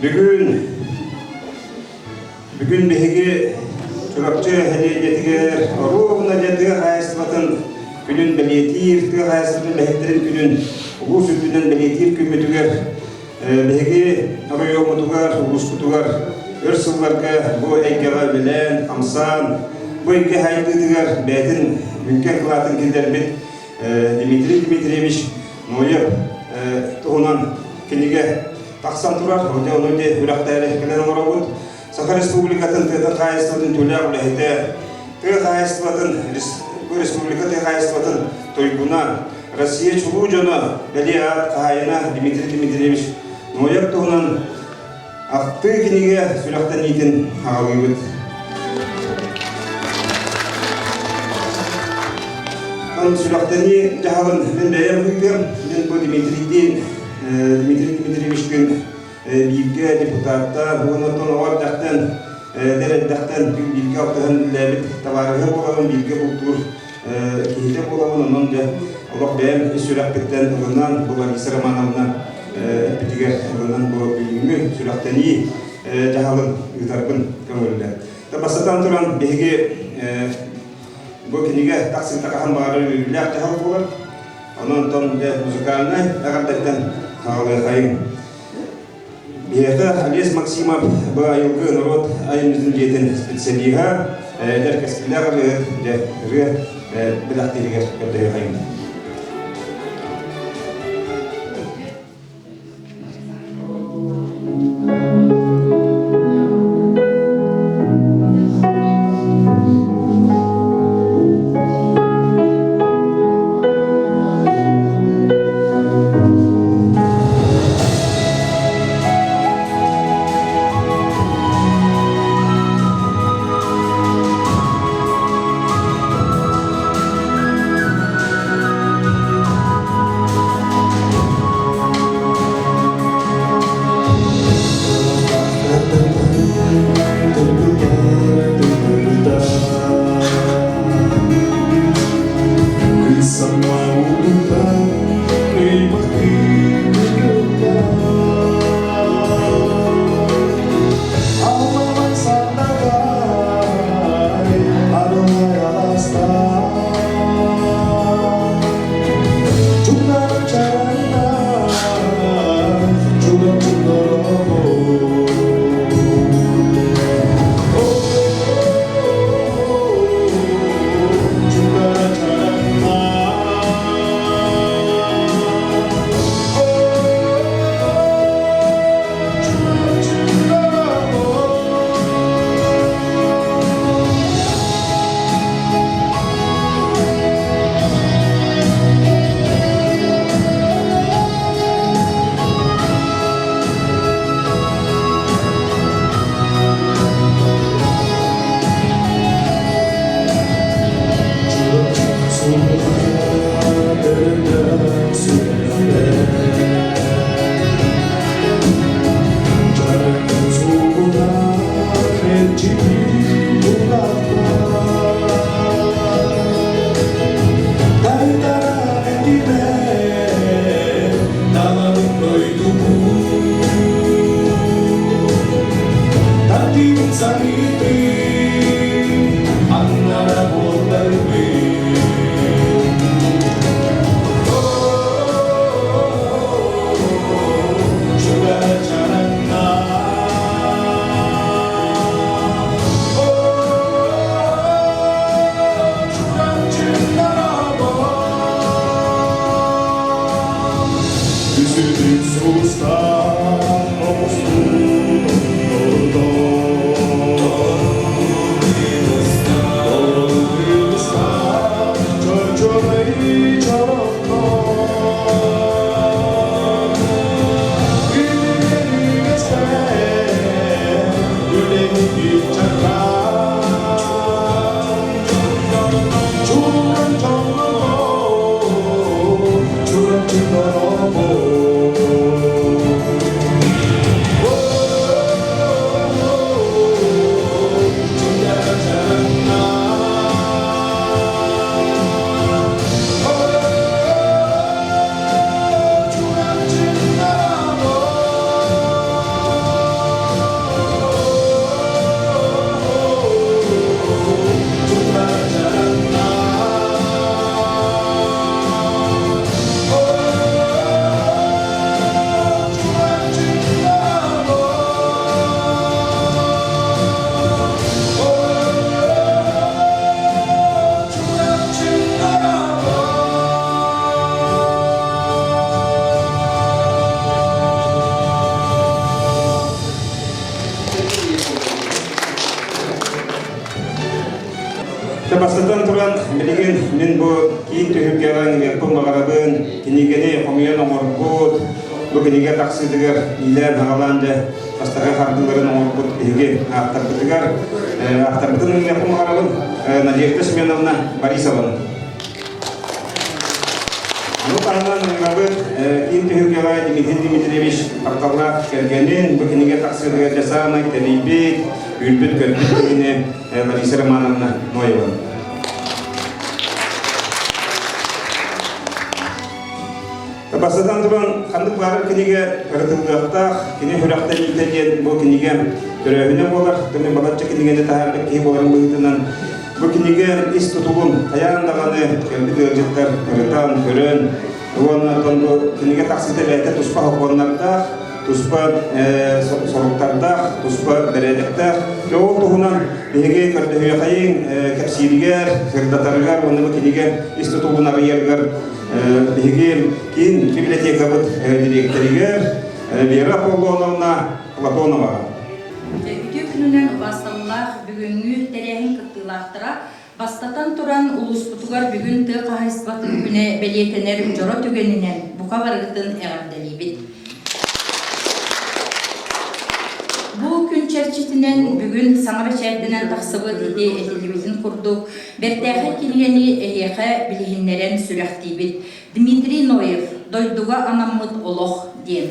Бүгүн бүгүн биһиги Чурапчы нэһилиэнньэтигэр оруобуна дьэ тыа хаһаайыстыбатын күнүн бэлиэтиир, тыа хаһаайыстыбатын үлэһиттэрин күнүн улуус үрдүнэн бэлиэтиир күммүтүгэр биһиги оройуоммутугар, улууспутугар өр сылларга бу эйгэҕэ үлэлээн, хамсаан, бу эйгэ сайдыытыгар бэйэтин бүҥкэ кылаатын киллэрбит Дмитрий Дмитриевич Ноев туһунан кинигэ тахсан турар. Ону дьэ үрэхтээри кэлэн олоробут. Саха Республикатын тыатын хаһаайыстыбатын түүлээх үлэһитэ, тыа хаһаайыстыбатын республика тыа хаһаайыстыбатын туйгуна, Россия чулуу дьоно бэлиэ аат хаһаайына Дмитрий Дмитриевич Ноев туһунан Ахтыы кинигэ сүрэхтэниитин аҕалыыбыт. Сүрэхтэнии дьаһалын мин бэйэм ыытыам. Мин бу Дмитрийдиин, Дмитрий Дмитриевичтыын бииргэ депутаттар, уонна оттон оҕо эрдэхтэн, эдэр эрдэхтэн бииргэ алтыһан үлэлээбит табаарыһа буолабын, бииргэ бултуур киһитэ буолабын. Онон дьэ олох бэйэм ис сүрэхпиттэн ылынан, бу Лариса Романовна эппитигэр ылынан бу бүгүҥҥү сүрэхтэнии дьаһалын ыытарбын көҥүллэ. Бастатан туран, биһиги бу кинигэ тахсыыта хаһан баҕарар үөрүүлээх дьаһал буолар. Онон онтон музыкальнай эҕэрдэттэн хаалыахайыҥ. Биһиэхэ Олесь Максимов бу айылгы норуот айымньытын дьиэтин специалиһа, эдэр кэскиллээх ырыаһыт, дьэ, ырыа бэлэхтииригэр көрдөһүөхайыҥ. Сустан Бастатан туран, билигин мин бу киин түһүлгэҕэ ыҥырыахпын баҕарабын, кинигэни хомуйан оҥорбут, бу кинигэ тахсыытыгар иилээн-аҕалаан дьэ бастакы хардыыларын оҥорбут биһиги ааптарбытыгар, ааптарбытын ыҥырыахпын баҕарабын, Надежда Семеновна Борисованы. Ону таһынан ыҥырабыт киин түһүлгэҕэ Дмитрий Дмитриевич тапталлаах кэргэнин бу кинигэ тахсыытыгар дьэ саамай тэрийбит, үүрбүт-көппүт киһини Лариса Романовна Ноева. Бастатан туран, ханнык баарар кинигэ ырытыллыахтаах, кини сүрэхтэниитэ диэн бу кинигэ төрөөһүнэ буолар. Тымы балачча кинигэни таһаарбыт киһи буоларын быһыытынан бу кинигэ ис тутулун хайаан даҕаны кэлбит ыалдьыттар ырытан, көрөн, уонна бу кинигэ тахсыыта бэйэтэ туспа сокуоннардаах, туспа соруктардаах, туспа бэрээдэктээх. Ол туһунан биһиги көрдөһүөхайыҥ кэпсииригэр, сырдатарыгар уонна бу кинигэ ис тутулун арыйарыгар биһиги киин библиотекабыт дириэктэригэр Вера Аполлоновна Платонова. Үтүө күнүнэн убаастабыллаах бүгүҥҥү тэрээһин кыттыылаахтара Бастатан туран, улууспутугар бүгүн тыа хаһаайыстыбатын күнэ бэлиэтэнэр дьоро түгэнинэн бука барыгытын эҕэрдэлиибит. Бу күн чэрчитинэн бүгүн саҥа бэчээттэнэн тахсыбыт ити этиллибитин курдук бэртээхэй кинигэни эһиэхэ билиһиннэрэн сүрэхтиибит. Дмитрий Ноев «Дойдуга анаммыт олох» диэн.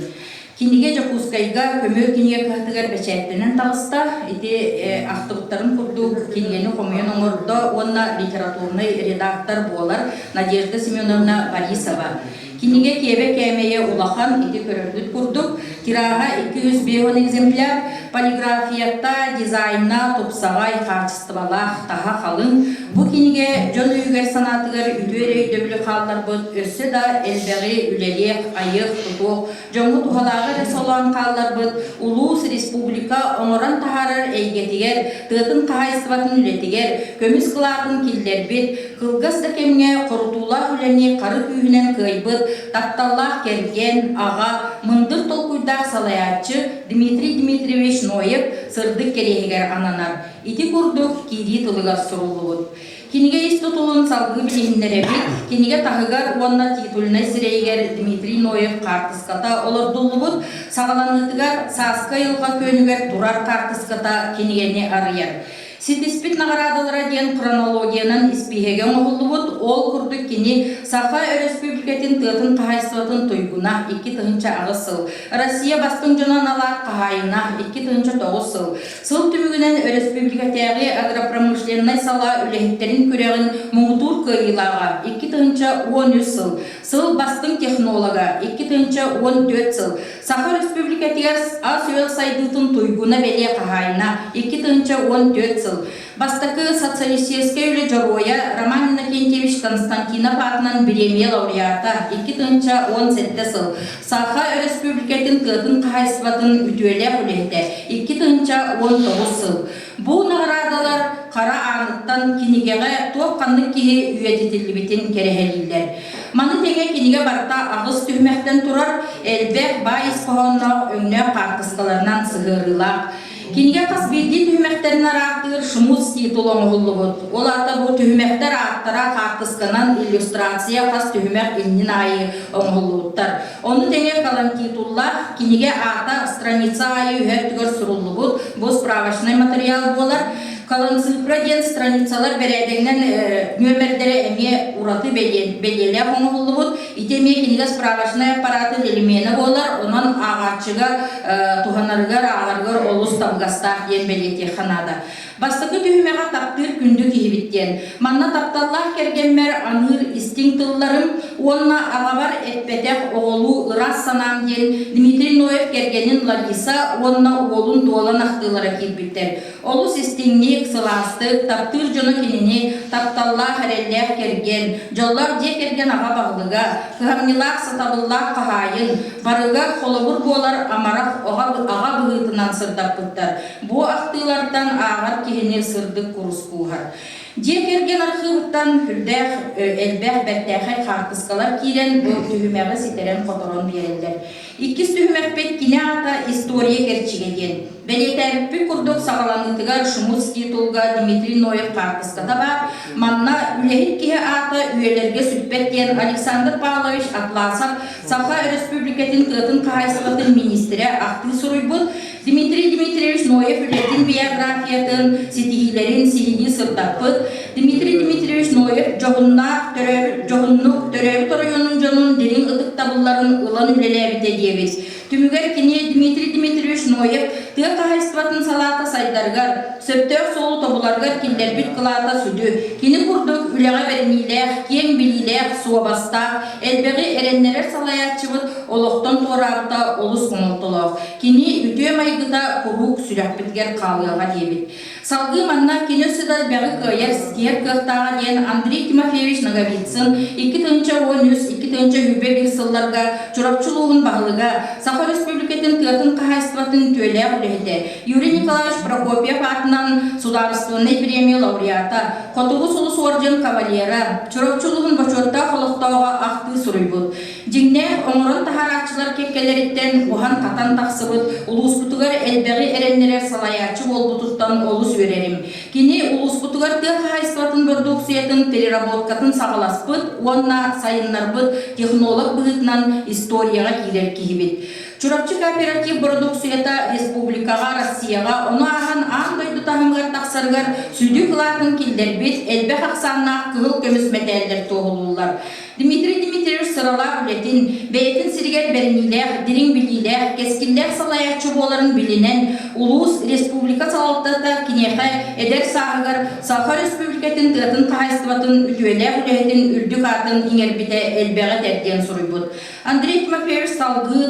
Кинигэ Дьокуускайга көмө кинигэ кыһатыгар бэчээттэнэн таҕыста. Ити ахтыбыттарын курдук кинигэни хомуйан оҥордо уонна литературнай редактор буолар Надежда Семеновна Борисова. Кинигэ киэбэ кээмэйэ улахан, ити көрөргүт курдук, тираһа 250 экземпляр, полиграфията, дизайна тупсаҕай, хаачыстыбалаах, таһа халыҥ. Бу кинигэ дьон өйүгэр-санаатыгар үтүө эрэ өйдөбүлү хаалларбыт, өссө да элбэҕи үлэлиэх, айыах, тутуох, дьоҥҥо туһалааҕы эрэ солоон хаалларбыт улуус, республика оҥорон таһаарар эйгэтигэр, тыатын хаһаайыстыбатын үлэтигэр көмүс кылаатын киллэрбит, кылгас да кэмҥэ хорутуулаах үлэни хары күүһүнэн кыайбыт тапталлаах кэргэн, аҕа, мындыр толкуйдаах салайааччы Дмитрий Дмитриевич Ноев сырдык кэриэһигэр ананар. Ити курдук киирии тылыгар суруллубут. Кинигэ ис тутулун салгыы билиһиннэрэбит. Кинигэ таһыгар уонна титульнай сирэйигэр Дмитрий Ноев хаартыската олордуллубут. Саҕаланыытыгар сааскы айылҕа күөнүгэр турар хаартыската кинигэни арыйар. Ситиспит наҕараадалара диэн хронологиянан испииһэгэ оҥоһуллубут. Ол курдук кини Саха Өрөспүүбүлүкэтин тыатын хаһаайыстыбатын туйгуна 2008 сыл, Россия бастыҥ дьоно аналаах хаһаайына 2009 сыл, Сыл түмүгүнэн өрөспүүбүлүкэтээҕи агропромышленнай салаа үлэһиттэрин күрэҕин муҥутуур кыайыылааҕа 2013 сыл, сыл бастыҥ технолога 2014 сыл, Саха Өрөспүүбүлүкэтигэр ас-үөл сайдыытын туйгуна бэлиэ хаһаайына 2014 сыл, Бастакы социалистическай үлэ дьоруойа Роман Иннокентьевич Константинов аатынан бириэмийэ лауреата 2017 сыл, Саха Өрөспүүбүлүкэтин тыатын хаһаайыстыбатын үтүөлээх үлэһитэ 2019 сыл. Бу наҕараадалар хара ааныттан кинигэҕэ туох-ханнык киһи үйэтитиллибитин кэрэһэлииллэр. Маны тэҥэ кинигэ барыта аҕыс түһүмэхтэн турар, элбэх баай ис хоһоонноох өҥнөөх хаартыскаларынан сыһыарыылаах. Кинигэ хас биирдии түһүмэхтэрин араактыыр шмуц титул оҥоһуллубут. Ол аата бу түһүмэхтэр ааттара хаартысканан иллюстрация хас түһүмэх иннин аайы оҥоһуллубуттар. Ону тэҥэ колонтитуллаах кинигэ аата страница аайы үһэ өттүгэр суруллубут. Бу справочнай материал буолар. Колонцифра диэн страницалар бэрээдэгинэн нүөмэрдэрэ эмиэ ураты бэлиэлээх оҥоһуллубут. Ити эмиэ кинигэ справочнай аппаратын элеменэ буолар, онон ааҕааччыга туһанарыгар, ааҕарыгар олус табыгастаах диэн бэлиэтиэххэ наада. Бастакы түһүмэҕэ таптыыр күндү киһибит диэн. Манна тапталлаах кэргэммэр аныыр истиҥ тылларым уонна аҕабар эппэтэх оҕолуу ыраас санаам диэн Дмитрий Ноев кэргэнин Лариса уонна уолун Дуолан ахтыылара киирбиттэр. Олус истиҥник, сылаастык, таптыыр дьоно кинини тапталлаах, эрэллээх кэргэн, дьоллоох дьиэ кэргэн аҕа баһылыга, кыһамньылаах, сатабыллаах хаһаайын, барыга холобур буолар амарах аҕа быһыытынан сырдаппыттар. Бу ахтыылартан ааҕар киһини сырдык курус кууһар. Дьиэ кэргэн архыыбыттан сүрдээх элбэх бэртээхэй хаартыскалар киирэн бу түһүмэҕи ситэрэн-хоторон биэрэллэр. Иккис түһүмэхпит кини аата история кэрчигэ диэн. диэн. Бэлиэтээбиппит курдук, саҕаланыытыгар Шмуц титулга Дмитрий Ноев хаартыската баар. Манна үлэһит киһи аата үйэлэргэ сүппэт диэн Александр Павлович Атласов Саха Өрөспүүбүлүкэтин тыатын хаһаайыстыбатын миниистирэ ахтыы суруйбут. Дмитрий Дмитриевич Ноев үлэтин биографиятын, ситиһиилэрин сиһилии сырдаппыт. Дмитрий Дмитриевич Ноев дьоһуннаах төрөөбүт дьоһуннук төрөөбүт оройуонун дьонун дириҥ ытыктабылларын ылан үлэлээбитэ диэбит. Түмүгэр кини Дмитрий Дмитриевич Ноев тыа хаһаайыстыбатын салаата сайдарыгар, сөптөөх суолу тобуларыгар киллэрбит кылаата сүдү. Кини курдук үлэҕэ бэриниилээх, киэҥ билиилээх, суобастаах, элбэҕи эрэннэрэр салайааччыбыт олохтон туораабыта олус хомолтолоох. Кини үтүө майгыта куруук сүрэхпитигэр хаалыаҕа диэбит. Салгыы манна кини өссө да элбэҕи кыайар, ситиһэр кыахтааҕа диэн Андрей Тимофеевич Ноговицын 2013-2021 сылларга Чурапчы улууһун баһылыга, Саха Өрөспүүбүлүкэтин тыатын хаһаайыстыбатын үтүөлээх үлэһитэ Юрий Николаевич Прокопьев аатынан Судаарыстыбаннай бириэмийэ лауреата, Хотугу сулус уордьан кавалера, Чурапчы улууһун бочуоттаах олохтооҕо ахтыы суруйбут. Дьиҥнээх оҥорон таһаарааччылар кэккэлэриттэн уһан-хатан тахсыбыт, улууспутугар элбэҕи эрэннэрэр салайааччы буолбутуттан олус үөрэрим. Кини улууспутугар тыа хаһаайыстыбатын бородууксуйатын переработкатын саҕаласпыт уонна сайыннарбыт технолог быһыытынан историяҕа киирэр киһибит. Чурапчы кооператив бородууксуйата республикаҕа, Россияҕа, ону ааһан аан дойду таһымыгар тахсарыгар сүдү кылаатын киллэрбит элбэх ахсааннаах кыһыл көмүс мэтээллэр туоһулууллар. Дмитрий Дмитриевич сыралаах үлэтин, бэйэтин сиригэр бэриниилээх, дириҥ билиилээх, кэскиллээх салайааччы буоларын билинэн, улуус, республика салалтата киниэхэ эдэр сааһыгар Саха Өрөспүүбүлүкэтин тыатын хаһаайыстыбатын үтүөлээх үлэһитин үрдүк аатын иҥэрбитэ элбэҕи этэр диэн суруйбут. Андрей Тимофеевич салгыы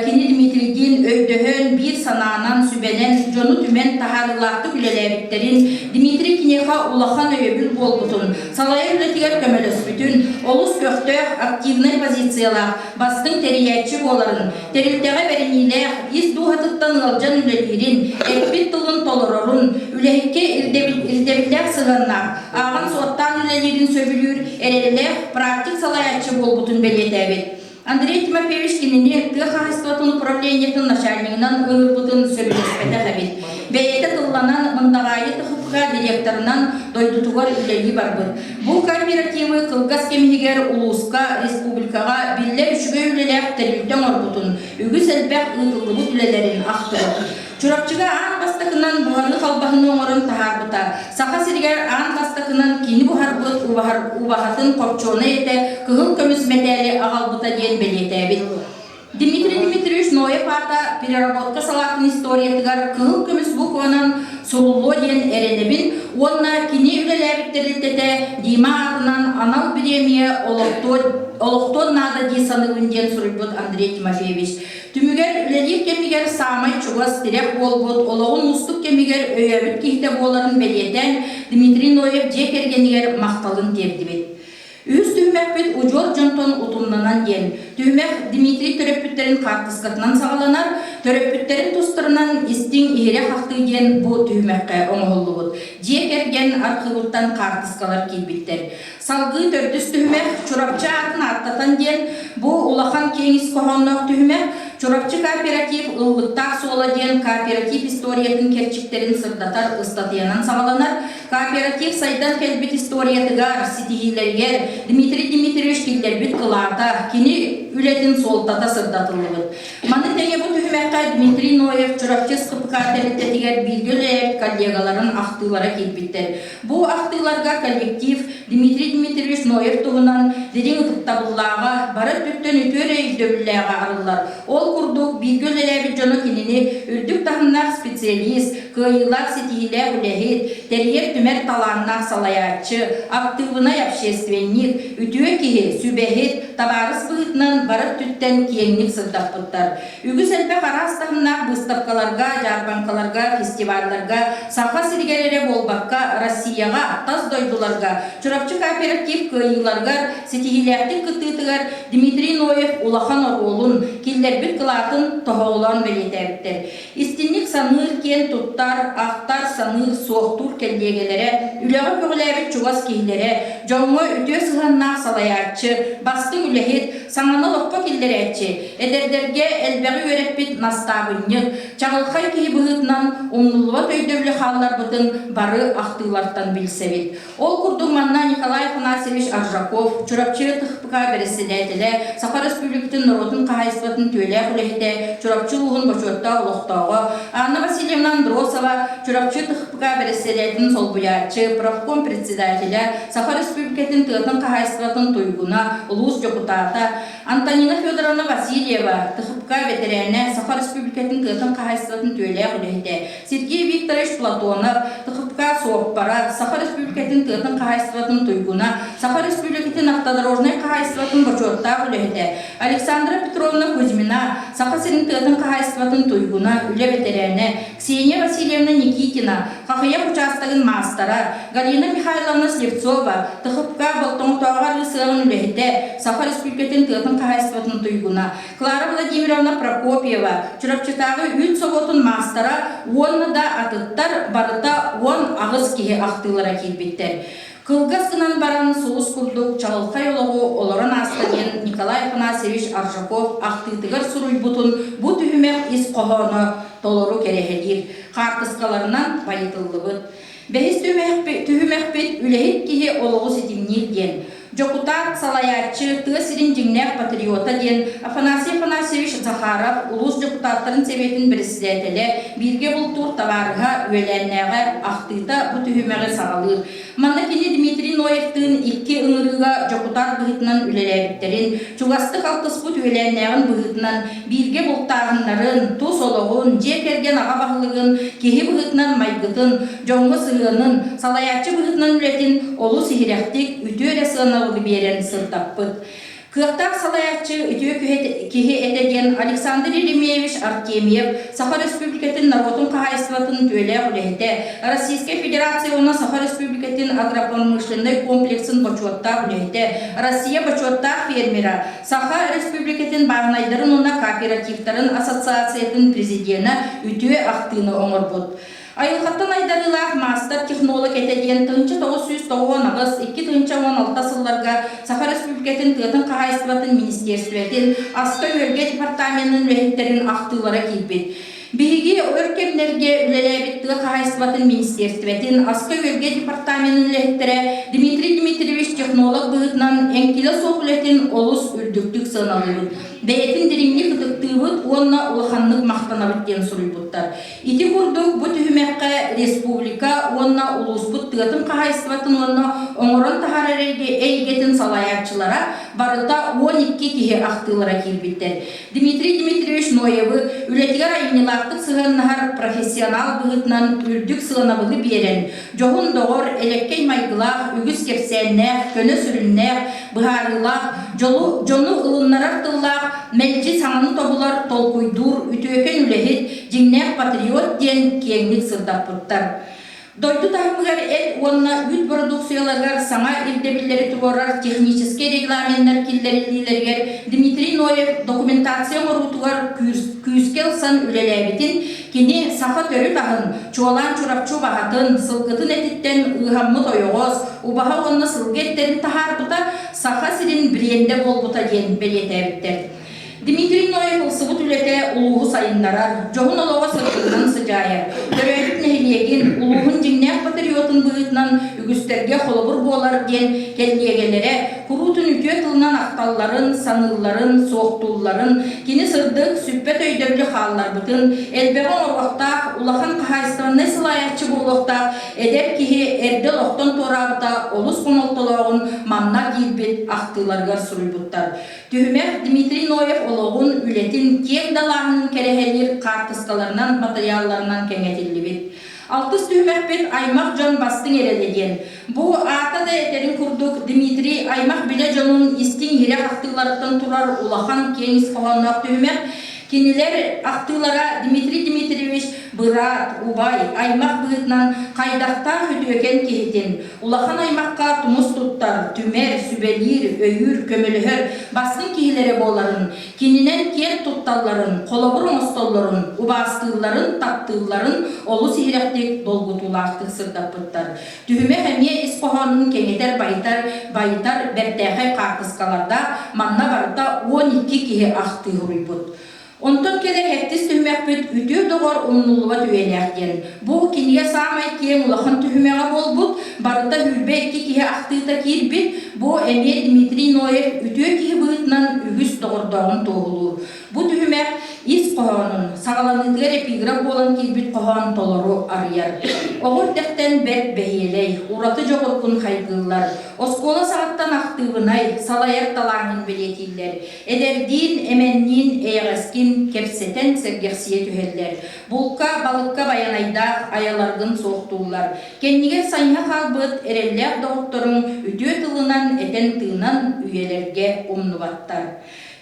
кини Дмитрийдиин өйдөһөн, биир санаанан, сүбэнэн, дьону түмэн таһаарыылаахтык үлэлээбиттэрин, Дмитрий киниэхэ улахан өйөбүл буолбутун, салайар үлэтигэр көмөлөспүтүн, олус көхтөөх, активнай позициялаах, бастыҥ тэрийээччи буоларын, тэрилтэҕэ бэриниилээх, ис дууһатыттан ыалдьан үлэлиирин, эппит тылын толорорун, үлэһиккэ ирдэбиллээх сыһыаннаах, ааҕан-суоттаан үлэлиирин сөбүлүүр, эрэллээх практик салайааччы буолбутун бэлиэтээбит. Андрей Тимофеевич кинини тыа хаһаайыстыбатын управлениетын начальнигынан ыҥырбытын сөбүлэспэтэх эбит. Бэйэтэ тылланан Мындаҕаайы ТХПК директорынан дойдутугар үлэлии барбыт. Бу кооперативы кылгас кэм иһигэр улууска, республикаҕа биллэр үчүгэй үлэлээх тэрилтэ оҥорбутун, үгүс элбэх ыытыллыбыт үлэлэрин ахтыбыт. Чурапчыга аан бастакынан буһарыы халбаһыны оҥорон таһаарбыта. Саха сиригэр аан бастакынан кини буһарбыт убаһатын хорчуонай этэ кыһыл көмүс мэтээли аҕалбыта диэн бэлиэтээбит. Дмитрий Дмитриевич Ноев аата переработка салаатын историятыгар кыһыл көмүс букванан суруллуо диэн эрэнэбин уонна кини үлэлээбит тэрилтэтэ Дима аатынан анал бириэмийэ олохтуон наада дии саныыбын диэн суруйбут Андрей Тимофеевич. Түмүгэр үлэлиир кэмигэр саамай чугас тирэх буолбут, олоҕун уустук кэмигэр өйөөбүт киһитэ буоларын бэлиэтээн Дмитрий Ноев дьиэ кэргэнигэр махталын тиэрдибит. Үһүс түһүмэхпит удьуор дьонтон утумнанан диэн. Түһүмэх Дмитрий төрөппүттэрин хаартыскатынан саҕаланар, төрөппүттэрин тустарынан истиҥ иһирэх ахтыы диэн бу түһүмэххэ оҥоһуллубут. Дьиэ кэргэн архыыбыттан хаартыскалар киирбиттэр. Салгыы төрдүс түһүмэх Чурапчы аатын ааттатан диэн бу улахан киэҥ ис хоһоонноох түһүмэх Чурапчы кооператив ыллыктаах суола диэн кооператив историятын кэрчиктэрин сырдатар ыстатыйанан саҕаланар. Кооператив сайдан кэлбит историятыгар, ситиһиилэригэр Дмитрий Дмитриевич киллэрбит кылаата, кини үлэтин суолтата сырдатыллыбыт. Маны тэҥэ бу түһүмэххэ Дмитрий Ноев Чурапчы СХПК тэрилтэтигэр бииргэ үлэлээбит коллегаларын ахтыылара киирбиттэр. Бу ахтыыларга коллектив Дмитрий Дмитриевич Ноев туһунан дириҥ ытыктабыллааҕа, бары өттүттэн үтүө эрэ өйдөбүллээҕэ арыллар. Ол курдук, бииргэ үлэлээбит дьоно кинини үрдүк таһымнаах специалист, кыайыылаах ситиһиилээх үлэһит, тэрийэр-түмэр талааннаах салайааччы, актыыбынай общественник, үтүө киһи, сүбэһит, табаарыс быһыытынан бары өттүттэн киэҥник сырдаппыттар. Үгүс элбэх араас таһымнаах быыстапкаларга, дьаарбаҥкаларга, фестивалларга Саха сиригэр эрэ буолбакка, Россияҕа, тас дойдуларга Чурапчы кооператив кыайыыларыгар ситиһиилээхтик кыттыытыгар Дмитрий Ноев улахан оруолун, киллэрбит кылаатын тоһоҕолоон бэлиэтээбиттэр. Истинник саныыр, киэн туттар, ахтар, саныыр, суохтуур кэллиэгэлэрэ, үлэҕэ көҕүлээбит чугас киһилэрэ, дьоҥҥо үтүө сыһыаннаах салайааччы, бастыҥ үлэһит, саҥаны олоххо киллэрээччи, эдэрдэргэ элбэҕи үөрэппит настаабынньык, чаҕылхай киһи быһыытынан умнуллубат өйдөбүлү хаалларбытын бары ахтыылартан билсэбит. Ол курдук манна Николай Афанасьевич Аржаков, Чурапчы ТХПК бэрэссэдээтэлэ, Саха Өрөспүүбүлүкэтин норуотун хаһаайыстыбатын түөлээх үлэһитэ, Чурапчы улууһун бочуоттаах олохтооҕо, Анна Васильевна Андросова, Чурапчы ТХПК бэрэссэдээтэлин солбуйааччы, профком председателэ, Саха Өрөспүүбүлүкэтин тыатын хаһаайыстыбатын туйгуна, улуус дьокутаата, Антонина Федоровна Васильева, ТХПК бэтэрээнэ, Саха Өрөспүүбүлүкэтин тыатын хаһаайыстыбатын түөлээх үлэһитэ, Сергей Викторович Платонов, ТХПК суоппара, Саха Өрөспүүбүлүкэтин тыатын хаһаайыстыбатын туйгуна, Саха Өрөспүүбүлүкэтин автодорожнай хаһаайыстыбатын бочуоттаах үлэһитэ, Александра Петровна Кузьмина, Саха сирин тыатын хаһаайыстыбатын туйгуна, үлэ бэтэрээнэ, Ксения Васильевна Никитина, Хахыйах учаастагын маастара, Галина Михайловна Слепцова, ТХПК Болтоҥотооҕу арыы сыаҕын үлэһитэ, Саха Өрөспүүбүлүкэтин тыатын хаһаайыстыбатын туйгуна, Клара Владимировна Прокопьева, Чурапчытааҕы үүт собуотун маастара уонна да атыттар барыта 18 киһи ахтыылара киирбиттэр. Кылгас гынан баран сулус курдук чаҕылхай олоҕу олорон ааста диэн Николай Афанасьевич Аржаков ахтыытыгар суруйбутун бу түһүмэх ис хоһооно толору кэрэһэлиир, хаартыскаларынан байытыллыбыт. Бэһис түһүмэхпит үлэһит киһи олоҕу ситимниир диэн. Дьокутаат, салайааччы, тыа сирин дьиҥнээх патриота диэн Афанасий Афанасьевич Захаров, улуус дьокутааттарын сэбиэтин бэрэссэдээтэлэ, бииргэ бултуур табаарыһа, үөлээннээҕэ ахтыыта бу түһүмэҕи саҕалыыр. Манна кини Дмитрий Ноевтыын икки ыҥырыыга дьокутаат быһыытынан үлэлээбиттэрин, чугастык алтыспыт үөлээннээҕин быһыытынан бииргэ бултааһыннарын, тус олоҕун, дьиэ кэргэн аҕа баһылыгын, киһи быһыытынан майгытын, дьоҥҥо сыһыанын, салайааччы быһыытынан үлэтин олус иһирэхтик, үтүө эрэ сыанабылы биэрэн сырдаппыт. Кыахтаах салайааччы үтүө киһи этэ диэн Александр Еремеевич Артемьев, Саха Өрөспүүбүлүкэтин норуотун хаһаайыстыбатын үтүөлээх үлэһитэ, Российскай Федерация уонна Саха Өрөспүүбүлүкэтин агропромышленнай комплексын бочуоттаах үлэһитэ, Россия бочуоттаах фермера, Саха Өрөспүүбүлүкэтин бааһынайдарын уонна кооперативтарын ассоциациятын президенэ үтүө ахтыыны оҥорбут. Айылҕаттан айдарыылаах маастар-технолог этэ диэн 1998 2016 сылларга Саха Өрөспүүбүлүкэтин тыатын хаһаайыстыбатын министиэристибэтин аска-үөлгэ департаменын үлэһиттэрин ахтыылара киирбит. Биһиги өр кэмнэргэ үлэлээбит тыа хаһаайыстыбатын министиэристибэтин аска-үөлгэ департаменын үлэһиттэрэ Дмитрий Дмитриевич технолог быһыытынан эҥкилэ суох үлэтин олус үрдүктүк сыаналыыбыт, бэйэтин дириҥник ытыктыыбыт уонна улаханнык махтанабыт диэн суруйбуттар. Ити курдук бу түһүмэххэ республика уонна улууспут тыатын хаһаайыстыбатын уонна оҥорон таһаарар эйгэтин салайааччылара барыта 12 киһи ахтыылара киирбиттэр. Дмитрий Дмитриевич Ноевы үлэтигэр айымньылаахтык сыһыаннаһар профессионал быһыытынан үрдүк сыанабылы биэрэн, дьоһун доҕор, элэккэй майгылаах, үгүс кэпсээннээх, көнө сүрүннээх, быһаарыылаах, дьолу, дьону ылыннарар тыллаах, мэлдьи саҥаны тобулар, толкуйдуур, үтүөкэн үлэһит, дьиҥнээх патриот диэн киэҥник сырдаппыттар. Дойду таһымыгар эт уонна үүт бородууксуйаларыгар саҥа ирдэбиллэри туруорар техническэй регламеннар киллэриллиилэригэр Дмитрий Ноев документация оҥоруутугар күүскэ ылсан үлэлээбитин, кини саха төрүт аһын, чуолаан Чурапчы убаһатын, сылгытын этиттэн ыыһаммыт ойоҕос, убаһа уонна сылгы эттэрин таһаарбыта Саха сирин брендэ буолбута диэн бэлиэтээбиттэр. Дмитрий Ноев ылсыбыт үлэтэ улууһу сайыннарар, дьоһун олоҕо сырдыгынан сыдьаайар, төрөөбүт нэһилиэгин, улууһун дьиҥнээх патриотун быһыытынан үгүстэргэ холобур буолар диэн кэллиэгэлэрэ куруутун үтүө тылынан ахталларын, саныылларын, суохтуулларын, кини сырдык, сүппэт өйдөбүлү хаалларбытын, элбэҕи оҥоруохтаах, улахан хаһаайыстыбаннай салайааччы буолуохтаах эдэр киһи эрдэ олохтон туораабыта олус хомолтолооҕун манна киирбит ахтыыларыгар суруйбуттар. Түһүмэх Дмитрий Ноев олоҕун, үлэтин киэҥ далааһынын кэрэһэлиир хаартыскаларынан, матырыйаалларынан кэҥэтиллибит. Алтыс түһүмэхпит аймах дьон бастыҥ эрэлэ диэн. Бу аата да этэрин курдук Дмитрий аймах билэ дьонун истиҥ иһирэх ахтыыларыттан турар улахан киэҥ ис хоһоонноох түһүмэх. Кинилэр ахтыылара Дмитрий Дмитриевич быраат, убай, аймах быһыытынан хайдахтаах үтүөкэн киһитин, улахан аймахха тумус туттар, түмэр, сүбэлиир, өйүүр, көмөлөһөр бастыҥ киһилэрэ буоларын, кининэн киэн тутталларын, холобур оҥостоллорун, убаастыылларын, таптыылларын олус иһирэхтик, долгутуулаахтык сырдаппыттар. Түһүмэх эмиэ ис хоһоонун кэҥэтэр, байытар, байытар бэртээхэй хаартыскалардаах, манна барыта 12 киһи ахтыы суруйбут. Онтон кэлэр сэттис түһүмэхпит «Үтүө доҕор умнуллубат үйэлээх» диэн. Бу кинигэ саамай киэҥ улахан түһүмэҕэ буолбут, барыта 22 киһи ахтыыта киирбит. Бу эмиэ Дмитрий Ноев үтүө киһи быһыытынан үгүс доҕордооҕун туоһулуур. Бу түһүмэх ис хоһоонун, саҕаланыытыгар эпиграф буолан киирбит хоһоон толору арыйар. Оҕо эрдэхтэн бэрт бэһиэлэй, ураты дьоҕургун хайгыыллар. Оскуола саҕаттан актыыбынай, салайар талааҥҥын бэлиэтииллэр. Эдэрдиин, эмэнниин, эйэҕэскин кэпсэтэн сэргэхсийэ түһэллэр. Булка, балыкка байанайдаах айаларгын суохтууллар. Кэннигэр сайыһа хаалбыт эрэллээх доҕотторуҥ үтүө тылынан этэн-тыынан үйэлэргэ умнубаттар.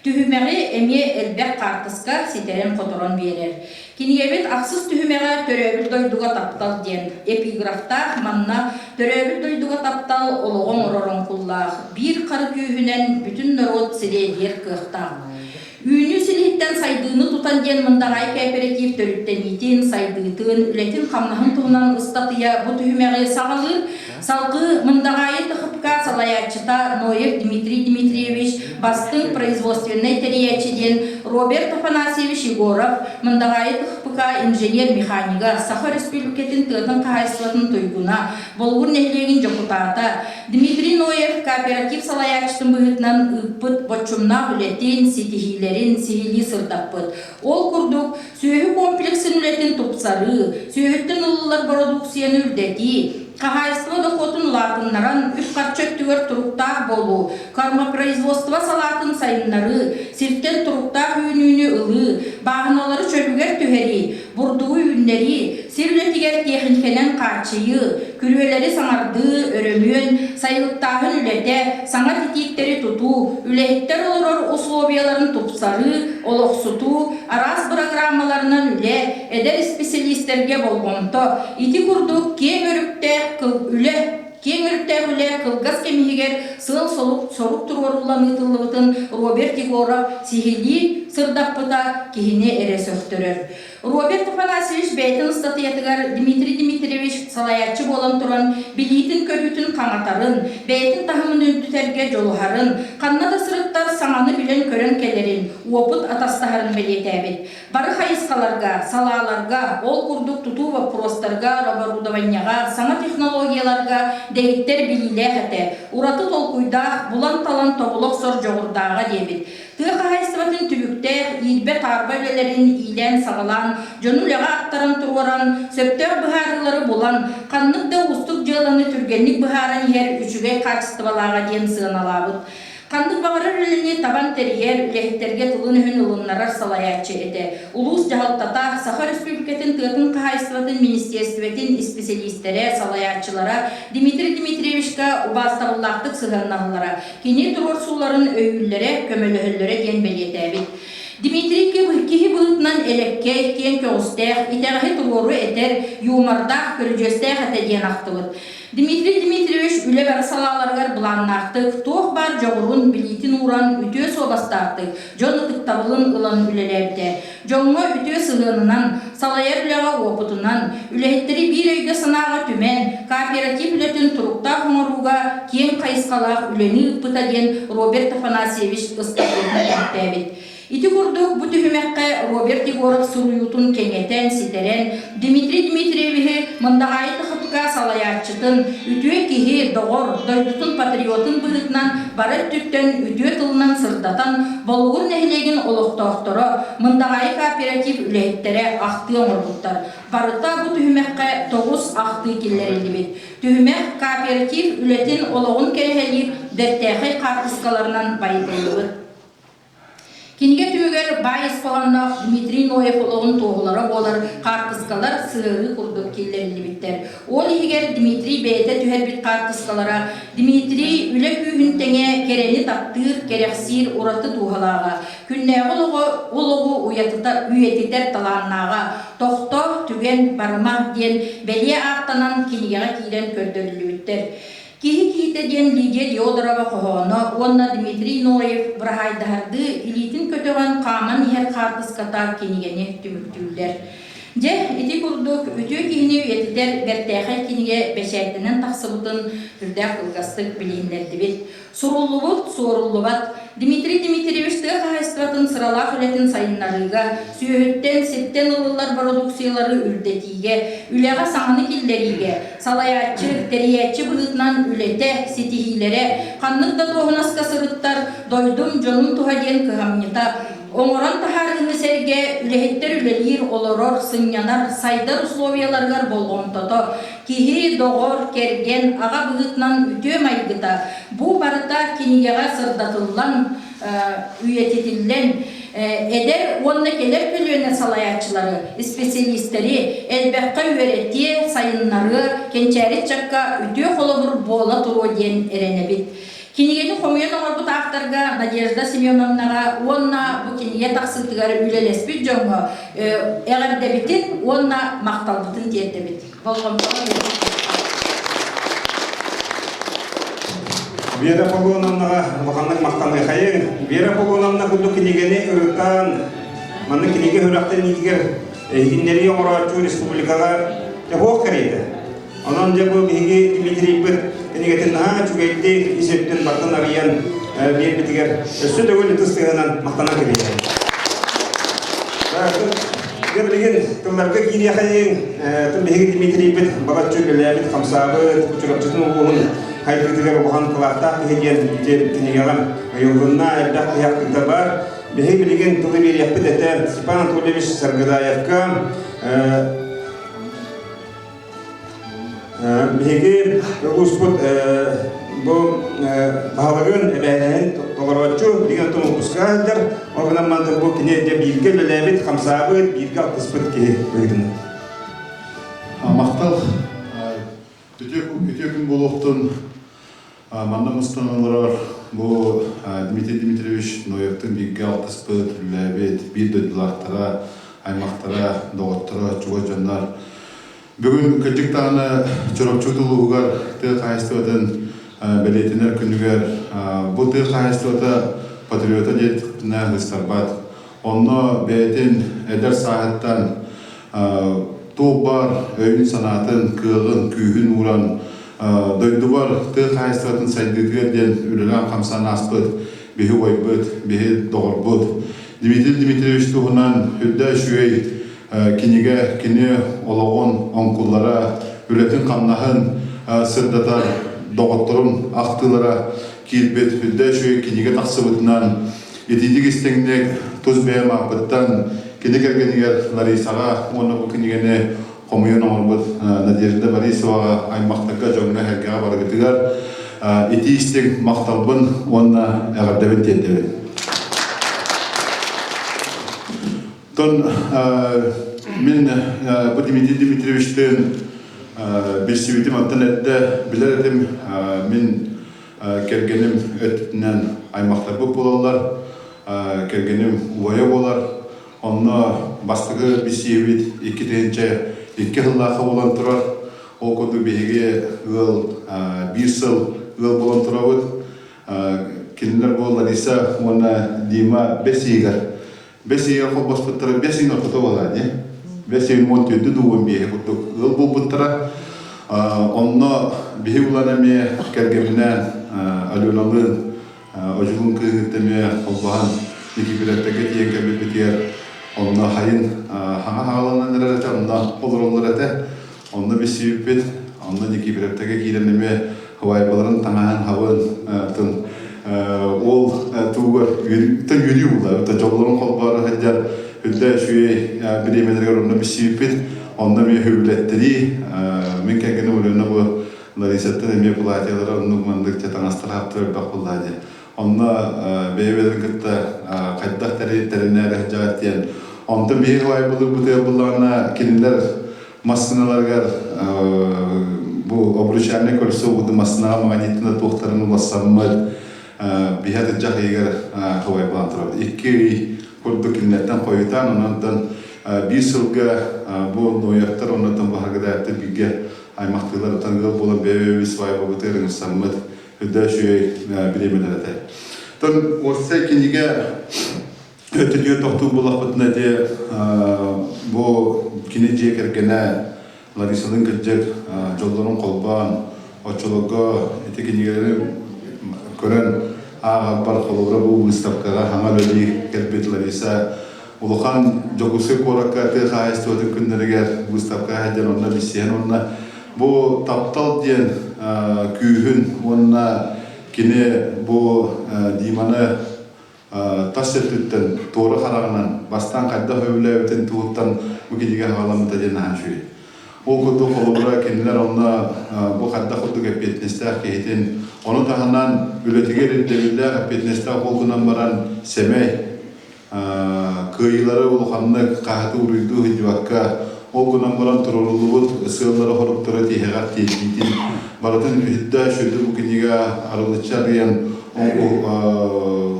Түһүмэҕи эмиэ элбэх хаартыска ситэрэн-хоторон биэрэр. Кинигэбит ахсыс түһүмэҕэ Төрөөбүт дойдуга таптал диэн эпиграфтаах манна төрөөбүт дойдуга таптал олоҕу оҥорор оҥкуллаах, биир хары күүһүнэн бүтүн норуот сириэдийэр кыахтаах. Үүнүү силиһиттэн сайдыыны тутан диэн Мындаҕаайы кооператив төрүттэниитин, сайдыытын, үлэтин-хамнаһын туһунан ыстатыйа бу түһүмэҕи саҕалыыр. Салгыы Мындаҕаайы ТХПК салайааччыта Ноев Дмитрий Дмитриевич бастыҥ производственнай тэрийээччи диэн Роберт Афанасьевич Егоров, Мындаҕаайы ТХПК инженер-механига, Саха Өрөспүүбүлүкэтин тыатын хаһаайыстыбатын туйгуна, Болугур нэһилиэгин дьокутаата Дмитрий Ноев кооператив салайааччытын быһыытынан ыыппыт боччумнаах үлэтин, ситиһиилэрин сиһилии сырдаппыт. Ол курдук, сүөһү комплексын үлэтин тупсарыы, сүөһүттэн ылыллар бородууксуйаны үрдэтии, хаһаайыстыба дохуотун улаатыннаран үп-харчы өттүгэр туруктаах буолуу, кормопроизводство салаатын сайыннарыы, сиртэн туруктаах үүнүүнү ылыы, бааһыналары чөлүгэр түһэрии, бурдугу үүннэрии, сир үлэтигэр тиэхиньикэнэн хааччыйыы, күрүөлэри саҥардыы, өрөмүөн, сайылыктааһын үлэтэ, саҥа титииктэри тутуу, үлэһиттэр олорор условияларын тупсарыы, олохсутуу, араас бырагыраамаларынан үлэ, эдэр исписэлиистэргэ болҕомто, ити курдук киэҥ өрүттээх үлэ киэҥ өрүттээх үлэ кылгас кэм иһигэр сыал-сорук сорук туруоруллан ыытыллыбытын Роберт Егоров сиһилии сырдаппыта киһини эрэ сөхтөрөр. Роберт Афанасьевич бэйэтин ыстатыйатыгар Дмитрий Дмитриевич салайааччы буолан туран билиитин-көрүүтүн хаҥатарын, бэйэтин таһымын үрдүтэргэ дьулуһарын, ханна да сырыттар саҥаны билэн-көрөн кэлэрин, уопут атастаһарын бэлиэтээбит. Бары хайысхаларга, салааларга, ол курдук тутуу боппуруостарга, оборудованиеҕа, саҥа технологияларга дэгиттэр билиилээх этэ, ураты толкуйдаах, булан-талан тобула охсор дьоҕурдааҕа диэбит. Тыа хаһаайыстыбатын түбүктээх, иирбэ-таарба үлэлэрин иилээн-саҕалаан, дьону үлэҕэ аттаран туруоран, сөптөөх быһаарыылары булан, ханнык да уустук дьыаланы түргэнник быһааран иһэр үчүгэй хаачыстыбалааҕа диэн сыаналаабыт. Ханнык баҕарар үлэни табан тэрийэр, үлэһиттэргэ тылын-өһүн ылыннарар салайааччы этэ. Улуус дьаһалтата, Саха Өрөспүүбүлүкэтин тыатын хаһаайыстыбатын министиэристибэтин исписэлиистэрэ, салайааччылара Дмитрий Дмитриевичка убаастабыллаахтык сыһыаннаһаллара. Кини туруорсууларын өйүүллэрэ, көмөлөһөллөрө диэн бэлиэтээбит. Дмитрий киһи быһыытынан элэккэй, киэҥ көҕүстээх, итэҕэһи туруору этэр, юмордаах, көрүдьүөстээх этэ диэн ахтыбыт. Дмитрий Дмитриевич үлэ бары салааларыгар былааннаахтык, туох баар дьоҕурун, билиитин ууран, үтүө суобастаахтык, дьон ытыктабылын ылан үлэлээбитэ. Дьоҥҥо үтүө сыһыанынан, салайар үлэҕэ уопутунан, үлэһиттэри биир өйгө-санааҕа түмэн, кооператив үлэтин туруктаах оҥорууга киэҥ хайысхалаах үлэни ыыппыта диэн Роберт Афанасьевич ыстатыйатын түмүктээбит. Ити курдук бу түһүмэххэ Роберт Егоров суруйуутун кэҥэтэн, ситэрэн, Дмитрий Дмитриевиһи Мындаҕаайы ТХПК салайааччытын, үтүө киһи, доҕор, дойдутун патриотын быһыытынан бары өттүттэн үтүө тылынан сырдатан, Болугур нэһилиэгин олохтоохторо, Мындаҕаайы кооператив үлэһиттэрэ ахтыы оҥорбуттар. Барыта бу түһүмэххэ 9 ахтыы киллэриллибит. Түһүмэх кооператив үлэтин олоҕун кэрэһэлиир бэртээхэй хаартыскаларынан байытыллыбыт. Кинигэ түмүгэр баай ис хоһоонноох Дмитрий Ноев олоҕун туоһулара буолар хаартыскалар сыһыарыы курдук киллэриллибиттэр. Ол иһигэр Дмитрий бэйэтэ түһэрбит хаартыскалара Дмитрий үлэ күүһүн тэҥэ кэрэни таптыыр, кэрэхсиир ураты дууһалааҕа, күннээҕи олоҕу, олоҕу уйатытар, үйэтитэр талааннааҕа, тохто, түгэн, барыма диэн бэлиэ ааттанан кинигэҕэ киирэн көрдөрүллүбүттэр. Киһи киһитэ диэн Лидия Диодорова хоһооно уонна Дмитрий Ноев быраһаайдаһардыы илиитин көтөҕөн хааман иһэр хаартыската кинигэни түмүктүүллэр. Дьэ, ити курдук үтүө киһини үйэтитэр бэртээхэй кинигэ бэчээттэнэн тахсыбытын сүрдээх кылгастык билиһиннэрдибит. Суруллубут, суоруллубат. Дмитрий Дмитриевич тыа хаһаайыстыбатын сыралаах үлэтин сайыннарыыга, сүөһүттэн, сиртэн ылыллар бородууксуйалары үрдэтиигэ, үлэҕэ саҥаны киллэриигэ, салайааччы, тэрийээччи быһыытынан үлэтэ, ситиһиилэрэ, ханнык да дуоһунаска сырыттар, дойдум, дьонум туһа диэн кыһамньыта, оҥорон таһаарыыны сэргэ үлэһиттэр үлэлиир, олорор, сынньанар, сайдар условияларыгар болҕомтото, Киһи, доҕор, кэргэн, аҕа быһыытынан үтүө майгыта бу барыта кинигэҕэ сырдатыллан, үйэтитиллэн, эдэр уонна кэлэр көлүөнэ салайааччылары, исписэлиистэри элбэххэ үөрэтиэ, сайыннарыа, кэнчээри ыччакка үтүө холобур буола туруо диэн эрэнэбит. Кинигэни хомуйан оҥорбут авторга Надежда Семеновнаҕа уонна бу кинигэ тахсыытыгар үлэлэспит дьоҥҥо эҕэрдэбитин уонна махталбытын тиэрдэбит. Болҕомтоҕо Вера Павловнаҕа улаханнык махтаныахайыҥ. Вера Павловна курдук кинигэни ырытан, маннык кинигэ үрэхтэниитигэр иһитиннэрии оҥорооччу республикаҕа дьэ кэриэтэ. Онон дьэ бу биһиги Дмитрийбит кинигэтин наһаа үчүгэйдик ис өттүн барытын арыйан биэрбитигэр өссө төгүл ытыс тыаһынан махтанан кэбиһэбин. Дьэ билигин тылларга киириэхэйиҥ, тыл биһиги Дмитрийбит балачча үлэлээбит, хамсаабыт, Чурапчытын улууһун хайдыытыгар улахан кылааттаах киһи диэн ити кинигэҕэ ыйыллынна, элбэх киһи ахтыыта баар. Биһиги билигин тылы биэриэхпит этэ Степан Анатольевич Саргыдаевка, Биһиги улууспут бу баһылыгын, эбээһинэһин толорооччу билигин оттон уоппуска сылдьар. Ол гынан баран бу кини дьэ бииргэ үлэлээбит, хамсаабыт, бииргэ алтыспыт киһи быһыытынан. Махтал. Үтүө күн буолуохтун. Манна мустан олорор бу Дмитрий Дмитриевич Ноевтын бииргэ алтыспыт, үлэлээбит биир дойдулаахтара, аймахтара, доҕотторо, чугас дьоннор. Бүгүн кырдьык даҕаны Чурапчы улууһугар тыа хаһаайыстыбатын бэлиэтэнэр күнүгэр бу тыа хаһаайыстыбата патриота диэтэхпинэ ыыстарбат. Онно бэйэтин эдэр сааһыттан туох баар өйүн-санаатын, кыаҕын, күүһүн ууран дойдубар тыа хаһаайыстыбатын сайдыытыгар диэн үлэлээн-хамсаан ааспыт биһи убайбыт, биһи доҕорбут Дмитрий Дмитриевич туһунан үрдэ үчүгэй кинигэ кини олоҕун оҥкуллара, үлэтин-хамнаһын сырдатар доҕотторун ахтыылара киирбит үрдэ үчүгэй кинигэ тахсыбытынан итиитик истиҥник тус бэйэм ааппыттан кини кэргэнигэр Ларисаҕа уонна бу кинигэни хомуйан оҥорбут Надежда Борисоваҕа аймахтарга, дьоҥҥо-сэргэҕэ барыгытыгар итии истиҥ махталбын уонна эҕэрдэбин тиэрдэбин. Тон мин бу Дмитрий Дмитриевичтыын билсибитим оттон эрдэ билэр этим мин кэргэним өттүнэн аймахтарбыт буолаллар кэргэним убайа буолар Онно бастакы билсиһиибит 2002 сыллаахха буолан турар. Ол курдук биһиги ыал биир сыл ыал буолан турабыт. Кинилэр бу Лариса уонна Дима бэс ыйыгар бэс ыйыгар холбоспуттара бэс ыйын ортото буолаа дии. Бэс ыйын уон төрдү дуу уон биэһи курдук ыал буолбуттара. Онно биһи улан эмиэ кэргэмминээн Аленалыын Одьулуун кыыһыттан эмиэ холбоһон Никифоровтарга тиийэн кэлбиппитигэр онно хайын хаҥа хааланан эрэр этэ, онно олороллор этэ. Онно билсибиппит, онно Никифоровтарга киирэн эмиэ хабайбаларын таҥаһын хабын тын ол туугар үөрүү буолла. Дьоллорун холбоору сылдьар үрдэ үчүгэй бириэмэлэригэр онно билсибиппит. Онно эмиэ үбүлэттэрии мин кэргэним Өлүөнэ бу Ларисаттан эмиэ платьелара оннук маннык чэ таҥастар хаптар элбэх буоллаа дии. Онно бэйэ-бэйэлэрин кытта хайдах тэринээри сылдьаҕыт диэн. Онтон биһиги лайбылыырбытыгар буллаҕына кинилэр массыыналарыгар бу обручальное кольцо буду массыынаҕа магниттана туохтарын уларсаммыт биһи атырдьах ыйыгар хабайбалаан турабыт. 2 ый курдук кинилэртэн хойутаан, онон биир сылга бу Ноевтар оннуттан баһаргыдааттар бииргэ аймахтыылар ыал буолан бэйэ-бэйэбит свадьбабытыгар ыҥырсаммыт үрдэ үчүгэй бириэмэлэр этэ. Тон уопсай кинигэ өттүтүгэр тохтуур буоллахпытына ити бу кини дьиэ кэргэнэ Ларисалыын кырдьык дьоллорун холбоон оччолорго ити кинигэлэри көрөн ааҕарбар холобура бу выставкаҕа хаҥа үлэлии кэлбит Лариса улахан Дьокуускай куоракка тыа хаһаайыстыбатын күннэригэр выставкаҕа сылдьан онно билсиһэн уонна бу таптал диэн күүһүн уонна кини бу Диманы тас өттүттэн туора хараҕынан бастаан хайдах сөбүлээбитин туһуттан бу кинигэ хаҕаламмыта диэн наһаа үчүгэй. Ол курдук холобура кинилэр онно бу хайдах курдук эппиэтинэстээх киһитин, ону таһынан үлэтигэр ирдэбиллээх эппиэтинэстээх ол гынан баран сэмэй, кыайыылары улаханнык хаһыаты уруйдуу сылдьыбакка, ол гынан баран туруоруллубут сыаллары-соруктары тиһэҕэр тиэрдиитин барытын үһүдэ сүдү бу кинигэ арылыччы арыйан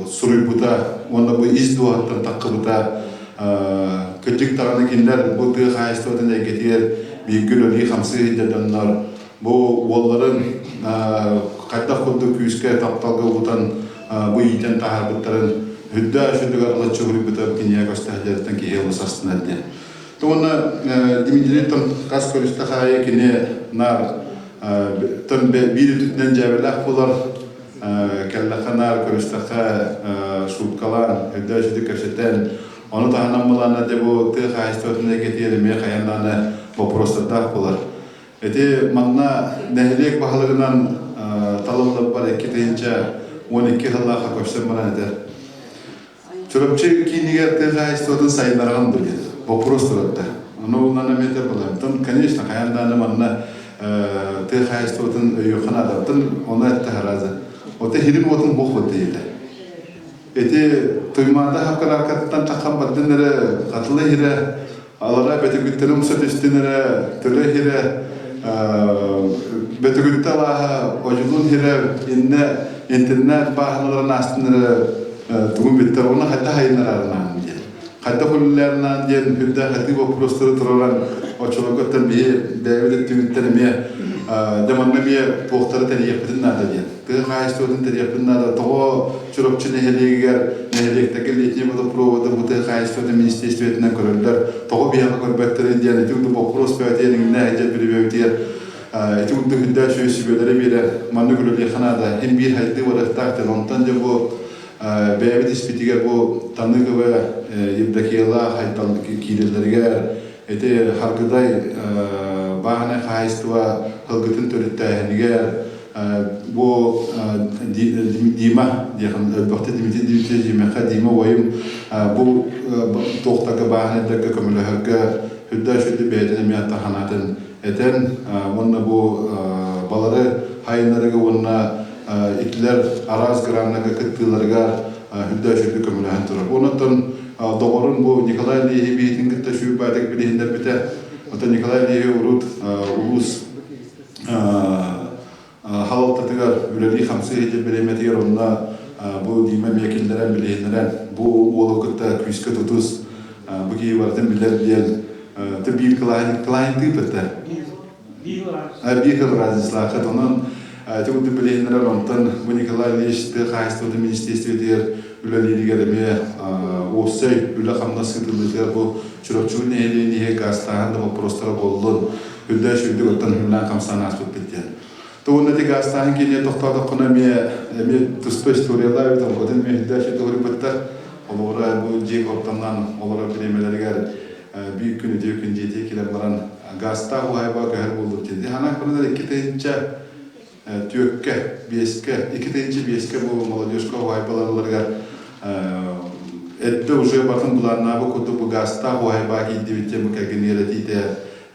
суруйбута уонна бу ис дууһаттан таххыбыта кырдьык даҕаны кинилэр бу тыа хаһаайыстыбатын эйгэтигэр бииргэ үлэлии-хамсыы сылдьар дьоннор бу уолларын хайдах курдук күүскэ тапталга угутан бу иитэн таһаарбыттарын үрдээх сүрдүгэр ылаччы суруйбута кинигэ көстө сылдьарыттан киһи олус астынар диэн. Уонна Дмитрий тон хас көрүстэх аайы кини наар тон биир өттүнэн дьээбэлээх буолар кэллэххэ наар көрүстэххэ шуткалаан үрдээх сүрдүк кэпсэтэн ону таһынан былаана дьэ бу тыа хаһаайыстыбатын эйгэтигэр эмиэ хайаан даҕаны боппуруостардаах буолар. Ити манна нэһилиэк баһылыгынан талыллыбар 2012 сыллаахха көрсөн баран этэр. Чурапчы киинигэр тыа хаһаайыстыбатын сайыннарҕан бу диэн боппуруос туратта. Ону улахан эмиэ булантан, конечно, хайаан даҕаны манна тыа хаһаайыстыбатын өйүөххэ наадаттан ону этте харазы. Ота хирин уотун буох диилэр. Ити Туймаада хапкараакаттан таххан бардын эрэ хатылы иһирэ алара бөтүгүттэн умса түстүн эрэ төлө иһирэ бөтүгүттэ алааһа одьулуун иһирэ иннэ интернет бааһыналарын аастын эрэ тугун бүттэр уонна хайдах айыннарарынаан диэн хайдах үлэлэринэн диэн үрдээх хатыы боппуруостары туруоран оччолорготтон биһи бэйэбит өттүбүттэн эмиэ дьэ манна эмиэ туохтары тэрийиэхпитин наада диэн тыа хаһаайыстыбатын тэрийиэхпитин наада тоҕо Чурапчы нэһилиэгигэр нэһилиэктэргэ летний водопроводы бу тыа хаһаайыстыбатын министиэристибэтинэн көрөллөр тоҕо биһиэхэ көрбөттөрүй диэн ити курдук боппуруос бөҕөтүгэр иҥнэ сылдьар бүрүбүөбүтүгэр ити курдук үрдээх үчүгэй сүбэлэри биэрэр маннык үлэлиэххэ наада иһин биир хайдыы барыахтаах диэн онтон дьэ бу бэйэбит испитигэр бу Таныгова Евдокиялаах Айтал киирэллэригэр ити Харгыдай бааһынай хаһаайыстыба һылгытын төрүттээһинигэр бу Дима диэхин өлбөхтө Дмитрий Дмитриевич Димэхэ Дима убайым бу туохтарга бааһынайдарга көмөлөһөргө үрдэ сүрдү бэйэтин эмиэ таханаатын этэн уонна бу балары хайыннарыга уонна итилэр араас граннарга кыттыыларыгар үрдэ сүрдү көмөлөһөн турар. Онон доҕорун бу Николай Ильичи биһитин кытта сүүрбаатык билиһиннэрбитэ. Оттон Николай Ильичи урут улуус халалтатыгар үлэлии-хамсыы сылдьар бириэмэтигэр онно бу Дима эмиэ киллэрэн билиһиннэрэн бу уолу кытта күүскэ тутус бу киһи барытын билэр диэн биир клиентыы бытта биир хыл разницалааххыт онон ити курдук билиһиннэрэр онтон бу Николай Ильич тыа хаһаайыстыбатын министиэристибэтигэр үлэлииригэр эмиэ уопсай үлэ-хамнас ыытыллыытыгар бу Чурапчы нэһилиэгин иһэ гаастааһын да боппуруостара буоллун үрдэ сүрдүк оттон хүннээн хамсаан ааспыппыт диэн. Тугунна ити гаастааһын киинэ тохтоотоххуна эмиэ эмиэ туспа историялаах эбит онкотун эмиэ үрдэ сүрдүк уруйбуттар. Холобура бу дьиэ куоптанан олорор бириэмэлэригэр биир күн үтүө күн дьиэтигэр кэлэн баран гаастаах уһаайбаҕа көһөр буоллум диэн. Ханаах баранар 2 тыһыынча түөккэ, биэскэ, 2005-кэ бу молодежка уһаайбаларыларыгар эрдэ уже батын былааннаабы курдук бу гаастаах уһаайбаҕа киирдибит диэн бу кэргэнигэр этиитэ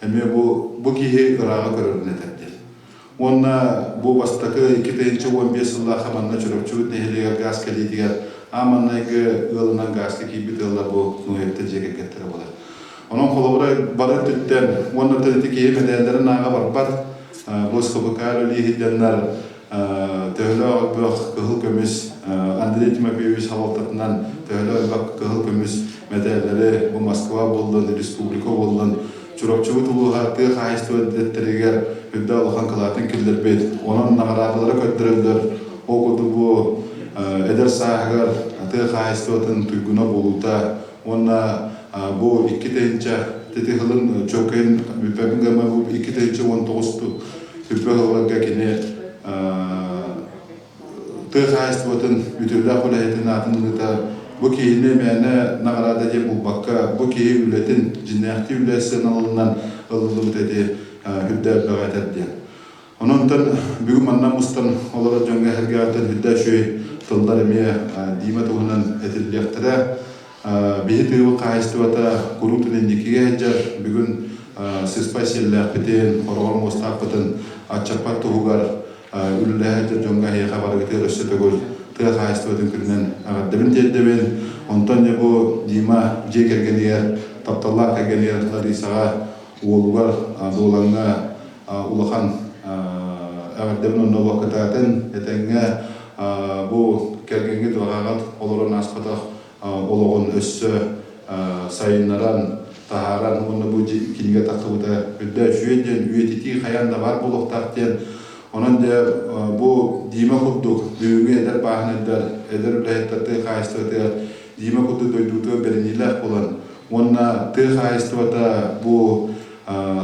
эмиэ бу бу киһи ырааҕы көрөрүн этэр диэн. Уонна бу бастакы 2015 сыллаахха манна Чурапчыбыт нэһилиэгэр гаас кэлиитигэр аан маҥнайгы ыалынан гааска киирбит ыаллар бу Ноевтар дьиэ кэргэттэрэ буолар. Онон холобура бары өттүттэн уонна ити киһи мэтээллэрин ааҕа барбат бу СХБК үлэлии сылдьаннар төһөлөөх элбэх кыһыл көмүс Андрей Тимофеевич салалтатынан төһөлөөх элбэх кыһыл көмүс мэтээллэри бу Москва буоллун, республика буоллун Чурапчыбыт улууһа тыа хаһаайыстыба дэттэригэр үрдэ улахан кылаатын киллэрбит. Онон наҕараадалары көрдөрөллөр. Ол курдук бу эдэр сааһыгар тыа хаһаайыстыбатын туйгуна буолуута уонна бу 2 тыһыынча ити сылын чөкөйүн бүппэппин гына бу 2019 түрпэ сылларга кини тыа хаһаайыстыбатын үтүөлээх үлэһитин аатын ылыыта бу киһини мээнэ наҕараада диэн булбакка, бу киһи үлэтин дьиҥнээхтии үлэ сыаналанан ылыллыбыт эти үрдээбэҕэ этэр диэн. Онон бүгүн манна мустан олорор дьоҥҥо эһэргээҕиттэн үрдээ үчүгэй тыллар эмиэ Дима туһунан этиллиэхтэрэ. Биһи тыыбыт хаһаайыстыбата куруутун инникигэ сылдьар. Бүгүн сыспай сиэллээхпитин, хороҕор муостаахпытын аччаппат туһугар үлэлэһэ сылдьар дьоҥҥо эһиэхэ барыгытыгар өссө төгүл тыа хаһаайыстыбатын күнүнэн эҕэрдэбин тиэрдэбин. Онтон дьэ бу Дима дьиэ кэргэнигэр, тапталлаах кэргэнигэр Ларисаҕа, уолугар Дуолаҥҥа улахан эҕэрдэбин онно олох кытаатын, этэҥҥэ бу кэргэҥҥит ваҕаҕат олорон ааспатах олоҕун өссө сайыннаран, таһааран уонна бу кинигэ тахсыбыта үрдэ үчүгэй диэн үйэтитии хайаан да баар буолуохтаах диэн. Онон дьэ бу Дима курдук бүгүҥҥү эдэр бааһынайдар, эдэр үлэһиттэр тыа хаһаайыстыбатыгар Дима курдук дойдутугар бэриниилээх буолан уонна тыа хаһаайыстыбата бу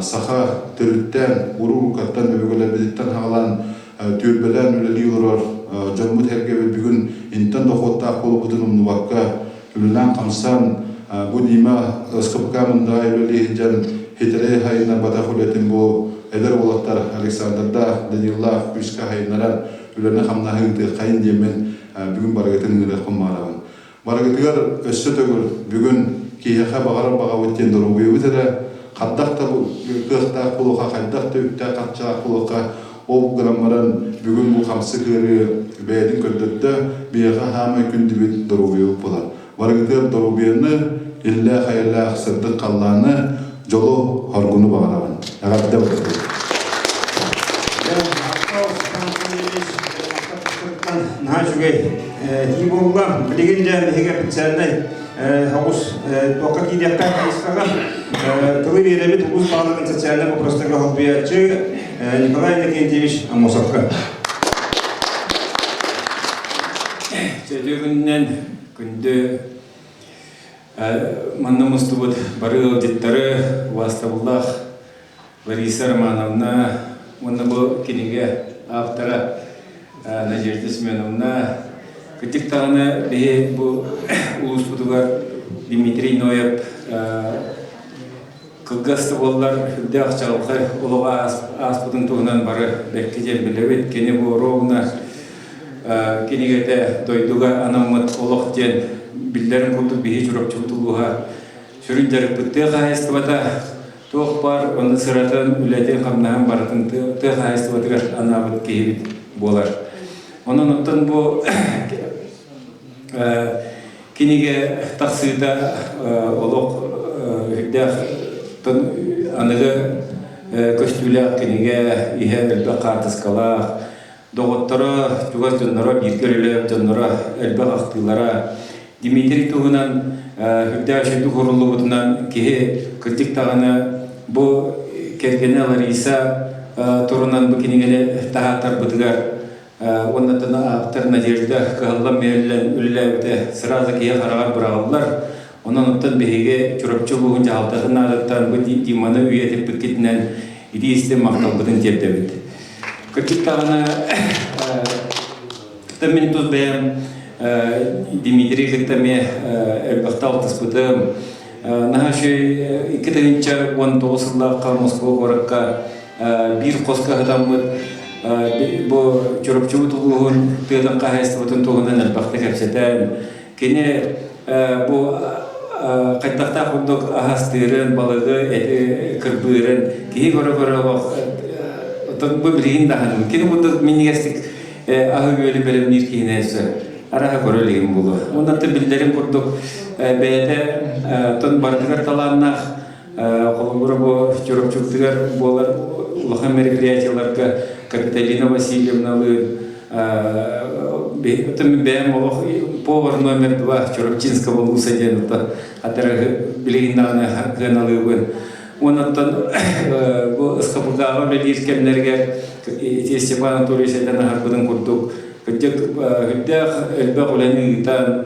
саха төрүттээн уруу-уруккаттан өбүгэлэрбититтэн хаалан түөлбэлээн үлэлии олорор дьоммут-сэргэбит бүгүн интэн дохуоттаах буолбутун умнубакка үлэлээн-хамсаан бу Дима СКПК Мындаҕай үлэлии сылдьан хитэрэй хайыннарбатах үлэтин бу эдэр уолаттар Александрдаах, Даниллаах күүскэ хайыннаран үлэни-хамнаһы ыытыаххайын диэммин бүгүн барыгытын ыҥырыахпын баҕарабын. Барыгытыгар өссө төгүл бүгүн киһиэхэ баҕарар баҕабыт диэн доруобуйабыт эрэ хайдах да кыахтаах буолуохха, хайдах да үптээх-харчылаах буолуохха, ол гынан баран бүгүн бу хамсык ыарыы бэйэтин көрдөрдө, биһиэхэ хаамай күндүбүт доруобуйабыт буолар. Барыгытыгар доруобуйаны, иллээх-эйэлээх сырдык халлааны, дьолу, хоргуну баҕарабын. Эҕэрдэ буоллун! Наһаа үчүгэй этии буолла. Билигин дьэ биһиги официальнай оҕус туохха киириэххэ хайысхаҕа тылы биэрэбит улуус баһылыгын социальнай вопростарга солбуйааччы Николай Иннокентьевич Аммосовка. Чөтүө күнүнэн күндү манна мустубут бары ыалдьыттары убаастабыллаах Лариса Романовна уонна бу кинигэ автора Надежда Семеновна кырдьык даҕаны биһи бу улууспутугар Дмитрий Ноев кылгас да буоллар үрдээх чаҕылхай олоҕо ааспытын туһунан бары бэркэ диэн билэбит. Кини бу ровно кинигэтэ дойдуга анаммыт олох диэн биллэрин курдук биһи Чурапчыбыт улууһа сүрүн дьарыкпыт тыа хаһаайыстыбата туох баар онно сыратын, үлэтин, хамнаһын барытын тыа хаһаайыстыбатыгар анаабыт киһибит буолар. Онон оттон бу кинигэ тахсыыта олох үрдээх аныгы көстүүлээх кинигэ иһэ элбэх хаартыскалаах, доҕотторо, чугас дьонноро, бииргэ үлэлээбит дьонноро элбэх ахтыылара. Дмитрий туһунан үрдээх үчүгэйдик уһуруллубутунан киһи кырдьык даҕаны бу кэргэнэ Лариса турунан бу кинигэни таһааттарбытыгар уонна ааптар Надежда кыһаллан-мүһэллэн үлэлээбитэ сразу киһи хараҕар быраҕыллар. Онон оттон биһиги Чурапчы улууһун дьаһалтатын наадаттан бу Диманы үйэтиппиккитинэн итии-истиҥ махталбытын тиэрдэбит. Кырдьык даҕаны кытта мин тус бэйэм Дмитрий кытта эмиэ элбэхтэ алтыспытым. Наһаа үчүгэй 2019 сыллаахха Москва куоракка биир хоско сытаммыт бу Чурапчыбыт улууһун тыатын хаһаайыстыбатын туһунан элбэхтэ кэпсэтэн, кини бу хайдахтаах курдук аһастыырын, балыгы, эти кырбыырын киһи көрө-көрө олох Оттон бу билигин даҕаны кини курдук минньигэстик аһы-үөлү бэлэмниир киһини өссө араһа көрө илигим буолуо. Онон биллэрин курдук бэйэтэ оттон барытыгар талааннаах. Холобура бу Чурапчыбытыгар буолар улахан мероприятиеларга Капиталина Васильевналыын оттон бэйэм олох повар номер два Чурапчинского улуса диэн оттон хатары билигин даҕаны кыаналыыбын. Онон бу СХПК-ҕа үлэлиир кэмнэригэр ити Степан Анатольевич этэн аһарбытын курдук кырдьык үрдээх элбэх үлэни ыытан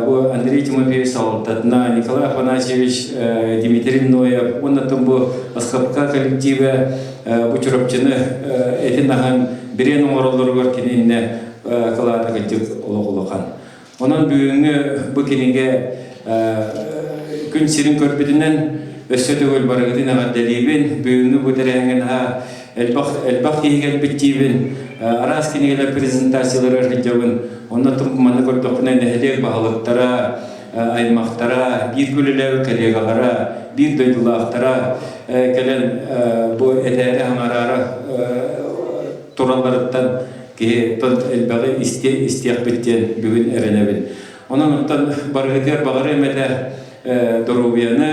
бу Андрей Тимофеевич салалтатына, Николай Афанасьевич Дмитрий Ноев уонна бу СХПК коллективэ бу Чурапчыны этин аһан бириэн оҥороллоругар кининнэ кылаата кырдьык олох улахан. Онон бүгүҥҥү бу кинигэ күн сирин көрбүтүнэн өссө төгүл барыгытын эҕэрдэлиибин. Бүгүҥҥү бу тэрээһиҥҥэ наһаа элбэх элбэх киһи кэлбит диибин. Араас кинигэлэр презентацияларыгар сылдьабын. Онно манна көрдөхпүнэ нэһилиэк баһылыктара, аймахтара, биир үлэлээбит коллегалара, биир дойдулаахтара кэлэн бу этээри хаҥараара туралларыттан киһи элбэҕи истиэхпит диэн бүгүн эрэнэбин. Онон оттон барыгытыгар баҕарыам этэ доруобуйаны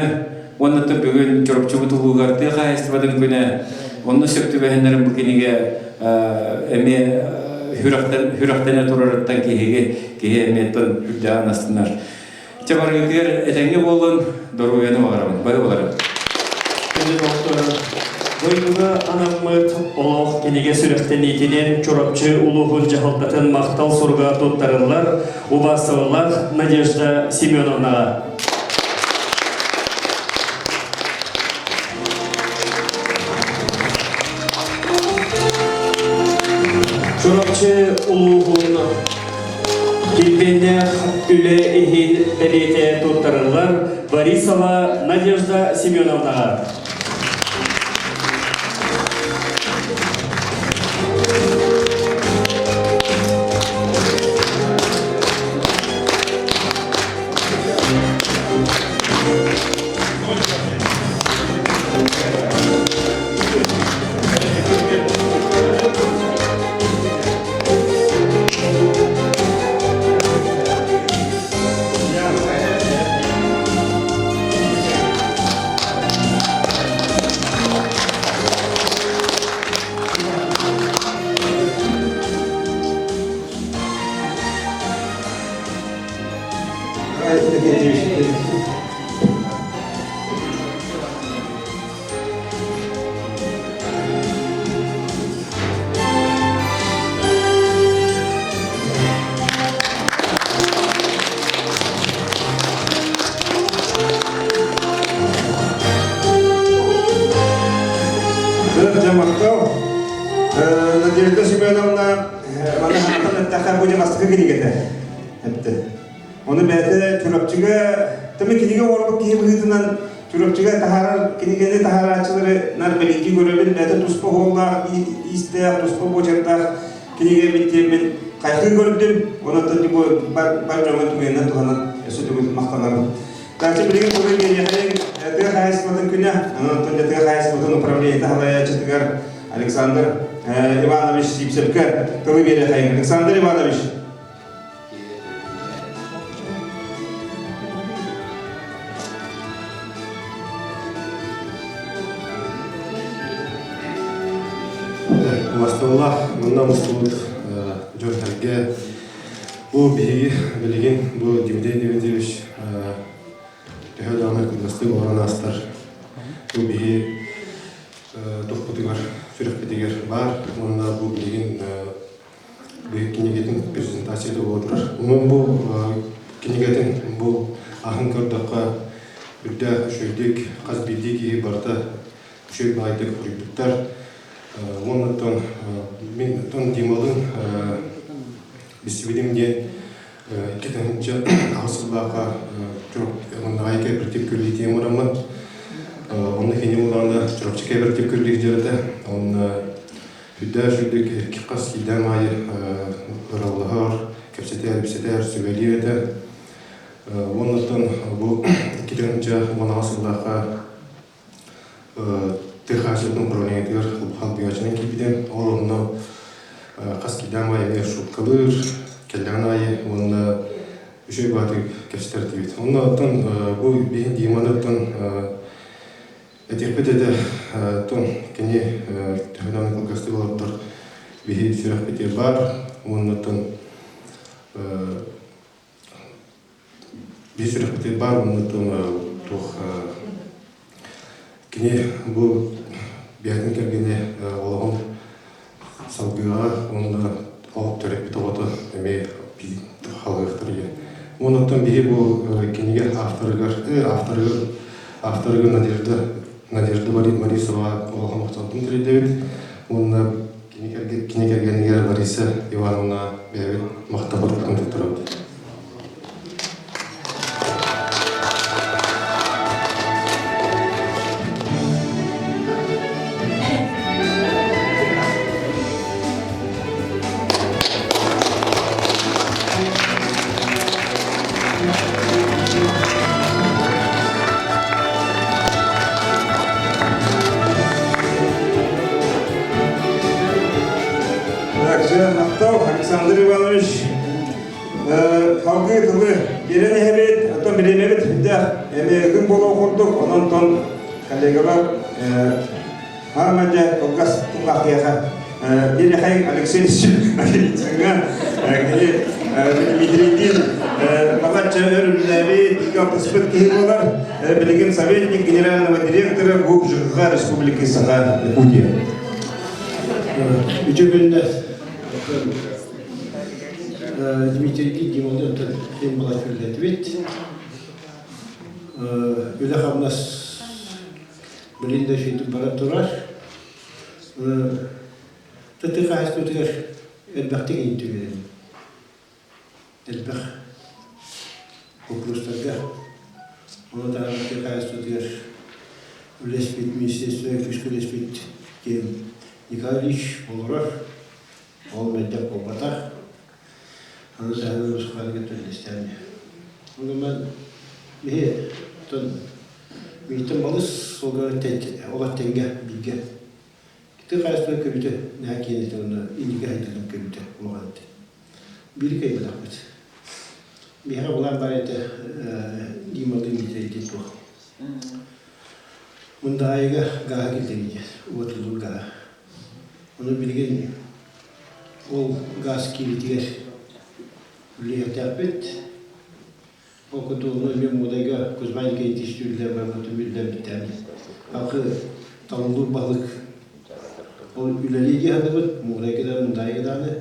уонна бүгүн Чурапчыбыт улууһугар тыа хаһаайыстыбатын күнэ онно сөп түбэһиннэрин бу кинигэ эмиэ сүрэхтэнэ турарыттан киһиги киһи эмиэ үрдээҕин астынар. Чэ барыгытыгар этэҥҥэ буоллун, доруобуйаны баҕарабын. Бары баҕарабын. Күндү дойдуга анаммыт олох кинигэ сүрэхтэниитинэн Чурапчы улууһун дьаһалтатын махтал суруга туттарыллар убаастабыллаах Надежда Семеновнаҕа. Чурапчы улууһун Килбиэннээх үлэ иһин бэлиэтэ туттарыллар Борисова Надежда Семеновнаҕа. Махтал. Надежда Семеновна, манна хантан эттэххэ бу бастакы кинигэтэ эттэ. Ону бэйэтэ Чурапчыга тымы кинигэ оҥорбут киһи быһыытынан Чурапчыга таһаарар кинигэни таһаарааччылары нар бэлиэтии көрөбүн, бэйэтэ туспа оһуоллаах, иистээх, туспа буочардаах кинигэ эбит диэммин хайҕыы көрдүм. Онон бу бар дьоҥҥо түгэнинэн туһанан өссө төгүл махтанабын. Дальше билигин тылы биэриэххэ тыа хаһаайыстыбатын күнэ, онон тыа хаһаайыстыбатын управлениета салайааччытыгар Александр Иванович Сивцевкэ тылы биэриэххэйиҥ. Александр Иванович. Убастабыллаах манна мустубут дьон-сэргэ бу биһиги билигин бу Дмитрий Дмитриевич төһө даҕаны кылгастык олорон аастар бу биһи тухпутугар сүрэхпитигэр баар уонна бу билигин кинигэтин презентацията буола турар. Онон бу кинигэтин бу аһын көрдөххө үрдээх үчүгэйдик хас биирдии киһи барыта үчүгэй баайдык суруйбуттар. Уонна мин оттон Дималыын билсибитим диэн 2008 сыллаахха Чурапчы кооператив көрдүү тиэмэ Онно кини улаана Чурапчы кооператив көрдүү дьарыта. Онно Сүрдээх үчүгэйдик икки хас киирдэҕим аайы ыраллаһар, кэпсэтэр-ипсэтэр, сүбэлиир этэ. Уонна оттон бу 2010 сыллаахха Тыа хаһаайыстыбатын управлениетыгар халбыйааччынан киирбитим. Ол онно хас киирдэҕим аайы эмиэ шуткалыыр, кэллэҕин аайы уонна үчүгэй баатык кэпсэтэр диибит. Онно оттон бу биһин Диманы оттон этиэхпит этэ, оттон кини төһөнөн кылгастык олордор биһи сүрэхпитигэр баар уонна оттон биһи сүрэхпитигэр баар уонна оттон туох кини бу бэйэтин кэргэнэ олоҕун салгыаҕа уонна ол төрөппүт оҕото эмиэ халыахтар диэн. Уонна оттон биһи бу кинигэ авторыгар авторыгар авторыгар Надежда Надежда Борисова улахан махталбын тириэрдэбит уонна кини кэргэнигэр Лариса Ивановна бэйэбит махталбытын туттарабыт. Махтал, Александр Иванович. Салгыы тылы биэрэн иһэбит, оттон бириэмэбит сүрдээх эмиэ күн буолуох курдук, онон тон коллегалар хаама дьэ кылгас тыллаах биэрэхэй Алексей Ильичҥа кини Дмитрийдиин балачча өр үлэлээбит, бииргэ алтыспыт киһи буолар. Билигин советник генерального директора ГУП ЖКХ Республики Саха Якутия. Үтүө күннэр. Дмитрийдиин Дималыын оттон ким була үлэлэтибит. Үлэ-хамнас билин да үчүгэйдик баран турар. Тыа хаһаайыстыбатыгар элбэхтик иһиттибит. Элбэх боппуруостарга ону таһынан тыа хаһаайыстыбатыгар үлэспит министерство күүскэ үлэспит киһим Николай Ильич олорор. Ол мэлдьэх буолбатах. Аны таһынан Москваны кытта үллэстээн. Онон биһи оттон миигиттэн балыс суолга олох тэҥҥэ бииргэ. Тыа хаһаайыстыба көрүүтэ наһаа киэҥ этэ уонна инники сайдыытын көрүүтэ улахан этэ. Биири кыайбатахпыт. Биһиэхэ былаан баар этэ Дималыын Дмитрийдиин туох. Мындаайыга гааһы киллэрии диэн, уотуллуур гааһы. Ону билигин ол гаас киириитигэр үлэлиэхтээхпит. Ол курдук ону эмиэ Муодайга Кузьма Никитич үллэр барбытын үллэрбиттээн халкы талыллуур баһылык ол үлэлии дии саныыбыт Муодайга да Мындаайга даҕаны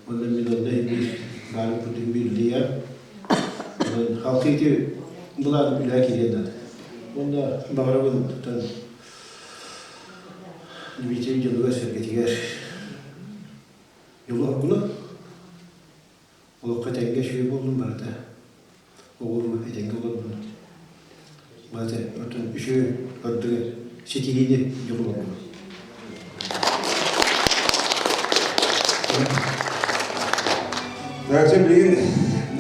уонна мин онно биир баарын курдук үлэлиэм. Онон халкы ити былаан үлэҕэ киириэн наада. Уонна баҕарабын тутан Дмитрий дьонугар-сэргэтигэр дьолу-соргуну, олоххо этэҥҥэ үчүгэй буоллун барыта, оҕолору этэҥҥэ олордун, барыта оттон үчүгэй ордугар ситиһиини дьолу-соргуну. Дальше билигин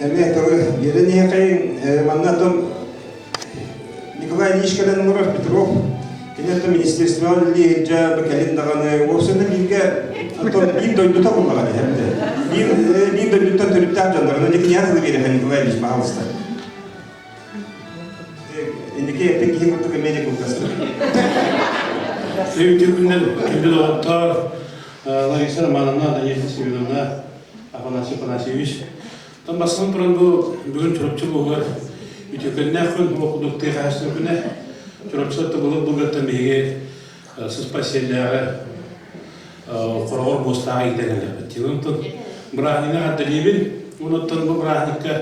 эмиэ тылы биэрэн иһэхэй манна оттон Николай Ильич кэлэн олорор Петров кини оттон министерствоҕа үлэлии сылдьан кэлин даҕаны уопсайынан бииргэ оттон биир дойдута буллаҕа эбит биир биир дойдуттан төрүттээх дьоннор ону киниэхэ тылы биэрэхэ Николай Ильич пожалуйста инники эппит киһи курдук эмиэ де кылгастык Үтүө күннэр күндү доҕоттор Лариса Романовна, Надежда Семеновна, Афанасий Афанасьевич. Оттон бастатан туран бу бүгүн Чурапчы улууһугар үтүөкэннээх күн, ол курдук тыа хаһаайыстыба күнэ. Чурапчылар былыр-былыргыттан биһиги сыспай сиэллээҕи хороҕор муостааҕы иитэн элэппит. Онтон бырааһынньыгы эҕэрдэлиибин. Онуттан бу бырааһынньыкка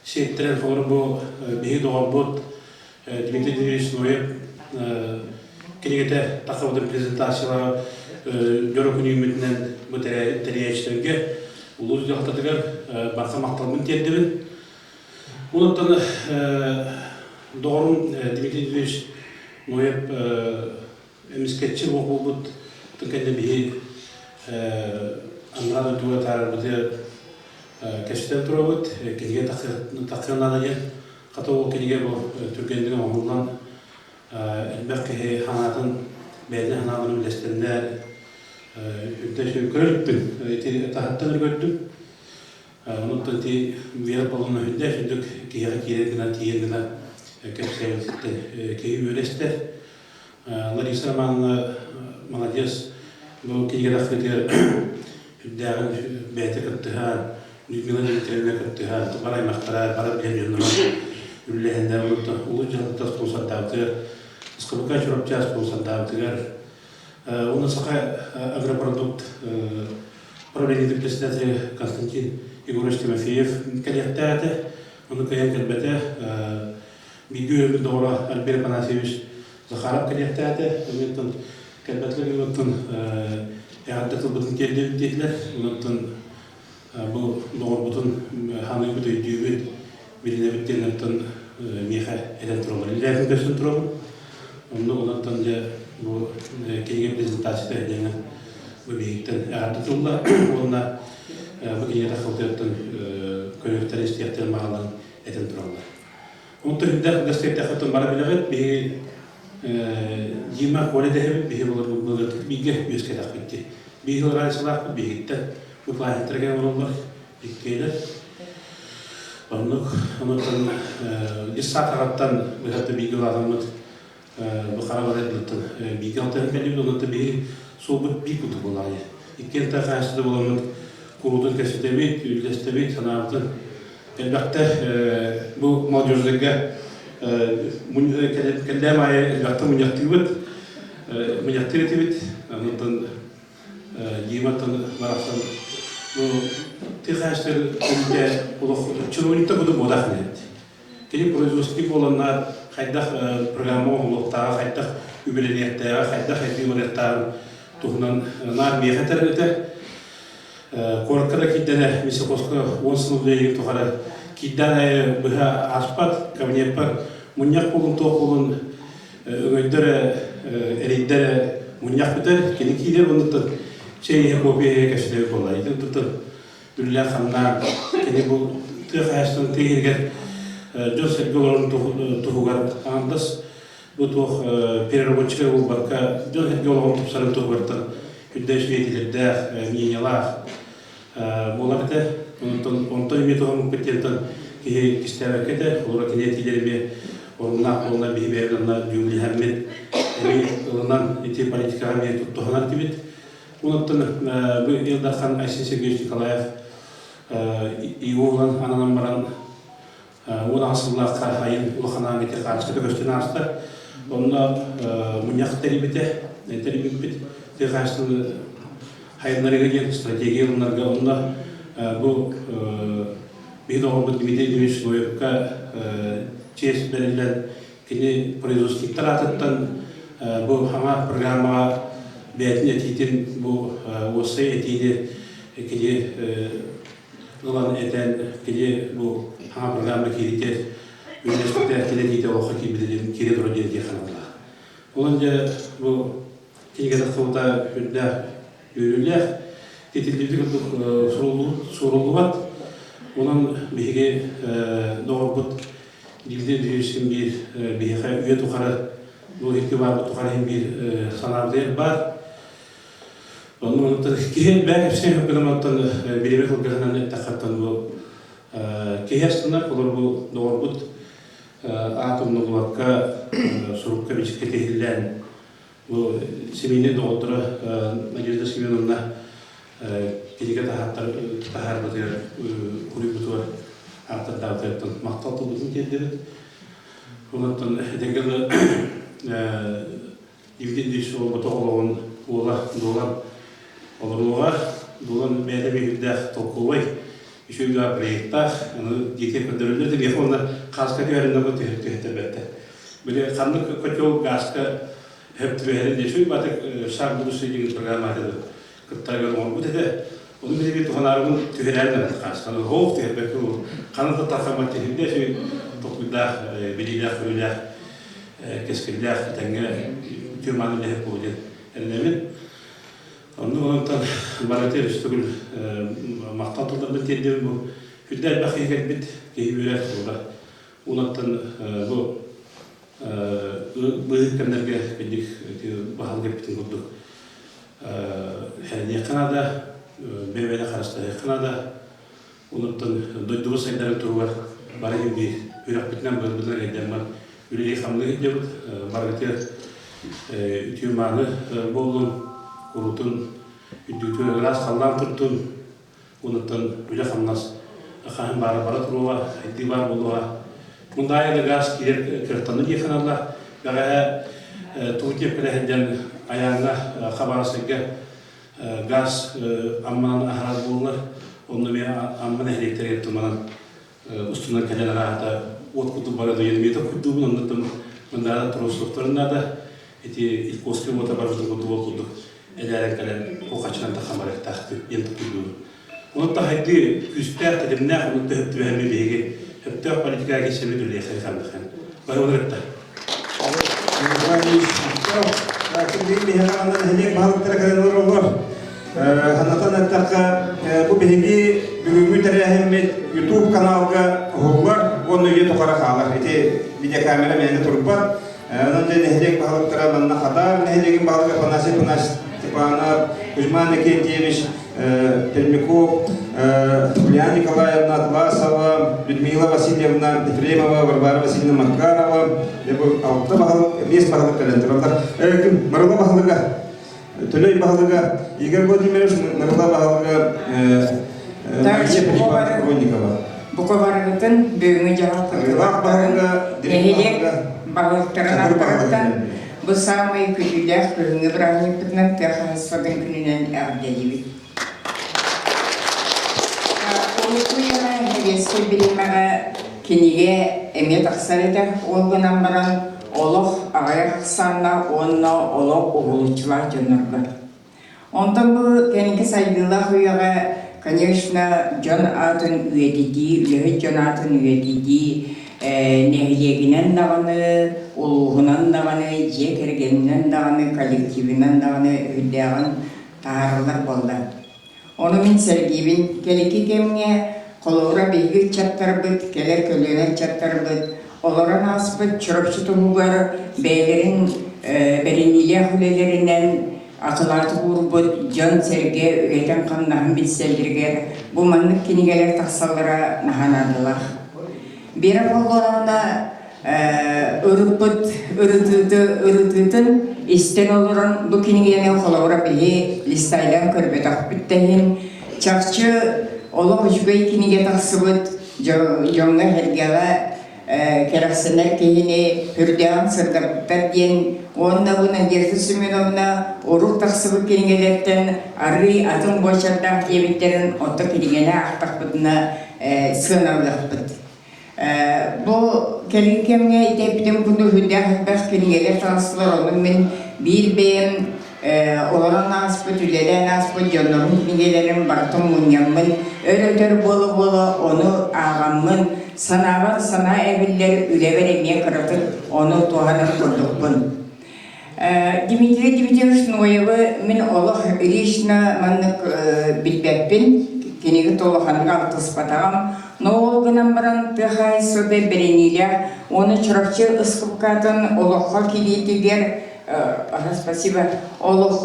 сиэттэрэн холобур бу биһиги доҕорбут Дмитрий Дмитриевич Ноев кинигэтэ тахсыбытын презентациялара дьоро күн үүммүтүнэн бу тэрийээччилэргэ улуус дьаһалтатыгар барҕа махталбын тиэрдэбин. Онуттан доҕорум Дмитрий Дмитриевич Ноев эмискэччи суох буолбут кэннэ биһи анараа дойдуга таарарбытыгар кэпсэтэн турабыт. Кинигэ тахсыан наада диэн. Хата ол кинигэ бу түргэнник оҥоһуллан. Элбэх киһи санаатын, бэйэтин санааларын үллэстэннэ, үрдэ көрүппүн, ити таһыттан эрэ көрдүм. Онуттан ити Вера Павловна үрдэ үрдүк киһиэхэ киирэн гына, тиийэн гына кэпсээбититтэн киһи үөрэ истэр. Лариса Романовна молодец, бу кинигэ тахсыытыгар үрдээҕин бэйэтэ кыттыһан, Людмила Дмитриевна кыттыһан, бар аймахтара, бары билэр дьонноро үллэһиннэр улуу дьаһалта спонсордаабытыгар, СКБК Чурапча спонсордаабытыгар, уонна Саха агропродукт правлениетын председателэ Константин Егорович Тимофеев кэлиэхтээх этэ, ону кыайан кэлбэтэ. Бииргэ үөрэммит доҕоро Альберт Афанасьевич Захаров кэлиэхтээтэ. Онтон кэлбэтилэр онтон эҕэрдэ тылбытын тиэрдэбит диэтилэр. Онтон бу доҕорбутун ханыыбыт, өйдүүбүт, билинэбит диэн онтон миэхэ этэн тураллар. Илээхин көстөн турабын. Онно онтон дьэ бу кинигэ презентацията диэҥҥэ бу биһиктэн эҕэрдэ тылла уонна бу кинигэ тахсыбытыттан көрүөхтэрин истиэхтэрин баҕаларын этэн тураллар. Онтон үрдээх гастриттаахтан бара билэҕит, биһи Дима Коля дэһэбит, биһи былыргытык бииргэ үөскэтэхпит дии. Биир сыл разницалаахпыт биһигиттэн. Бу классиктар кэлэн олороллор, иккиэлэр. Оннук, онуттан дьыссаат аҕаттан быһата бииргэ улаатаммыт бу хара барайдыттан бииргэ алтыһан кэллибит, онуттан биһи суолбут биир курдук буолаайы. Иккиэн та хаһаайыстыбата буоламмыт куруутун кэпсэтэбит, үллэстэбит, санаабытын Элбэхтэ бу молодеждарга кэллэм аайы элбэхтэ мунньахтыыбыт, мунньахтыыр этибит. Онтон Диматтан барахсан бу тыа хаһаайыстыбатын кэмитэ олох чиновниктар курдук буолаах эбит. Кини производственник буоланнар хайдах программа оҥоһуллуохтааҕа, хайдах үбүлэниэхтээҕэ, хайдах сайдыы барыахтааҕын туһунан наар миэхэ этэр этэ. Куоракка да киирдэнэ Мисокоска 10 сыл үлэлиирин тухары киирдээн аайы быһа ааспат, кабинеппар мунньах буолун, туох буолун өҥөйдөр эрэ, эрийдэр эрэ мунньах бүтэр, кини киирэр оннуттан чэй иһэ, кофе иһэ кэпсэтэр буолла. Ити туттан үлэлээн-хамнаан кини бу тыа хаһаайыстыбатын тыа иһигэр дьон-сэргэ олорон туһугар аҥардас бу туох переработчика буолбакка дьон-сэргэ олоҕун тупсарын туһугартан үрдэ үчүгэйдилэрдээх, мнениелаах буолар этэ. Онтон онтон эмиэ туһаммыппыт диэнтэн киһи кистээбэккэ этэ. Олору кини этиилэр эмиэ оруннаах буолла биһи бэйэбит онно дьүүллэһэммит эмиэ ылынан ити политикаҕа эмиэ туһанар этибит. Онуттан бу Ил Дархан Айсен Сергеевич Николаев ИО-лан ананан баран 18 сыллаахха айын улахан ааҥҥа ити хаачыстыба көстөн ааста. Онно мунньах тэрийбитэ, тэрийбиппит. Тыа хаһаайыстыбаны хайыннарыыга диэн стратегия ылынарга онно бу биһи доҕорбут Дмитрий Дмитриевич Ноевка чиэс бэриллэн кини производственниктар аатыттан бу саҥа программаҕа бэйэтин этиитин бу уопсай этиини кини ылан этэн кини бу саҥа программа кииритэр үллэстибитэ кини этиитэ олоххо киирбитэ диэн киирэ турар диэн этиэх санаалаах. Онон дьэ бу кинигэ тахсыбыта үрдээх үөрүүлээх титиллибит курдук суруллубат. Онон биһиги доҕорбут Дмитрий Дмитриевич биир биһиэхэ үйэ тухары бу икки баарбыт тухары иһин биир санаабытыгар баар. Онно онтон киһи бэйэ кэпсиэн гынан оттон бириэмэ кылгаһынан эттэххэ бу киһи астынар, олор бу доҕорбут аат умнуллубакка сурукка бичиккэ тиһиллэн бу семейный доҕотторо Надежда Семеновна кинигэ таһаарбытыгар уруйбутугар ааптардаабытыгар махтал тылбытын тиэрдэбит. Онон этэҥҥэ Евгений Ильич олорботох олоҕун уола Дуолан олоруоҕа. Дуолан бэйэтэ биһирдээх толкуобай, үчүгэй проектаах, аны диэки көрдөрөллөр да биэхэ уонна хааска түһэринэ бу түһэттэрбэттэр. Били ханнык котел гааска хөп түбэһэрин диye үчүгэй батык шаг будущий деген программаты кыттарыгар оҥорбут этэ. Ону билиги туһанаарыбын түһэрээр да хаасканы оох түһэрбэккэ ол ханан да тархаммат киһирдэ үчүгэй толкуйдаах, билиилээх, көрүүлээх кэскиллээх тэҥҥэ үтүө мааны үлэһит буолуо диэн эрэнэбин. Оннук онтон барыта өрүстүгүл махтал тылларбын тиэрдэбин бу үрдэ элбэх киһи кэлбит киһи үөрэр буолар. Унаттан бу. Быыһык кэмнэргэ бинник баһылык эппитин курдук сэрэниэххэ наада, бэйэ-бэйэни харыстаһыахха наада. Онуттан дойдубут сайдарын туһугар бары биир үрэхпитинэн быарбытынан эйдэммэт үлэлии-хамныы сылдьабыт. Барыгытыгар үтүө-мааны буоллун, куруутун үрдүгүтүгэр ыраас халлаан турдун, Онуттан үлэ-хамнас хаһан баара бара туруоҕа, сайдыы баар буолуоҕа. Мындаайа да гаас киирэр кыахтанна дии саналлар. Бэҕэһээ тугу тиэппэлэ сылдьан Айааҥҥа Хабаровскайга гаас Амманан аһарар буоллар, онно эмиэ Амма нэһилиэктэригэр туманан устунан кэлэн араата уот курдук бара дуйан эмиэ курдугун оннуттан мындаада туруорсуохтарын наада. Ити Иркутскай уота барбытын курдук ол курдук элээрэн кэлэн куохаччынан тахсан барыахтаах диэн тутуйдуубун. Онон таһайдыы күүстээх, тэтимнээх, онон төһөп түбэһэммит биһиги сөптөөх политикаҕа киирсэбит үлэлиэххэ ханныхан. Бары ытта. Биһиэхэ манна нэһилиэк баһылыктара кэлэн олороллор. Санатан эттэххэ, бу биһиги бүгүҥҥү тэрээһиммит YouTube каналга уһуллар уонна үйэ тухары хаалар. Ити видеокамера мээнэ турбат. Онон дьэ нэһилиэк баһылыктара манна Хадаар нэһилиэгин баһылыга Афанасий Афанасьевич Степанов, Кузьма Иннокентьевич Пермяков, Ульяна Николаевна Атласова, Людмила Васильевна Ефремова, Варвара Васильевна Макарова, алта баһылык, биэс баһылык кэлэн тураллар. Мырыла баһылыга, Төлөй баһылыга Игорь Владимирович, Мырыла баһылыга Мария Бронникова. Бука барыгытын бүгүҥҥү дьаһалталаах нэһилиэк баһылыктарын аттарыттан бу саамай күтүүлээх күһүҥҥү бырааһынньыкпытынан тыа хаһаайыстыбатын күнүнэн эҕэрдэлиибит. Урукку үйэҕэ сэбиэскэй бириэмэҕэ кинигэ эмиэ тахсар этэ, ол гынан баран олох аҕыйах ахсааннаах уонна олох уһулуччулаах дьоннорго. Онтон бу кэнники сайдыылаах үйэҕэ, конечно, дьон аатын үйэтитии, үлэһит дьон аатын үйэтитии нэһилиэгинэн даҕаны, улууһунан даҕаны, дьиэ кэргэнинэн даҕаны, коллективынан даҕаны үрдээҕин таһаараллар буолла. Ону мин сэргиибин. Кэлики кэмҥэ, холобура, биһиги ыччаттарбыт, кэлэр көлүөнэ ыччаттарбыт олорон ааспыт Чурапчы туһугар бэйэлэрин бэриниилээх үлэлэринэн акылааты уурбут дьон-сэргэ үлэтин-хамнаһын билсэллэригэр бу маннык кинигэлэр тахсаллара наһаа наадалаах. Вера Павловна ырыппыт ырытыыты ырытыытын истэн олорон бу кинигэни холобура биһи листайдан көрбөтөхпүт да иһин чахчы олох үчүгэй кинигэ тахсыбыт дьоҥҥо-сэргэҕэ кэрэхсэнэр киһини үрдээҕин сырдаппыттар диэн уонна бу Надежда Семеновна урут тахсыбыт кинигэлэртэн арыый атын буочардаах диэбиттэрин отто кинигэни аахтахпытына сыаналыахпыт. Бу кэлин кэмҥэ итэппитим курдук сүрдээх элбэх кинигэлэр таҕыстылар, ону мин биир бэйэм олорон ааспыт, үлэлээн ааспыт дьоннорум кинигэлэрин барытын мунньаммын, өр-өтөр буола-буола ону ааҕаммын, санаабар санаа эбиллэр, үлэбэр эмиэ кыратык ону туһанар курдукпун. Дмитрий Дмитриевич Ноевы мин олох лично маннык билбэппин, кинигэ толоханыга алтыспатаҕым. Но ол гынан баран тыа хаһаайыстыбата бэриниилээх уонна Чурапчы ыскыпкатын олоххо киириитигэр спасибо олох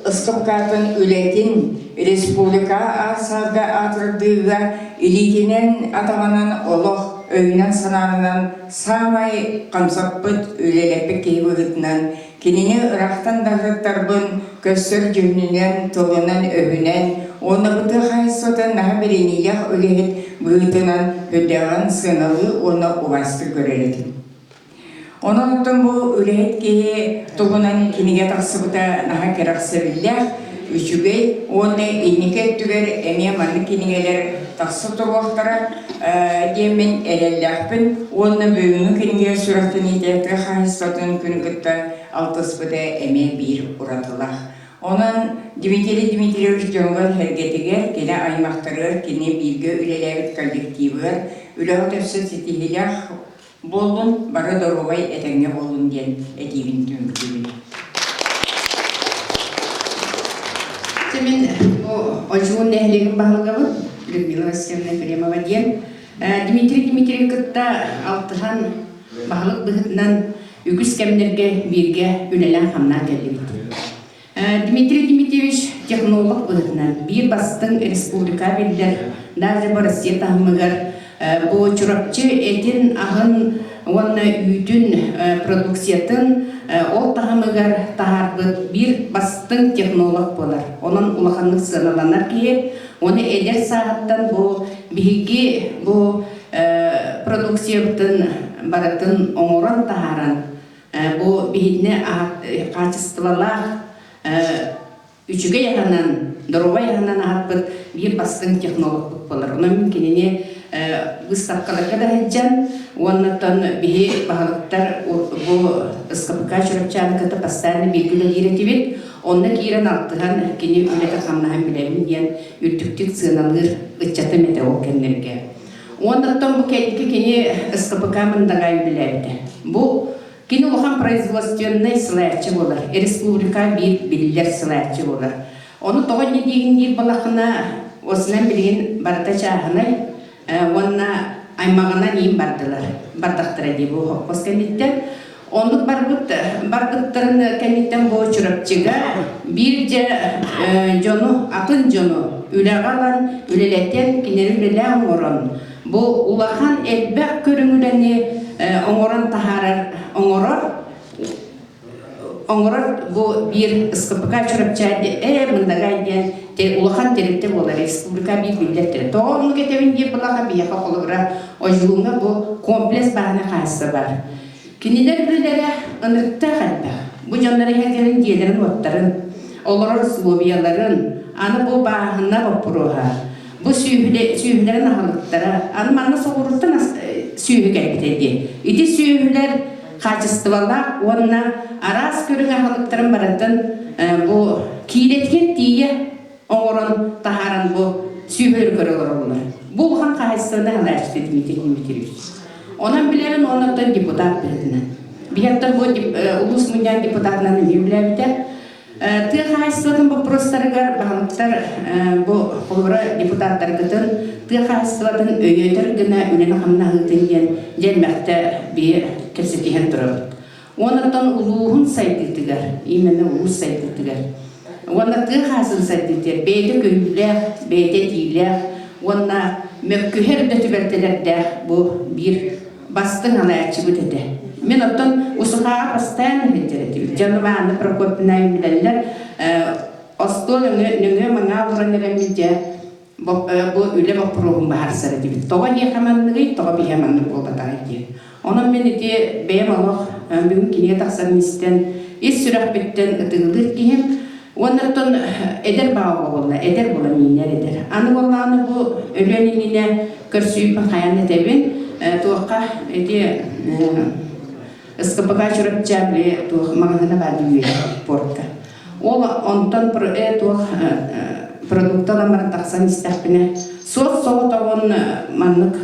ыскыпкатын үлэтин республика аасарга аатырдыыга илиитинэн атаҕынан олох өйүнэн-санаанынан саамай хамсаппыт, үлэлэппит киһи быһыытынан кинини ыраахтан да аһыттарбын көстөр дьүһүнүнэн, тылынан-өһүнэн уонна бу тыа хаһаайыстыбатын наһаа бэриниилээх үлэһит быһыытынан үрдээҕин сыаналыы уонна убаастыы көрөр этим. Онон оттон бу үлэһит киһи туһунан кинигэ тахсыбыта наһаа кэрэхсэбиллээх, үчүгэй уонна инники өттүгэр эмиэ маннык кинигэлэр тахса туруохтара диэммин эрэллээхпин уонна бүгүҥҥү кинигэ сүрэхтэниитэ тыа хаһаайыстыбатын күн кытта алтыспыта эмиэ биир уратылаах. Онон Дмитрий Дмитриевич дьоҥҥор-сэргэтигэр, кини аймахтарыгар, кини бииргэ үлэлээбит коллективыгар үлэҕэ өссө ситиһиилээх буоллун, бары доруобай этэҥҥэ буоллун диэн этиибин түмүктүүбүн. Мин бу Одьуун нэһилиэгин баһылыгабын Людмила Васильевна Ефремова диэн. Дмитрий Дмитриевич кытта алтыһан Баһылык быһыытынан үгүс кэмнэргэ бииргэ үлэлээн-хамнаан кэллибит. Дмитрий Дмитриевич технолог быһыытынан биир бастыҥ республика биллэр, даже бу Россия таһымыгар бу Чурапчы этин, аһын уонна үүтүн продукциятын ол таһымыгар таһаарбыт биир бастыҥ технолог буолар. Онон улаханнык сыаналанар киһи. Оны эдэр сааһыттан бу биһиги бу продукциябытын барытын оҥорон таһааран бу биһигини хаачыстыбалаах үчүгэй аһынан, доруобай аһынан аһаппыт биир бастыҥ технологпыт буолар. Онон мин кинини выставкаларга да сылдьан, уоннаттан биһи баһылыктар бу СКПК Чурапчааны кытта постоянно бииргэ үлэлиир этибит. Онно киирэн алтыһан кини үлэтин-хамнаһын билэбин диэн үрдүктүк сыаналыыр ыччатым этэ ол кэмнэргэ. Уоннаттан бу кэнники кини СКПК Мындагай үлэлээбитэ. Бу кини улахан производственнай салайааччы буолар, республика биир биллэр салайааччы буолар. Ону тоҕо инньэ диигин диир буоллаххына, осунан билигин барыта чааһынай уонна аймаҕынан иин бардылар, бардахтара дии бу хоппос кэнниттэн. Оннук барбыт барбыттарын кэнниттэн бу Чурапчыга биир дьэ дьону, атын дьону үлэҕэ ылан, үлэлэтэн, кинилэри үлэлээн оҥорон, бу улахан элбэх көрүҥ үлэни оҥорон таһаарар, оҥорор оҥорор бу биир СКПК Чурапча ээ Мындагай диэн улахан тэрилтэ буолар республика биир биллэр тэрилтэ. Тоҕо оннук этэбин диир буоллахха биһиэхэ холобура Одьулууҥҥа бу комплекс бааһынай хаһаайыстыба бар. Кинилэр үлэлэрэ ынырыктаах элбэх. Бу дьоннор иһэллэрин дьиэлэрин-уоттарын, олорор условияларын, аны бу бааһына боппуруоһа, бу сүөһүлэрин аһылыктара, аны манна соҕурууттан сүөһү кэлбитэ дии. Ити сүөһүлэр хаачыстыбалаах уонна араас көрүҥ аһылыктарын барытын бу киилэтигэр тиийэ оҥорон таһааран бу сүөһүлэри көрө олороллор. Бу улахан хаһаайыстыбаны салайааччы Дмитрий Дмитриевич. Онон билэбин уонна депутат быһыытынан. Биһиэттэн бу улуус мунньаҕын депутатынан эмиэ үлэлээбитэ. Тыа хаһаайыстыбатын боппуруостарыгар баһылыктар бу холобура депутаттаргытын тыа хаһаайыстыбатын өйөтөр гына үлэни-хамнаһыытын диэн дьэлмэхтэ биир кэпсэтиһэн турабыт. Уоннаттан улууһун сайдыытыгар, именно улуус сайдыытыгар уонна тыа хаһаайыстыбатын сайдыытыгар бэйэтэ көрүүлээх, бэйэтэ этиилээх уонна мөккүһэр да түбэлтэлэрдээх бу биир бастыҥ салайааччыбыт этэ. Мин оттон УСХ-ҕа постоянно сылдьар этибит. Дьону Анна Прокопьевна билэллэр. Остуол нөҥүө маҥаа олорон эрэммит дьэ бу үлэ боппуруоһун быһаарсар этибит. Тоҕо эһиэхэ манныгый, тоҕо биһиэхэ маннык буолбатаҕый диэн. Онон мин ити бэйэм олох бүгүн кинигэ тахсан истэн ис сүрэхпиттэн ытыгылыыр киһим. Уонна оттон эдэр баҕа буолла, эдэр буолан миинэр эдэр. Аны буоллаҕына бу өлүөн иннинэ көрсүүппүн хайаан этэбин, туохха ити СКПК Чурапча били туох маҕаһыына баар дии портка. Ол онтон туох продукта ылан баран тахсан истэхпинэ, суох соҕотоҕун маннык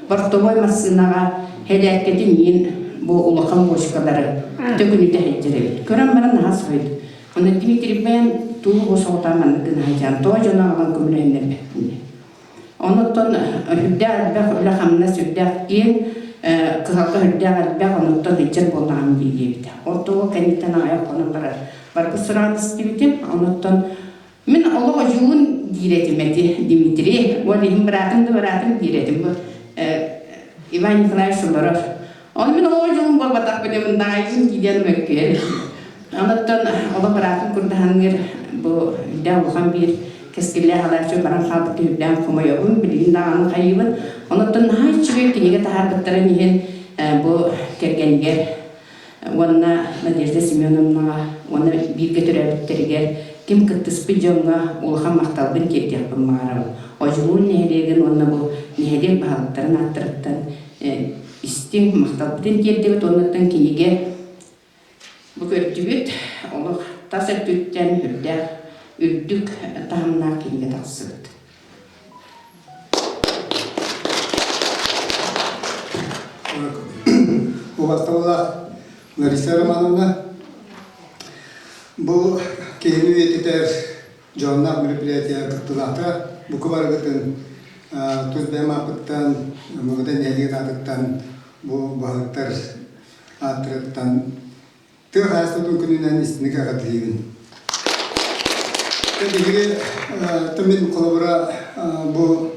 бортовой массыынаҕа хэлээккэтин иин бу улахан бочкалары төкүнүтэ сылдьар эбит. Көрөн баран наһаа соһуйдум. Онно Дмитрий бэйэм туу бу соҕотоон маннык гына сылдьан тоҕо дьону аҕалан көмөлөһүннэрбэппин диэн. Онуттан үрдээх элбэх үлэ-хамнас үрдээх киэҥ кыһалҕа үрдээх элбэх онуттан ыччат буоллаҕым дии диэбитэ. Ол тоҕо кэнниттэн аҕыйах хонон барар. Барбыт сураҕын истибитим. Онуттан Мин олох одьуун диир этим эти Дмитрий. Ол иһин быраатым да быраатым диир этим. Бу Иван Николаевич олорор. Оны мин олох одьуун буолбатахпын мындаайын диэн мөккүөр. Онуттан олох быраатым курдаһаныыр бу үрдээх улахан биир кэскиллээх алааччы баран хаалбыт үрдээн хомойобун, билигин даҕаны хайыыбын. Онуттан наһаа үчүгэй кинигэ таһаарбыттарын иһин бу кэргэнигэр уонна Надежда Семеновнаҕа уонна бииргэ төрөөбүттэригэр ким кыттыспыт дьоҥҥо улахан махталбын тиэрдиэхпин баҕарабын. Одьулуун нэһилиэгин уонна бу нэһилиэк баһылыктарын ааттарыттан истиҥ махталбытын тиэрдэбит уоннаттан кинигэ бу көрдүбүт олох тас өттүттэн үрдээх үрдүк таһымнаах кинигэ тахсыбыт. Убастабыллаах Лариса Романовна, бу киһини үйэтитэр дьоһуннаах мероприятие кыттыылаахтара бука барыгытын тус бэйэм ааппыттан, Муҥутан нэһилиэгин аатыттан. бу баһылыктар ааттарыттан тыа хаһаайыстыбатын күнүнэн истиҥник эҕэрдэлиибин. Биһиги мин холобура бу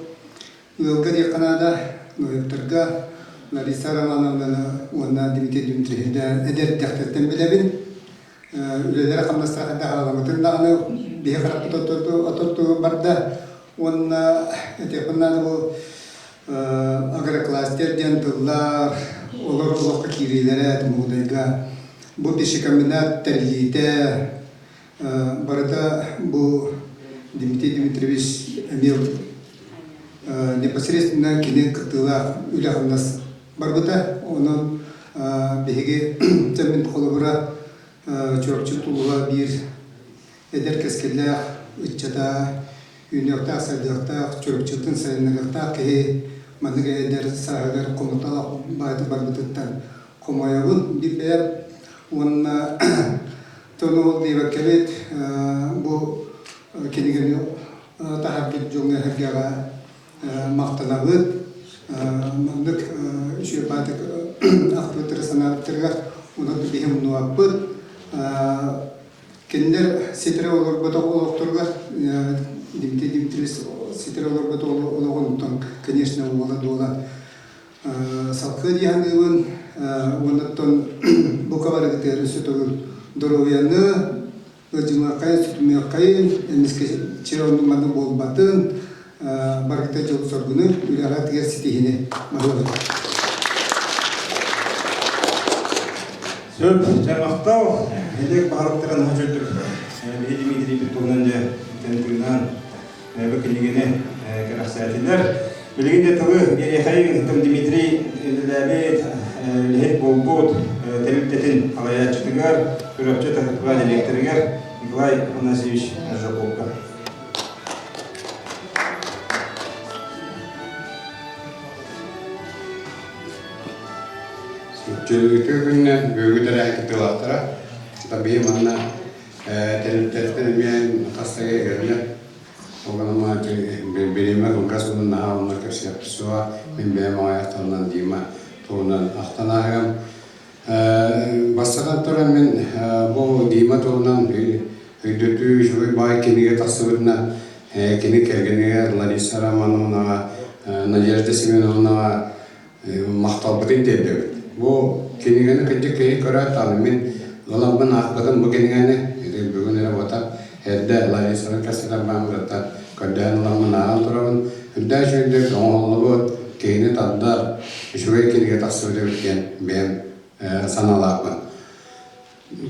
ыалга диэххэ наада, Ноевтарга Лариса Романовнаны уонна Дмитрий Дмитриевичи эдэр эрдэхтэриттэн билэбин. Үлэлэрэ-хамнастара хайдах аҕаламмытын даҕаны биһи харахпыт ототту барда. Уонна этиэхпин наада бу агрокластер диэн тыллар олор олоххо киириилэрэ Мугудайга бу пищекомбинат тэриллиитэ барыта бу Дмитрий Дмитриевич эмиэ непосредственно кини кыттыылаах үлэ-хамнас барбыта. Онон биһиги мин холобура Чурапчы тулула биир эдэр кэскиллээх ыччата үүнүөхтээх, сайдыахтаах, Чурапчытын сайыннарыахтаах киһи маннык эдэр сааһыгар хомуталаах баайдык барбытыттан хомойобун биир бэйэм уонна тону ол диэбэккэбит бу кинигэни таһаарбыт дьоҥҥо-сэргэҕэ махтанабыт. Маннык үчүгэй баайдык ахтыбыттара санаабыттарыгар онон биһи умнубаппыт. Кинилэр ситэрэ олорботох олохторугар Дмитрий Дмитриевич ситэрэ олорботох олоҕун конечно уола дуола салгыы дии саныыбын. Уоннаттан бука барыгытыгар өссө төгүл доруобуйаны, ыдьымыаххайын, сүтүмүөххэйин, эмискэ чэ оннук маннык буолбатын, барыта дьол-соргуну, үлэҕэ тигэр ситиһини баҕарабын. Сөп, дьэ махтал. Нэһилиэк баһылыктарын наһаа үчүгэйдик биһи Дмитрийбит туһунан дьэ тыынан бу кинигэни кэрэхсээтилэр. Билигин де тылы биэриэхэйин Дмитрий үлэлээбит, үлэһит буолбут тэрилтэтин салайааччытыгар, Чурапчы ТХП дириэктэригэр Николай Афанасьевич Аржаковка. Үтүө күнүнэн бүгүҥҥү тэрээһин кыттыылаахтара. Биһи манна тэрилтэттэн эмиэ хас да кэллэ. Ол гынан бириэмэ кылгас уонна наһаа онно кэпсиэхпит суоҕа. Мин бэйэм аҕыйах тылынан Дима туһунан ахтан ааһыам. Бастатан туран мин бу Дима туһунан өйдөтүү үчүгэй баай кинигэ тахсыбытына кини кэргэнигэр Лариса Романовнаҕа, Надежда Семеновнаҕа махталбытын тиэрдэбит. Бу кинигэни кырдьык киһи көрөөт даҕаны мин ыламмын аахпытым бу кинигэни ити бүгүн эрэ буота эрдэ Ларисаны кэпсэтэн баран көрдөһөн ыламмын ааҕан турабын. Үрдээх үчүгэйдик оҥоһуллубут, киһини тардар, үчүгэй кинигэ тахсыбыт эбит диэн бэйэм санаалаахпын.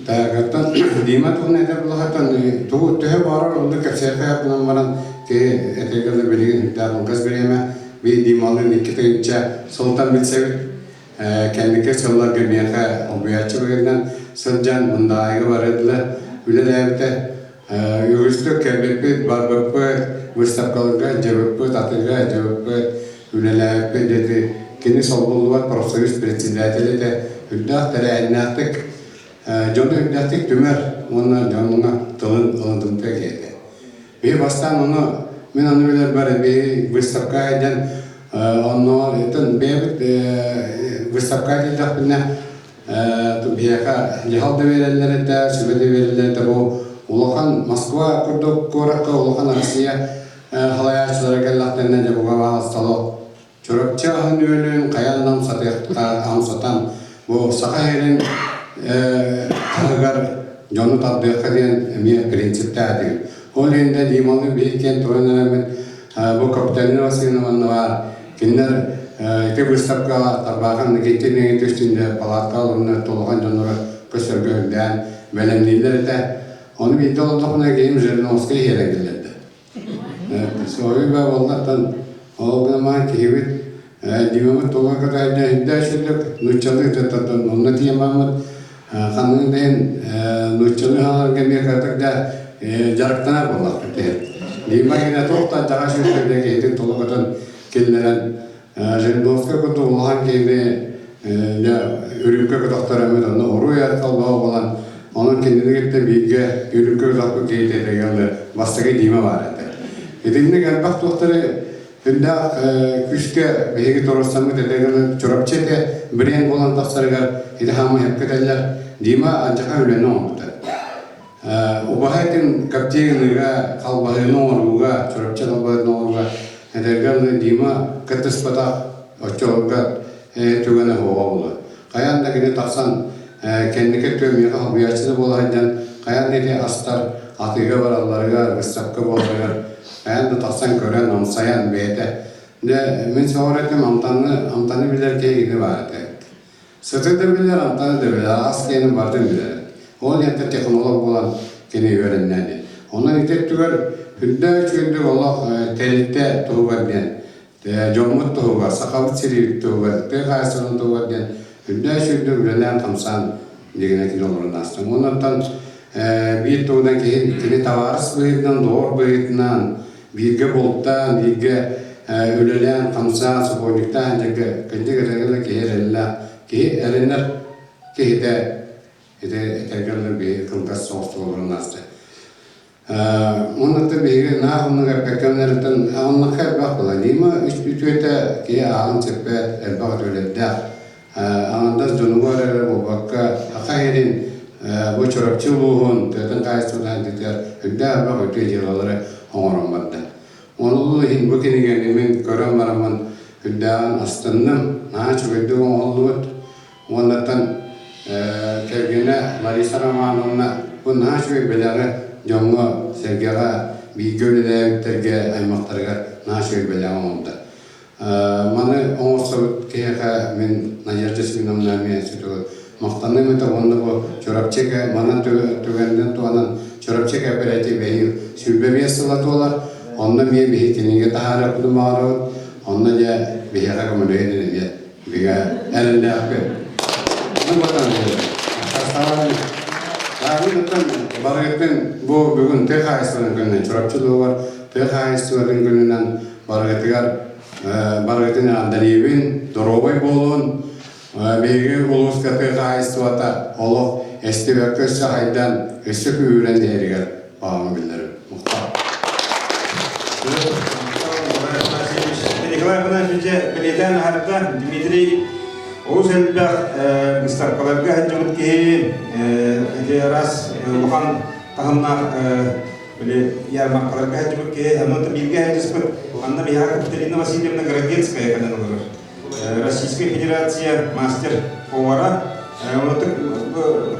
Таагаттан Дима туһунан этэр булахаттан тугу төһө баарар онно кэпсиэххэ гынан баран киһи этэргэ билигин үрдээх кылгас бириэмэ биир Дималыын 2000 сылтан билсэбит. Кэнники сылларга миэхэ олбуйааччы быһыытынан сылдьан Мындаайга барыдылар үлэлээбитэ. Үгүстүк кэлбиппит, барбыппыт, выставкаларга дьыбыппыт, атыыга дьыбыппыт, үлэлээбиппит диэти кини солбуллубат профсоюз председателэ этэ. Үрдээх тэрээһиннээхтик дьону үрдээхтик түмэр уонна дьоҥҥо тылын ылынымтыа киһи Биһи бастаан ону мин ону билэрбэр биһи выставка диэн онно бэйэбит выставка диэтэхпинэ биһиэхэ дьаһал да биэрэллэр этэ, сүбэ да биэрэллэр этэ. Бу улахан Москва курдук куоракка улахан Россия халайааччылара кэллэхтэринэ дьэ буга баҕастало Чурапчы аһын-үөлүн хайаан да амсатыахтаах амсатан бу Саха сирин таһыгар дьону тардыахха диэн эмиэ принциптээх этибит. Ол иһин да Дималыы биһик диэн туран эрэммит бу Капиталина Васильевна баар кинилэр ити выставкаҕа Тарбахан Никитин түстүндэ палатка олорунар толохон дьонноро көстөргө үрдээн бэлэмнииллэр этэ. Ону биирдэ олордохпуна киһим Жириновскай иһэрэн кэллэрдэ. Соһуйба буоллаттан ол гынан киһибит Димабыт тула кытайда үрдээ сүрдүк нууччалыы таттан онно тиэмаммыт ханныгын да иһин нууччалыы хааларга эмиэ кыратык да дьарыктанар буоллахпыт Дима кини туох да дьаҕа сүрдүк киһитин тула көтөн киллэрэн Жириновскай курдук улахан киһини дьэ үрүүкэ көтөхтөрөммүт онно уруй айхаллаах буолан онон кинини кытта бииргэ үрүүкэ көтөхпүт киһи этэ бастакы Дима баар этэ. Итинник элбэх туохтары Үрдээх күүскэ биһиги туруорсаммыт этэ Чурапчы этэ бренд буолан тахсарыгар ити хаамай сөпкө этэллэр. Дима алдьархай үлэни оҥорбута. Убаһа этин коптильныйга, халбаһыыны оҥорууга, Чурапчы халбаһыытын оҥорууга этэргэ Дима кыттыспатах оччолорго түгэнэ суоҕа буолуо. Хайаан да кини тахсан кэнники өттүгэр миэхэ солбуйааччы да буола сылдьан, хайаан да ити астар атыыга баралларыгар, быыстапка буоларыгар хайаан да тахсан көрөн, амсайан бэйэтэ. Дьэ, мин сөҕөр этим, амтаны, амтаны билэр киһи кини баар этэ. Сыты да билэр, амтаны да билэр, ас киэнин барытын билэр. Ол иһин технолог буолан кини үөрэннэ. Онон ити өттүгэр үрдэ үчүгэйдик олох тэрилтэ туһугар диэн Дьоммут туһугар, Сахабыт сирин туһугар, тыа хаһаайыстыбатын туһугар диэн үрдээх-сүрдүк үлэлээн-хамсаан дигинэ кини олорон аастым. Оннуттан биир туһунан киһи кини табаарыс быһыытынан, доҕор быһыытынан бииргэ бултаан, бииргэ үлэлээн-хамсаан, субботниктаан дьэргэ кырдьык этэргэ киһи эрэллээх, киһи эрэнэр киһитэ ити этэргэ дылы биһиги кылгас соҕус олорон ааста. Уонна биһиги наах оннук эппэккэмнэриттэн оннукка элбэх буолар. Дима үтүөтэ киһи ааҕын сиппэт, элбэх үтүөлэрдээх. Аҥардас дьонугар эрэ буолбакка, Саха сирин бу Чурапчы улууһун тыатын хаһаайыстыбатын сайдыытыгар үрдээх элбэх үтүө дьыалалары оҥорон барда. Ол иһин бу кинигэни мин көрөн бараммын үрдээҕин астынным, наһаа үчүгэйдик оҥоһуллубут. Уоннаттан кэргэнэ Лариса Романовна бу наһаа үчүгэй бэлэҕи дьоҥҥо-сэргэҕэ, бииргэ үлэлээбиттэргэ, аймахтарыгар наһаа үчүгэй бэлэҕи оҥордо. Маны оҥорсубут киһиэхэ мин Надежда Семеновна эмиэ сүтүгүн махтаныам этэ уонна бу Чурапчыга манан түгэнинэн туһанан Чурапчы кооператив эһиил 25 сыла туолар. Онно эмиэ биһи кинигэ таһаарыахпытын баҕарабыт. Онно дьэ биһиэхэ көмөлөһөн эмиэ Бигэ эрэллээхпин. Ну батан Тааһын барыгытын бу бүгүн тыа хаһаайыстыбатын күнүнэн Чурапчы улууһугар тыа хаһаайыстыбатын күнүнэн барыгытыгар барыгытын эҕэрдэлиибин, доруобай буолун. Биһиги улууска тыа хаһаайыстыбата олох эстибэккэ өссө хайдан, өссө күүһүрэн иһэригэр баҕабын биллэрим. Мухтал. Николай Афанасьевич бэлиэтээн аһарда Дмитрий олус элбэх быыстапкаларга сылдьыбыт киһи ити араас улахан таһымнаах били ярмаркаларга сылдьыбыт киһи онон бииргэ сылдьыспыт Анна Михайловна Катерина Васильевна Городецкая кэлэн олорор Российская Федерация мастер повара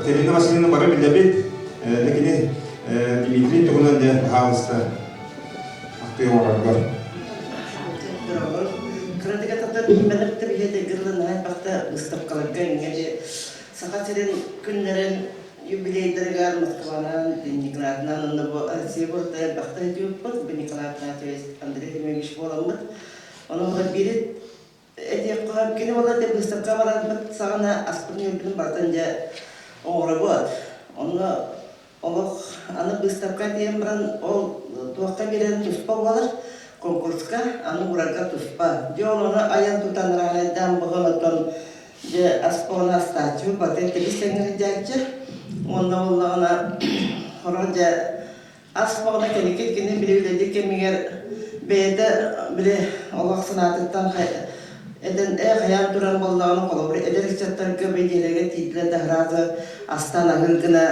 Катерина Васильевна бары билэбит кини Дмитрий туһунан дьэ баһаалыста ахтыы оҥороргор. Кыратык атахтар биһимэлэр тэбиһиэтэ гырланаһай бахта выставкаларга иҥҥэ Саха сирин күннэрин юбилейдарыгар Москванан, Ленинградынан онно бу Россия куораттар элбэхтэ сылдьыбыппыт. Бу Николай Афанасьевич Андрей Ефимович буоламмыт. Онон биир этиэххэ кини буолла дьэ быыстапка барарбыт саҕана аспытын-үөлбүтүн барытын дьэ оҥоробут. Онно олох аны быыстапка тиийэн баран ол туохха биэрэн туспа буолар конкурска аны уурарга туспа. Дьэ ол ону айан тутан ыраанайдаан буһан отон дьэ аспоҕуна астааччыбыт баты тэбис тэҥҥэ сылдьааччы. Уонна буоллаҕына хорох дьэ Ас баҕана кэнники кини били үлэлиир кэмигэр бэйэтэ били олох санаатыттан этэн ээ хайаан туран буоллаҕына холобур эдэр ыччаттарга бэйдиэлэргэ тиийдилэр да сразу астаан аһыыр гына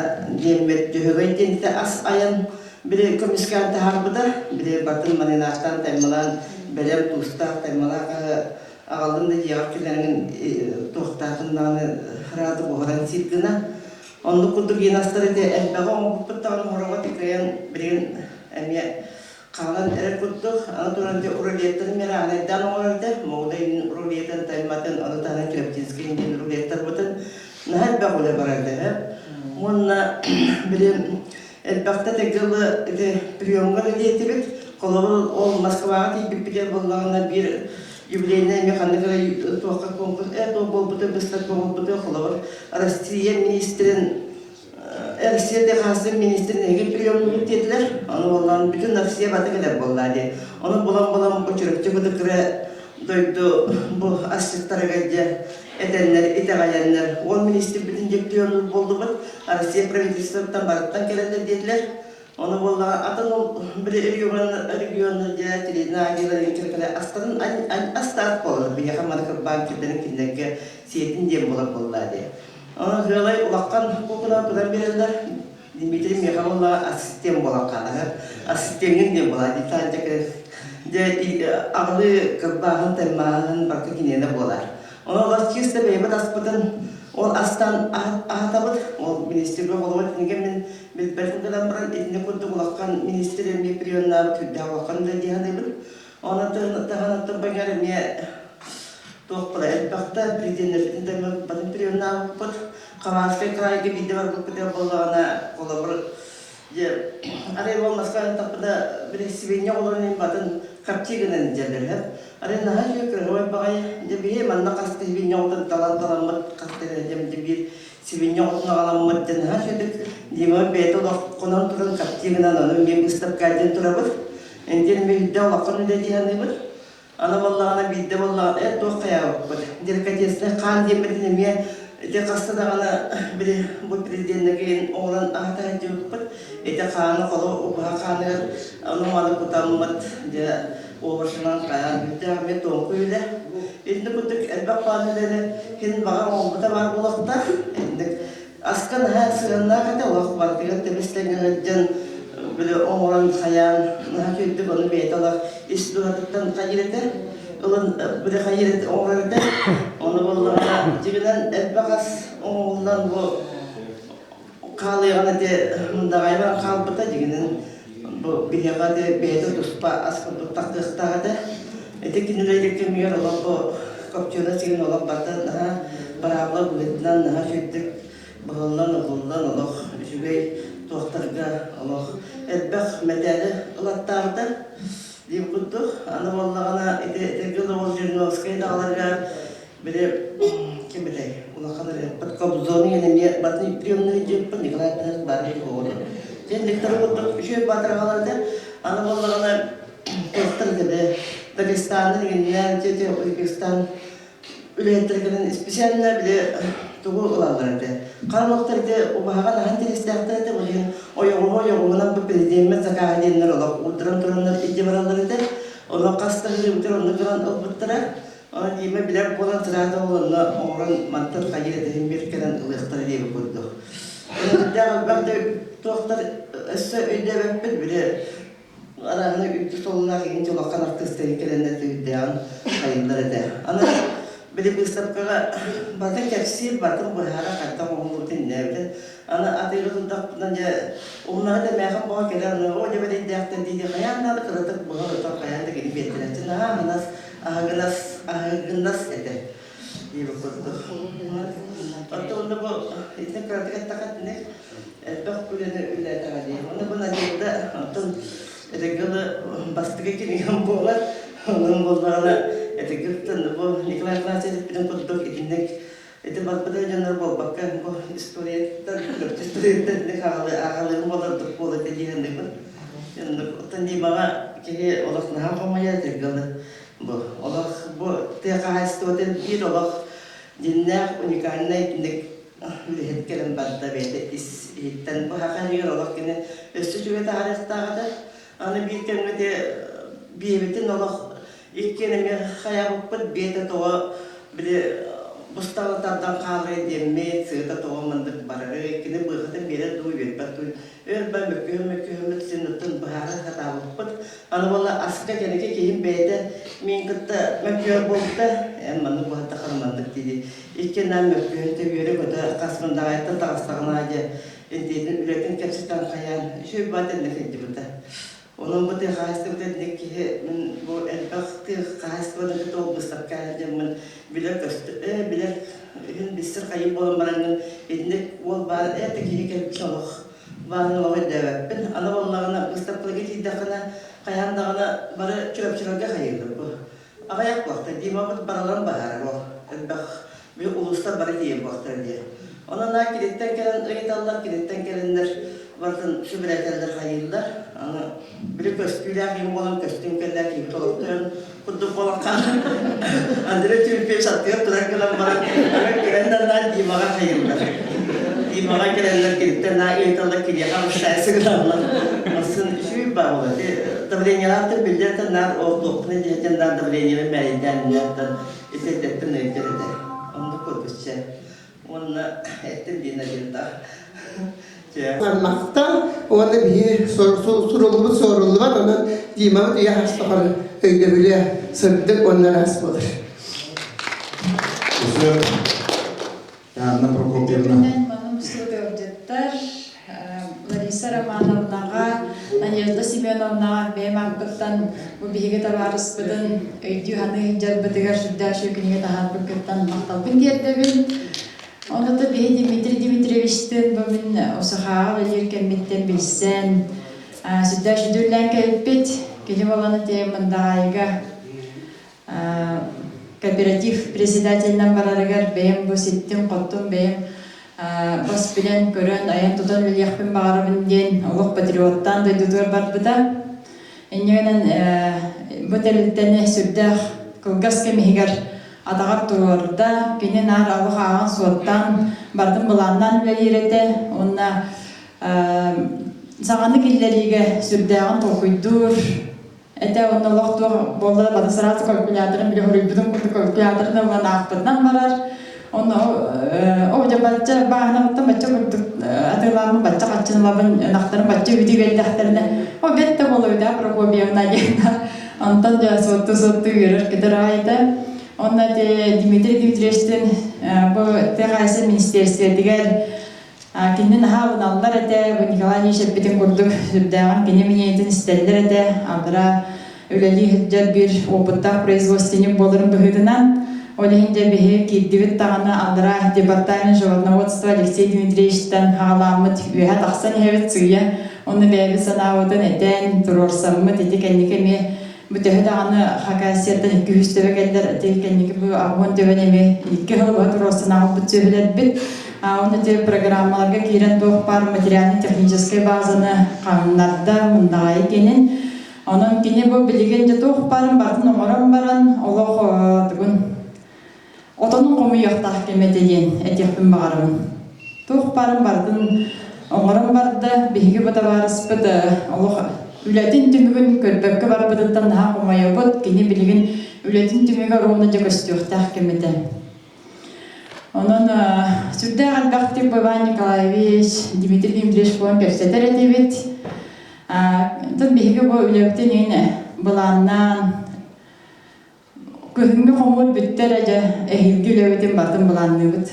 диэммит дьөһөгөй диэнтэ ас айан били көмүскээн таһаарбыта били батын маринааттаан таймалаан бэлэм туустаах таймалаах аһы аҕаллын да дьиэҕэр киллэрэҥин туохтаахын даҕаны сразу буһаран сиир гына Оннук курдук иин-астар ити элбэҕи оҥорбуппут даҕаны оһороҕо тикэйэн билигин эмиэ хаалан эрэр курдук. Аны туран дьэ рулеттарын миэрэ аанайдаан оҥорор этэ. Моҕудай рулетын, тайматын, ону таһынан Чурапчинский диэн рулеттарбытын наһаа элбэх үлэ барар этэ. Уонна билигин элбэхтэ тегылы ити приемҥа үлэлиэтибит. Холобур, ол Москваҕа тиийбиппитигэр буоллаҕына биир юбилейнай эмиэ ханнык эрэ туохха конкурс э туох буолбута быыстапка буолбута холобур Россия министрин Россия Техасын министрин эһиги приемнугут диэтилэр ону буоллаан бүтүн Россия бата кэлэр буоллаа диye ону булан-булан бу Чурапчы бытыкыры дойду бу асчыттарыгар дьэ этэннэр итэҕэйэннэр ол министр бүтүн дьэ приемнуур буоллубут Россия правительствоттан барыттан кэлэллэр диэтилэр. Ону буоллаҕа атын ол били регион регионнар дьэ телевидениеларын кэлэ астарын астаах буолар. Биһиэхэ маны кырбаан киллэрин кинилэргэ сиэтин диэн буолар буоллаа дии. Онон сыалай улахан куукуна тутан биэрэллэр. Дмитрий миэхэ буоллаҕа ассистент буолан хаалар. Ассистеҥҥин диэн буолаа дии. Дьэ аҕылыы кырбааһын, таймааһын барыта киниэнэ буолар. Ону олох чисто бэйэбит аспытын ол астан аһатабыт. Ол министргэ холобур итиннигэ мин билбэтим гынан баран итини курдук улахан министр эмиэ приемнаабыт сүрдээх улахан үлэ дии саныыбын. Онон таһынан баҥар эмиэ туох була элбэхтэ президеннэрбитин да батын приемнаабыппыт. Хабаровскай крайга биирдэ барбыппыт буоллаҕына холобур дьэ арай ол Москвадан тахпыта били сибиинньэ оҕолорун батын хапчы гынан дьэллэрһэр. Арай наһаа үчүгэй кыраһыабай баҕайы. Дьэ биһи манна хас да сибиинньэ оҕотун талан таламмыт хас да дьэ биир сибиинньэ оҕотун аҕаламмыт дьэ наһаа үчүгэйдик Дима бэйэтэ олоххонон туран хапчы гынан ону эмиэ быыстапка диэн турабыт. Энтиэн биирдэ улахан үлэ дии саныыбыт. Аны буоллаҕына биирдэ буоллаҕына э туох хайаабыппыт деликатеснай хаан диэммитин эмиэ ити хаста даҕаны били бу президеннэгин оҥорон аһата сылдьыбыппыт. Ити хааны холу убаһа хааныгар ону маны кутаммыт дьэ овощынан хайаан бүтээх эмиэ тоҥку үлэ. Итини курдук элбэх хаан үлэни хин баҕа оҥорбута баар буолуохтаах. Инник Аска наһаа сыһыаннаах этэ, олох барытыгар тэбис-тэҥҥэ сылдьан, били оҥорон хайаан, наһаа үчүгэйдик ону бэйэтэ олох ис дууһатыттан хайыыр этэ, ылын били хайыыр этэ, оҥорор этэ. Ону буоллаҕына, дьиҥинэн элбэх ас оҥоһуллан бу хаалыаҕын ити мындаҕайынан хаалбыта, дьиҥинэн бу биһиэхэ ити бэйэтэ туспа ас курдук тахсыахтаах этэ. Ити кинилэр кэмигэр олох бу копченый сигин олох барыта наһаа быраабыла быһыытынан наһаа үчүгэйдик быһыллан уһуллан олох үчүгэй туохтарга олох элбэх мэтээли ылаттаабыта диир курдук. Аны буоллаҕына ити этэргэ дылы Жириновскай даҕаларыгар били ким этэй улахан ырыаппыт Кобзон диэн эмиэ батын приемный дьиэппин Николай Антонович Барыев оҕото. Дьэ курдук үчүгэй баатырҕалар этэ. Аны буоллаҕына туохтар этэ Дагестаны иҥиннээн ити Узбекистан үлэһиттэрэ кэлэн специально били тугу ылаллар этэ. Хара олохтор ити убаһаҕа наһаа интэриэстээхтэр этэ, ол иһин ойоҕоһу ойоҕоһунан бу президеммит закааһа диэннэр олох уурдаран тураннар илдьэ бараллар этэ. Ону хас да ыһыыбытын онно туран ылбыттара. Ону Дима билэр буолан сразу ол онно оҥорон мантан хайыы этиһин биир кэлэн ылыахтара диэбит курдук. Үрдээх элбэх да туохтар өссө өйдөөбөппүт били Арааны үрдүк сололоох иҥин улахан артыыстары кэлэннэр түһүрдээҕин хайыллар этэ. Аны били быыстапкаҕа барытын кэпсиир, барытын быһаара хайдах оҥоһуллубутун иннээбитин. Аны атыыга турдахпына дьэ умнаһыт эмээхин боҕо кэлэн аны оо дьэ бэрэйдээхтэр дии хайаан даҕаны кыратык быһа отон хайаан да кини биэртэрээччи наһаа аһынас аһыгынас аһыгынас этэ диэбит курдук. Оттон онно бу итини кыратык эттэххэ итинник элбэх үлэни үлэлээтэҕэ дии. Онно бу Надежда оттон этигылы бастакы кинигам буолар. Онон буоллаҕына этигиттэн бу Николай Афанасьевич эппитин курдук итинник ити барбыта дьоннор буолбакка бу историяттан историяттан итинник ааҕалыым буолар буола этэ дии саныыбын. Оттон Димаҕа киһи олох наһаа хомойор этигылы бу олох бу тыа хаһаайыстыбатын биир олох дьиннээх уникальнай итинник үлэһит кэлэн барда бэйэтэ ис иһиттэн бу саха иһигэр олох кини өссө үчүгэй таһаарыахтаах этэ. Аны биир кэмҥэ ити биэбитин олох иккиэн эмиэ хайаабыппыт биэтэ тоҕо били бустаҕына тардан хааларый диэммит сыата тоҕо маннык барарый кини быахатын биэрэр дуу үөрбэт дуу өр ба мөккүһүм мөккүһүммүт син оттон быһаара сатаабыппыт. Аны буолла аска кэнники киһим бэйэтэ миин кытта мөккүөр буолбута эн маннык буһардаххына маннык дии Иккиэннээн мөккүһэн төбүөрэ-көтө хас мындаҕайыттан таҕыстаҕына дьэ интиэтин үлэтин кэпсэтэн хайаан үчүгэй баат иннэ сылдьыбыта. Онон бу тыа хаһаайыстыбата инник киһи мин бу элбэх тыа хаһаайыстыбаны кытта ол быыстапка дьоммун билэр көстө э билэр иһин билсэр хайыы буолан бараҥҥын итинник уол баар ээ киһи кэлбит олох баарын олох өйдөөбөппүн. Аны буоллаҕына быыстапкаларга тиийдэххинэ хайаан даҕаны бары Чурапчыларга хайыыллар бу. Аҕыйах буолта, Димабыт барыларын баһаара ол элбэх били улуустар бары тиийэн буолтара дии. Онон аа киниттэн кэлэн ыйыталлар, киниттэн кэлэннэр барытын сүбэлэтэллэр, хайыыллар. Аны били көстүүлээх им буолан көстүүм кэллээх киһи толоктойон курдук буолан хаалар. Андрей Тимофеевич аттыгар туран гынан баран, көрөн даннаан Димаҕа хайыыллар. Димаҕа кэлэннэр киниттэн наа ыйыталлар киниэхэ обращайся гыналлар. Масын үчүгэй баар буолар. Давлениелаахтар биллэр наар ол туохпун диэтин наар давлениебын мээрэйдээн иннээттэн итирдэттэн ыйытар этэ. Оннук курдучча. Уонна эттим диэн Надежда. Махтал уонна биһи суруллубут суоруллубат, онон Димабыт үйэ хаспахар өйдөбүлэ сырдык уонна ыраас буолар. Анна Прокопьевна. Манна мустубут ыалдьыттар Лариса Романовнаҕа, Надежда Семеновнаҕа бэйэм ааппыттан бу биһиги табаарыспытын өйдүү-саныы сылдьарбытыгар сүрдээх үчүгэй кинигэ таһаарбыккыттан махталбын тиэрдэбин. Онно биһи Дмитрий Дмитриевичтыын бу мин Усахааҕа үлэлиир кэммиттэн билсэн, сүрдээх үчүгэй кэлбит. Кини буолан ити Мындаҕаайыга кооператив председателинэн барарыгар бэйэм бу ситтим-хоттум, бэйэм бас билэн, көрөн, айан-тутан үлэлиэхпин баҕарабын диэн олох патриоттаан дойдутугар барбыта. Инньэ гынан бу тэрилтэни сүрдээх кылгас кэм иһигэр атаҕар туруорда. Кини наар олох ааҕан-суоттаан, барытын былааннаан үлэлиир этэ уонна саҥаны киллэриигэ сүрдээҕин толкуйдуур этэ уонна олох туох буолла бары сразу калькуляторын били хоруйбутун курдук калькуляторын ылан аахпытынан барар. Онно о дьэ бачча бааһынабыттан бачча курдук атыылааммын бачча хаччын ылабын ынахтарым бачча үүтү биэрдэхтэринэ о бэт да буолуйда Прокопьевна диэн онтон дьэ суоттуу-суоттуу үөрэр-көтөр аҕай этэ. Онно ити Дмитрий Дмитриевичтин бу ТХС министиэристибэтигэр Кинини наһаа ылыналлар этэ, бу Николай Ильич эппитин курдук сүрдээҕин кини миниэтин истэллэр этэ, аллара үлэлии сылдьар биир опыттаах производственник буоларын быһыытынан. Ол иһин дьэ биһи киирдибит даҕаны аллара департамент животноводства Алексей Дмитриевичтан хаалааммыт үөһэ тахсан иһэбит сыыйа. Онно бэйэбит санаабытын этэн, туруорсаммыт ити кэнники эмиэ Бу төһө даҕаны Хакасияттан 200 төбө кэллэр, ити кэнники бу 80 төбөнү эмиэ икки сыл быһа туруорсан аҕалбыт сүөһүлэрбит. Уонна ити программаларга киирэн туох баар материально-техническэй базаны хаҥнарда, мындаҕайы кэнин. Онон кини бу билигин дьэ туох баарын барытын оҥорон баран олох тугун Отонун хомуйуохтаах кэм этэ диэн этиэхпин баҕарабын. Туох баарын барытын оҥорон барда, биһиги бу табаарыспыт олох үлэтин түмүгүн көрбөккө барбытыттан наһаа хомойобут, кини билигин үлэтин түмүгэ ровно дьэ көстүөхтээх кэм этэ. Онон сүрдээх элбэхтик бу Иван Николаевич, Дмитрий Дмитриевич буолан кэпсэтэр этибит. Оттон биһиги бу үлэбитин иһин былааннаан Күһүҥҥү хомуур бүттэ эрэ дьэ, эһиилги үлэбитин барытын былаанныыбыт.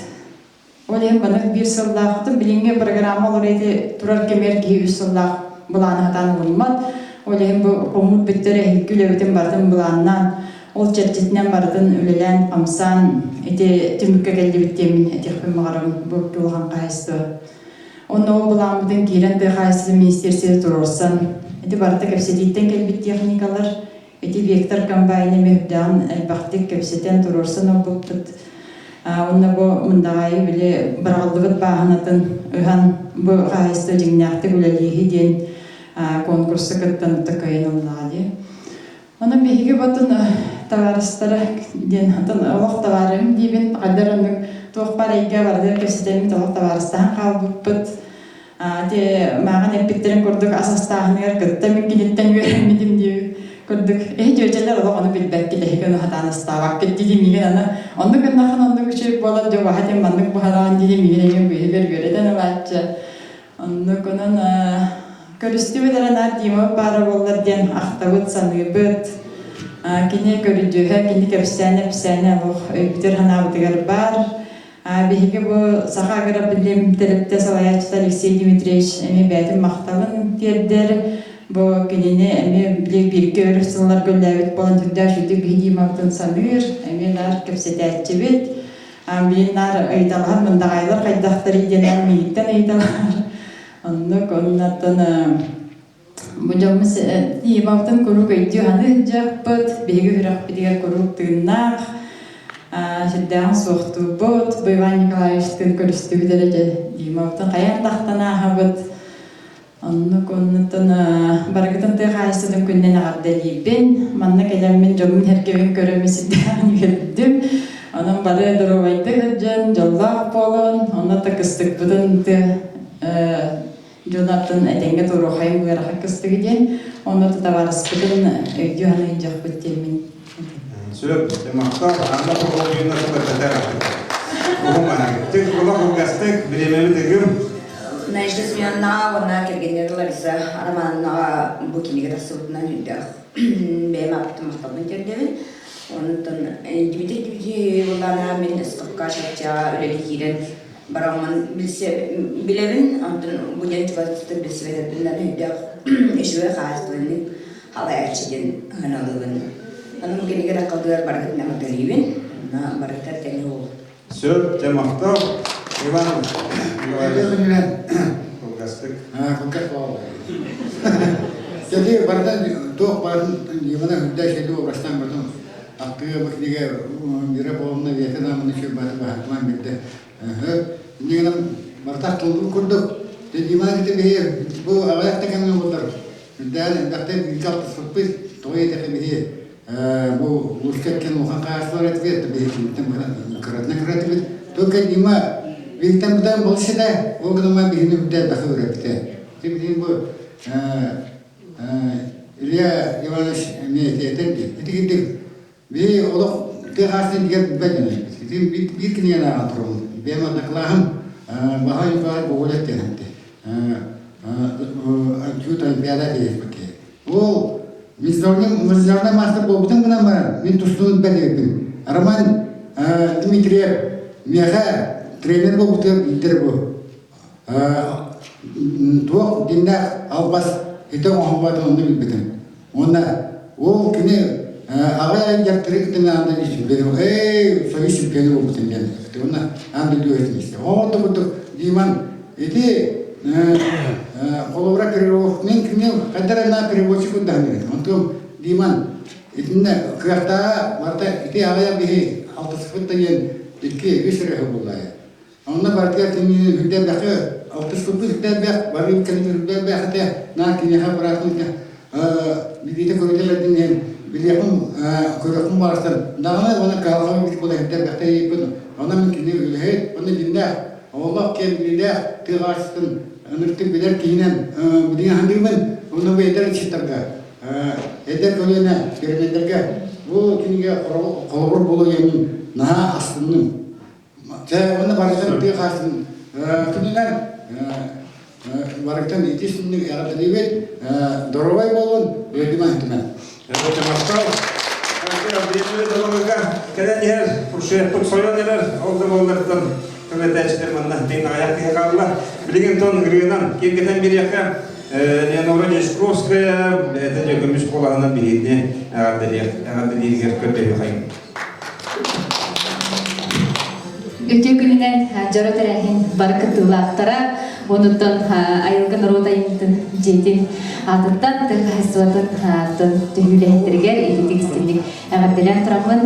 Ол иһин маннык биир сыллаахтын билиҥҥи программа олор ити турар кэмигэр киһи үс сыллаах былааны сатаан ылыммат. Ол иһин бу хомуур бүттэ эрэ эһиилги үлэбитин барытын былааннаан, ол чэрчитинэн барытын үлэлээн-хамсаан ити түмүккэ кэллибит диэммин этиэхпин баҕарабын бу улахан хаһаайыстыба. Онно ол былааммытын киирэн тыа хаһаайыстыбатын министиэристибэтэ туруорсан, ити барыта кэпсэтииттэн кэлбит техникалар, Ити Вектор комбайны мүһүрдэҕин элбэхтик кэпсэтэн туруорсан ылбыппыт. Уонна бу Мындаҕаайы били быраҕыллыбыт бааһынатын ыһан бу хаһаайыстыба дьиҥнээхтик үлэлииһи диэн конкурса кыттан кыайан ыллаҕа дии. Онон биһиги ботун табаарыстара диэн атын олох табаарыһым диибин хайдар оннук туох баар эйгэ барытыгар кэпсэтэммит олох табаарыстаһан хаалбыппыт. Ити мааҕын эппиттэрин курдук ас астааһыныгар кытта мин киниттэн үөрэммитим диэбит курдук. Эһи дьүөчэлэр олох ону билбэккит, эһиги ону сатаан астаабаккыт дии миигин аны оннук гыннаххын оннук үчүгэй буолар дьэ убаһа диэн маннык буһараҕын дии миигин эмиэ быыһыгар үөрэтэн ылааччы. Оннук онон көрүстүбүт эрэ наар Дима баара буоллар диэн ахтабыт, саныыбыт. Кини көрүдьүөһэ, кини кэпсээнэ-ипсээнэ олох өйбүтүгэр-санаабытыгар баар. Биһиги бу Саха агробилим тэрилтэ салайааччыта Алексей Дмитриевич эмиэ бэйэтин махталын тиэрдэр. Бу кинини эмиэ били бииргэ өр сылларга үлэлээбит буолан сүрдээх үчүгэй биһи Димабытын саныыр, эмиэ наар кэпсэтээччибит. Билин наар ыйыталаһар мындаҕайылар хайдахтарый диэн миигиттэн ыйыталаһар. Оннук оннуттан бу дьоммут Димабытын куруук өйдүү-саныы сылдьыахпыт, биһиги сүрэхпитигэр куруук тыыннаах, сүрдээҕин суохтуурбут. Бу Иван Николаевичтыын көрүстүбүт эрэ дьэ Димабытын хайаан да ахтан ааһабыт. Оннук оннуттан барыгытын тыа хаһаайыстыбатын күнүнэн эҕэрдэлиибин. Манна кэлэммин дьоммун-сэргэбин көрөммүн сүрдээҕин үөрдүм. Онон бары доруобайдык сылдьан, дьоллоох буолун, онно да кыстыкпытын дьонаттан этэҥҥэ туруохайым ыарахан кыстыгы диэн, онно да табаарыспытын өйдүү саныы дьахпыт диэммин. Сөп, махтал, Анна Прокопьевна сылататар. Уһумаһык. Олох кылгастык, бириэмэбит ыгым. Надежда Семеновнаҕа уонна кэргэнигэр Лариса Романовнаҕа бу кинигэ тахсыбытынан үрдээх бэйэм ааппыттан махталбын тиэрдэбин. Онтон Дмитрий Дмитриевич Улаана мин СКПК Чурапчаҕа үлэлии киирэн бараммын билэбин. Онтон бу диэн чугастык билсибэтэрбин да өйдөөх үчүгэй хаһаайыстыбанньык халайааччы диэн сыаналыыбын. Онон бу кинигэ таххалдыгар барыгытын эҕэрдэлиибин. Онно барыгытар тэҥэ буолуо. Сөп, дьэ махтал. Иван Николаевич. Кылгастык. Кылгас буолла. Кэти барытын туох барын Ивана үрдэ шеду обрастан бартын аттыга бу кинигэ Вера Павловна Вета Намына баты баһартыман бирде. Иннигинэн бартах тылбын курдук. Диман кити биһи бу аҕыйах да кэмҥэ буоллар үрдээн элбэхтэ бииргэ алтыспыппыт тоҕо диэтэххэ биһи бу улууска иккиэн улахан хаһаайыстыбалар этибит, биһиктэн кыратынан кыратыбыт. Только Дима биһиктэн бутан балыс этэ, ол гынан биһини үрдэ элбэхи үөрэппитэ. Ити бу Илья Иванович эмиэ этэр дии. Ити кирдик биһи олох тыа хаастын дигэр билбэт дьон Ити биир кинигэни ааҕан турабын. Бэйэм одноклаһым Баһа Николай Гоголев диэн этэ. Анчут Олимпиада диэбиппит. Ол международный мастер буолбутун гынан баран, мин тустуун бэрдибиппин. Роман Дмитриев миэхэ тренер буолбутугар биирдэр бу. Туох диннээх албас ити оҥоһуллубатын онно билбитим. Уонна ол кини аҕай ай дьарыктары кытта аан дойду чемпиона, эй, союз чемпиона буолбутун диэн уонна аан дойду үһүс миэстэ. Ол курдук Диман ити холобура перевод мен кини хайдар на переводчик курдаһын онтум Диман итиннэ кыахтааҕа барыта ити аҕыйах биһи алтыспыт да диэн икки үс эрэ буллаайа Онно барытыгар кинини үрдэрбэхэ, алтыспыппыт үрдэрбэх, барыы кэлин үрдэрбэх этэ, наар киниэхэ быраатын билиитэ көрүтэ бэрдин иһин билиэхпин көрүөхпүн баҕарсан даҕаны уонна кыһалҕабын бит буола үрдэрбэхтэ ииппин онон мин кини үлэһит уонна дьиннээх оҕолоох киэн билиилээх тыа хаачыстын ыныртык билэр киһинэн билигин аһыныыбын уонна бу эдэр ыччаттарга эдэр көлүөнэ фермердэргэ бу кинигэ холобур буолуо диэммин наһаа астынным Чэ, уонна барытын тыа хаастын күнүнэн барытын ити сүннүк эҕэрдэлиибит. Доруобай буолун, үөрдүмэн түмэн. Махтал. Кэлэн иһэр, фуршетпут сойон эрэр, ол да буоллартан көмөтөөччүлэр манна тиҥ аҕыйах киһи хаалла. Билигин тон ырыанан киэргэтэн бириэххэ Леонора Дьячковская бэйэтэ көмүс куолаһынан биһигини эҕэрдэлииригэр көрдөһүөхайын. Үтүө күнүнэн дьоро тэрээһин бары кыттыылаахтара, онуттан айылга норуот айымньытын дьиэтин аатыттан тыа хаһаайыстыбатын түһүүлэһиттэригэр ититик истинник эҕэрдэлээн тураммын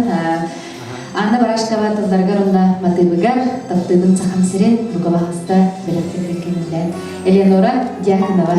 Анна Барашкова тылларыгар уонна матыыбыгар таптыыбын Сахам сирин Луковаһыста бэлэхтэнэр кэмиллээн Элеонора Дьяконова.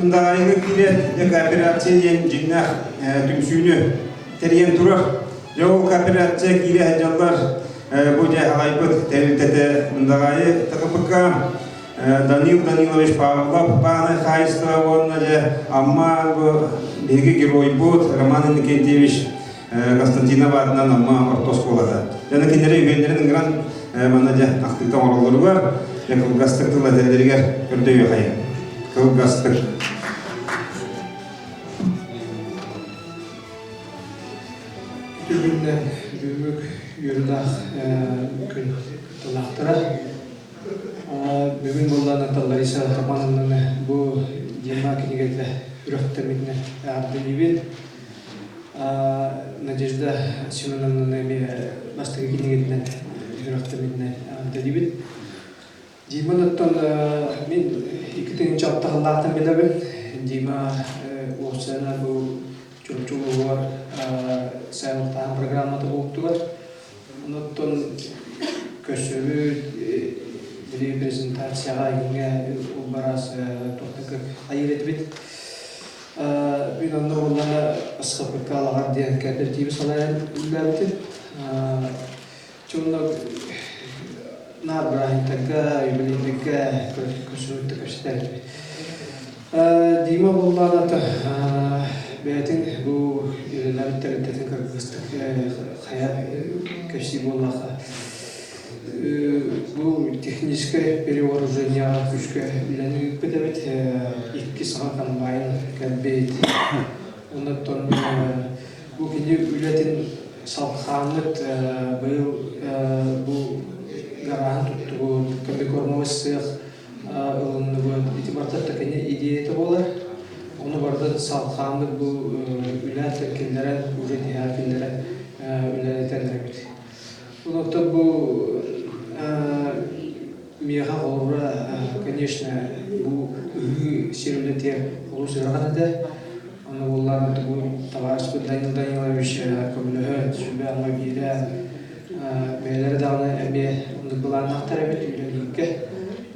Мындаҕайыга киирэн дьэ кооперация диэн дьиҥнээх түмсүүнү тэрийэн турар. Дьэ ол кооперация киирэ сылдьаллар бу дьэ аҕайбыт тэрилтэтэ Мындаҕайы ТКПК Данил Данилович Павлов баанай хаһаайыстыба уонна дьэ Амма бу биһиги геройбут Роман Иннокентьевич Константинов аатынан Амма орто оскуолата. Дьоно кинилэри үһүөннэрин ыҥыран манна дьэ ахтыыта оҥороллоругар, дьэ кылгастык тыл этэллэригэр көрдөһүөххэйин. Кылгастык. Үтүгүннэн бүгүҥҥү үөрүүлээх күн кыттыылаахтара. Бүгүн буоллаҕына Лариса Романовнаны бу Дима кинигэтэ үрэхтэммитинэн эҕэрдэлиибин. Надежда Семеновнаны эмиэ бастакы кинигэтинэн үрэхтэммитинэн эҕэрдэлиибин. Диман оттон мин 2006 сыллаахтан билэбин. Дима уопсайынан бу Чурапчы улууһугар сайылыктааһын программата буолтугар. Онуттан көрсөбүт, били презентацияҕа иҥҥэ барас туохтан айыр этибит. Мин онно уоллана СХПК алаҕар диэн кооперативы салайан үлэлээбитим. Чонно наар бырааһынньыктарга, юбилейдарга көрсүбүт көрсүтэр этибит. Дима буоллаҕына бэйэтин бу үлэлээбит тэрилтэтин кыргызтык хайа кэпсии буоллаха бу техническэй перевооружениеҕа күүскэ үлэни ыыппыт эбит. Икки саҥа комбайн кэлбит. Оннуттан бу кини үлэтин салхааммыт быйыл бу гарааһын туттубут, комбикормовый сыах ылынныбыт. Ити барыта кини идеята буолар. Ону барытын салхааммыт бу үлэ киллэрэн, уже тиһэҕэ киллэрэн үлэлэтэн эрэбит. Онуоттан бу миэхэ холобура, конечно, бу ыһыы сир үлэтигэр олус ыарахан этэ. Ону буллаан бу табаарыспыт Данил Данилович көмөлөһөн, сүбэ-ама биэрэн, бэйэлэрэ даҕаны эмиэ оннук былааннаахтар эбит үлэлииргэ.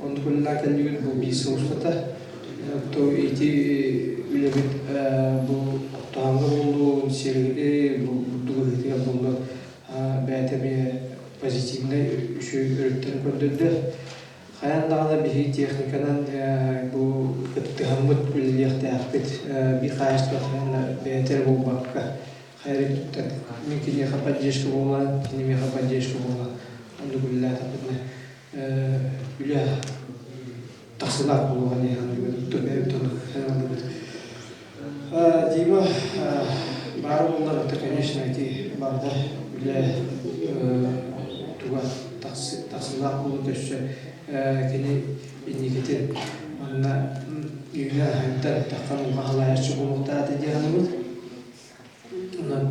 Оннук үлэлээн кэллибит бу биир сыл устата. То ити үлэбит бу оттоһоҥҥо буоллун, сиэрги бурдук ыһыытыгар буоллун бэйэтэ эмиэ позитивнай үчүгэй өрүттэрин көрдөрдө. Хайаан даҕаны биһиги техниканан бу кыттыһаммыт үлэлиэхтээхпит. Биир хаһаайыстыба хайаан да бэйэтэ эрэ буолбакка, хайа эрэ өттүттэн мин киниэхэ поддержка буолан, кини миэхэ поддержка буолан оннук үлэлээтэхпитинэ үлэ тахсыылаах буолуоҕа дии саныыбын. Бэйэбит оннук саныыбыт. Дима баара буоллар, это, конечно, ити барда үлэ туга тахсыылаах буолуо өссө кини инникитин манна үүнэ хайда таххан улахан халаайаччы буолуохтаах этэ дии саныыбыт. Онон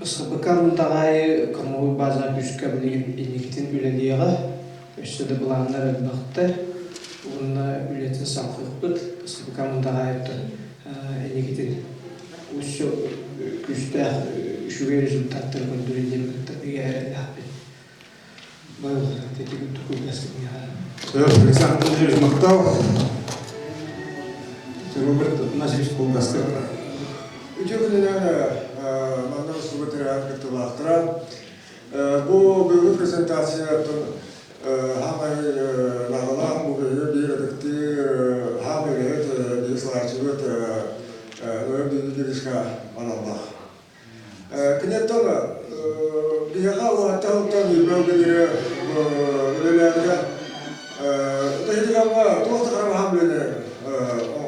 СХБК Мындаҕаайы кормовой база күүскэ билигин инникитин үлэлиэҕэ, өссө да былааннар элбэхтэр уонна үлэтин салҕыахпыт. СХБК Мындаҕаайыттан инникитин өссө күүстээх үчүгэй результаттары көрдөрүө диэн кытта бигэ эрэллээхпит. Александр Владимирович махтал. Роберт Афанасьевич Кулгастык. Үтүө күнүнэн манна устубут тэрээһин кыттыылаахтара. Бу бүгүҥҥү презентацияттан хаамай наадалаах бу биһиги биир ытыктыыр хаамай үлэһит биир салайааччыбыт Ноем Дмитриевичка аналлаах. Киниттэн биһиэхэ улааттан үбэ-үлэлэри үлэлээбитэ. Ытыһытыгамҥа туох да харамаһан билини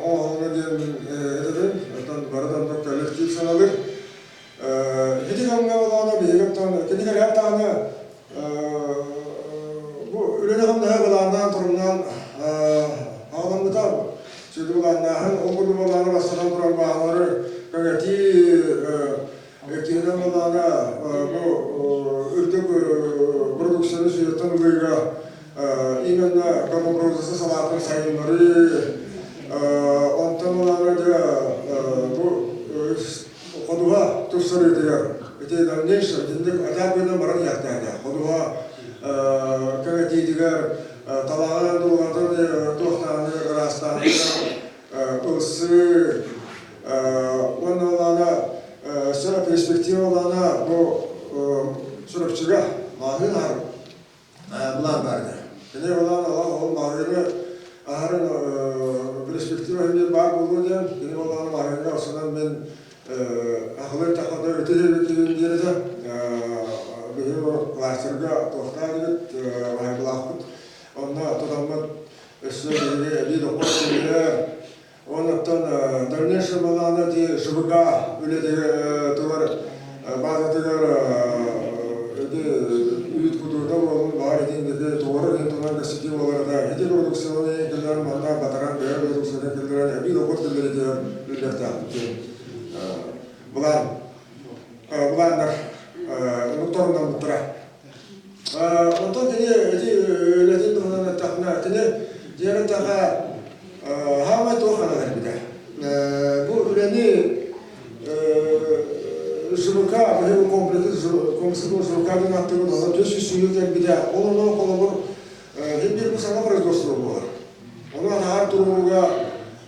оҥоһуҥҥа диэн мин этэбин. Оттон бары да оннук коллектив саналыр. Ити кэмҥэ олоҕуна биһиги оттон кини кэлээт даҕаны бу үлэни-хамнаһы былааннаан, торумнаан аҕаламмыта. Сүдү былааннааһын, ол курдук былааны бастатан турар бааһыналары кэҥэтии, иккиһинэн былаана бу үрдүк продукцияны сүөттэн ылыыга именно кормопроизводство салаатын сайыннарыы, онтон былаана дьэ бу ходуһа тупсарыытыгар ити дальнейшее итинник атаакыйынан баран иһэхтээтэ. Ходуһа кэҥэтиитигэр талаҕын, дулҕатын туохтааһыныгар ыраастааһыныгар. Чурапчыга маҕаһыын аһар былаан баар этэ. Кини былаан ол маҕаһыыны аһарын перспектива эмиэ баар буолуо диэн, кини былаан маҕаһыыҥҥа охсунан мин ахылы тахада өтүһү диэн этэ. Биһиги кластерга туохтаах дибит, баһайбылаахпыт. Онно тутаммыт өссө биһиги эбии дохуот киллэрэр. Оннуттан дальнейший былаана ити ЖВК үлэтигэр тугар базатыгар ити үүт кутуута буолун баар итинники тугары иһин туһунан кэпсэтии буолар этэ. Ити продукцияны киллэрэн манна батаран бэйэ продукцияны киллэрэн эбии дохуот киллэритигэр үлэлиэхтээхпит диэн былаан былааннар торуннаммыттара. Онтон кини ити үлэтин туһунан эттэхпинэ, кини дьиэр эттэххэ хаамай туох ханан кэлбитэ. Бу үлэни ЖВК, биһиги комплекс ЖВК диэн ааттыыбын, онон 400 кэлбитэ. Ол онон холобур хин биир бу саҥа производство буолар. Ону атаһар туруга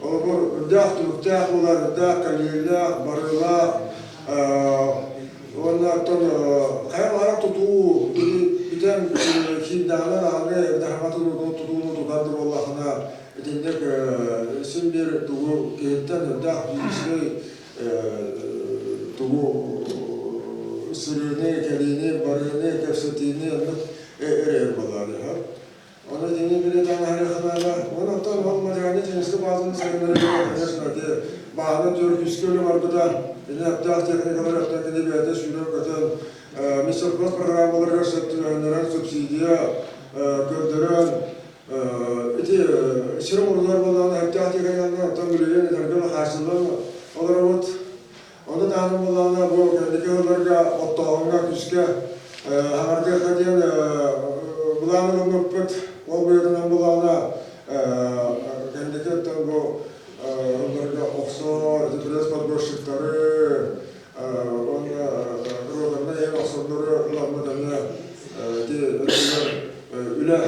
холобур үрдээх түбүктээх буолар, үрдээх кэлиилээх, барыылаах уонна оттон хайа баҕарар тутуу бүтэн киирдэҕинэ даҕаны эбэтэр саҥа тутууну тутар да буоллахына итинник син биир тугу киһиттэн үрдээх физическэй тугу сырыыны, кэлиини, барыыны, кэпсэтиини оннук эрэйэр буоллаҕа. Оны дини биле таҥаһарыаханаана, онон ол материально-техническэй базаны сайыннарыыга, конечно, ити бааны түөрт үлэ барбыта, ини аптаах техникалар өттө кини бэйэтэ сүүрэн-көтөн, Мистер программаларыгар сөп түбэһиннэрэн субсидия көрдөрөн, ити сир оҥоругар буоллаҕына өптөөх техникаларынан оттон билигин этэргэ хааччыллан олоробут. Ону таһынан буоллаҕына бу кэнники сылларга оттооһуҥҥа күүскэ хаҥардыахха диэн былаан ылыммыппыт. Ол быһыытынан буоллаҕына кэнники оттон бу сылларга охсор, ити пресс-подборщиктары уонна роторнай иһин охсордору ыламмыт эмиэ ити өттүгэр үлэ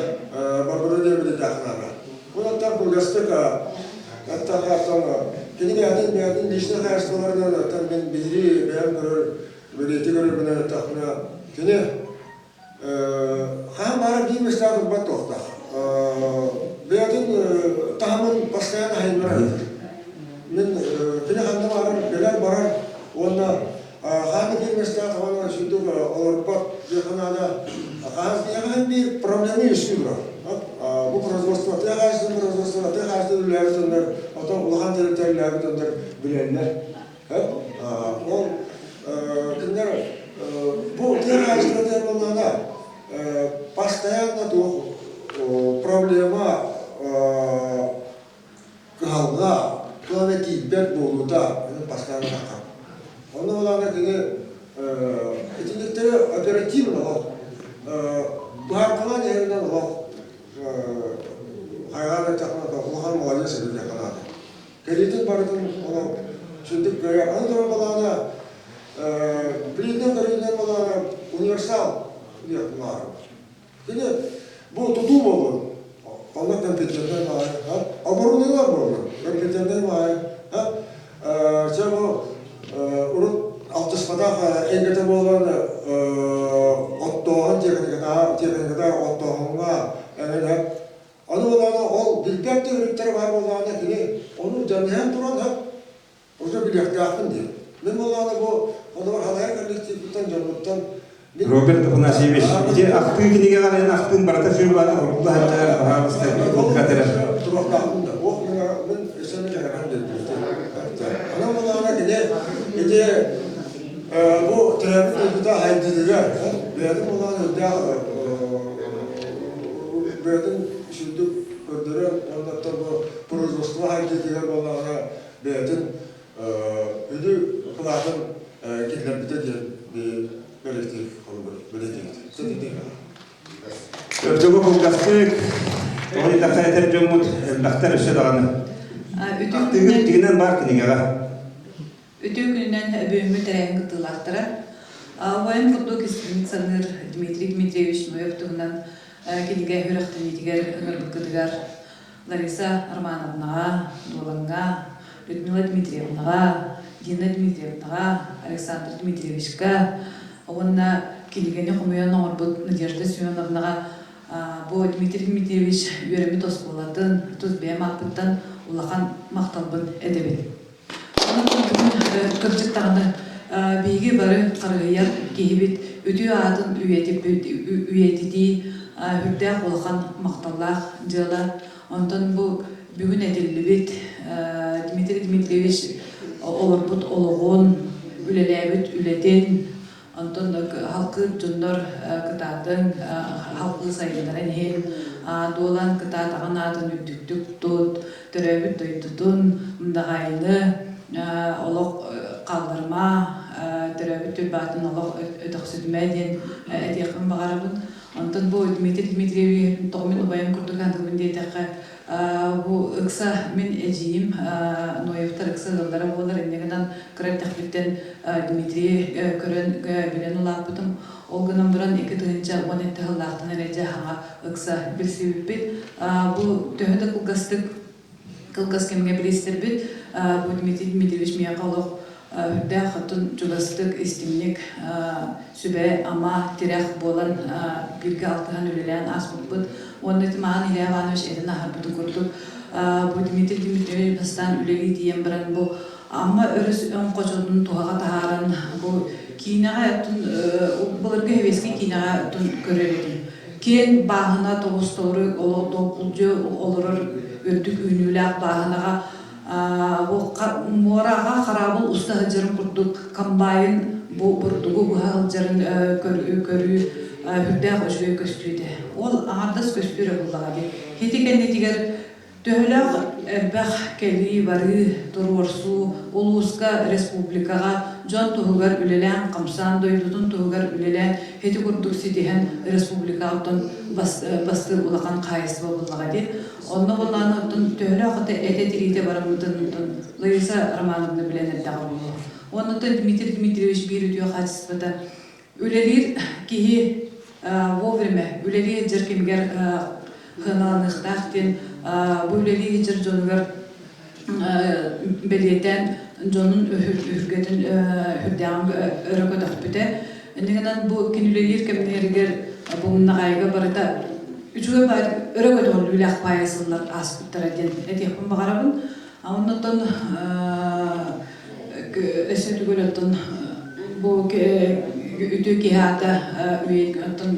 барбыта диэн билитэххинэ. Онон кылгастык эттэххэ, кини бэйэтин бэйэтин личнэй хаачыстыбаларынан оттон мин биһирии бэйэм көрөр, бэлиэтии көрөрбүнэн эттэхпинэ, кини хаһан баара биир миэстэҕэ турбат туохтаах. Бэйэтин таһымын постоянно хайыннарар. Мин кини ханна баарар кэлэр-барар уонна хаһан биир миэстэҕэ табан сүрдүк олорбот диэххэ наада. Хаһан биир проблема үөскүү турар. Бу производство тыа хаһаайыстыбатын производство тыа хаһаайыстыбатын үлэлээбит дьоннор, оттон улахан тэрилтэ үлэлээбит дьоннор билэллэр. Ол кинилэр бу тыа хаһаайыстыбатыгар буоллаҕына постоянно туох проблема кыһалҕа туох эмэ тиийбэт буолуута постоянно таххар. Онно буоллаҕына кини итинниктэри оперативно олох быһааркалаан иһэринэн олох хайҕаан эттэххинэ улахан молодец эбит диэххэ наада. Кэлиитин барытын олох сүрдүк кыайар. Аны туран балаана билиитинэн көрүүтүнэн балаана универсал диэх баар. Кини бу тутуу буоллун, онно компьютернай баай, оборудованиелар буоллун, компьютернай баай, чэ бу урут алтыспатах эйгэтэ буолан оттооһун техниката, техниката оттооһуҥҥа эҥин Аны буоллаҕына ол билбэт да өрүттэрэ баар буоллаҕына кини ону дьаныһан туран Уже билиэхтээхпин диэн. Мин буоллаҕына бу холобур халайар коллективпыттан дьоммуттан Роберт Афанасьевич, ити ахтыы кинигэҕэр эн ахтыын барыта сүр баата урукку сылдьар, пожалуйста, катере. Туруохтаахпын да. Ох, мин мин өссө кэһэрэн диэн. Анан буоллаҕына кини ити бу төрөөбүт дойдута хайдыытыгар бэйэтин буоллаҕына үрдээх бэйэтин сүрдүк көрдөрөн уонна бу производство хайдыытыгар буоллаҕына бэйэтин үдү кылаатын киллэрбитэ диэн бэлиэтиир холобур бэлиэтиибит. Өртөгө кылгастык, тоҕо диэтэххэ этэр дьоммут элбэхтэр өссө даҕаны. Ахтыыгыт дьиҥинэн баар кинигэҕэ. Үтүө күнүнэн бүгүҥҥү тэрээһин кыттыылаахтара. Убайым курдук истиҥник саныыр Дмитрий Дмитриевич Ноев туһунан кинигэ үрэхтэниитигэр ыҥырбыккытыгар Лариса Романовнаҕа, Дуолаҥҥа, Людмила Дмитриевнаҕа, Дина Дмитриевнаҕа, Александр Дмитриевичка уонна кинигэни хомуйан оҥорбут Надежда Семеновнаҕа бу Дмитрий Дмитриевич үөрэммит оскуолатын тус бэйэм ааппыттан улахан махталбын этэбин. Бүгүн кырдьык даҕаны биһиги бары харыһыйар киһибит үтүө аатын үйэтитии үрдээх улахан махталлаах дьыала. Онтон бу бүгүн этиллибит Дмитрий Дмитриевич олорбут олоҕун, үлэлээбит үлэтин, онтон халкыыр дьоннор кытаатыҥ, халкыы сайыннаран иһин, дуолан кытаатаҕын аатын үрдүктүк тут, төрөөбүт дойдутун, Мындаҕаайыны олох хаалларыма, төрөөбүт түөлбэҕитин олох өтөхсүтүмэ диэн этиэхпин баҕарабын. Онтон бу Дмитрий Дмитриевич тоҕо мин убайым курдук аныыбын диэтэххэ, бу ыкса мин эдьиийим Ноевтар ыкса ыаллара буолар, инньэ гынан кыра эрдэхпиттэн Дмитрийи көрөн билэн улааппытым. Ол гынан баран 2017 сыллаахтан эрэ дьэ хаҥа ыкса билсибиппит. Бу төһө да кылгастык кылгас кэмҥэ билистэрбит, бу Дмитрий Дмитриевич миэхэ олох үрдээх оттон чугастык, истиҥник сүбэ-ама, тирэх буолан бииргэ алтыһан үлэлээн ааспыппыт. Уонна ити маҕан Илья Иванович этэн аһарбытын курдук, бу Дмитрий Дмитриевич бастаан үлэлии тиийэн баран бу Амма өрүс өҥ хочотун туһаҕа таһааран бу киинэҕэ оттон былыргы сэбиэскэй киинэҕэ оттон көрөр этим. Киэҥ бааһына тобус-толору долгулдьу олорор үрдүк үүнүүлээх бааһынаҕа муораҕа хараабыл уста сылдьарын курдук комбайн бу бурдугу быһа сылдьарын көрүү үрдээх үчүгэй көстүү этэ. Ол аҥардас көстүү эрэ буоллаҕа дии. Ити кэннитигэр Төһөлөөх элбэх кэлии-барыы, туруорсуу улууска, республикаҕа дьон туһугар үлэлээн-хамсаан, дойдутун туһугар үлэлээн ити курдук ситиһэн республикаҕа оттон бастыыр улахан хаһаайыстыба буоллаҕа дии. Онно буоллаҕына оттон төһөлөөх этэ-тириитэ бараммытын оттон Лариса Романовна билэн эрдэҕэ буолуо. Уонна оттон Дмитрий Дмитриевич биир үтүө хаачыстыбата Үлэлиир киһи вовремя үлэлии сылдьар кэмигэр сыаналаныахтаах диэн бу үлэлии сылдьар дьонугар бэлиэтээн дьонун өһүргэтин үрдээҕин өрө көтөхпүтэ. Инньэ гынан бу кини үлэлиир кэмнэригэр бу Мыннаҕаайыга барыта үчүгэй баай өрө көтөҕүллүүлээх баайа сыллар ааспыттара диэн этиэхпин баҕарабын. Оннуттан өссө түгэл оттон бу үтүө киһи аата оттон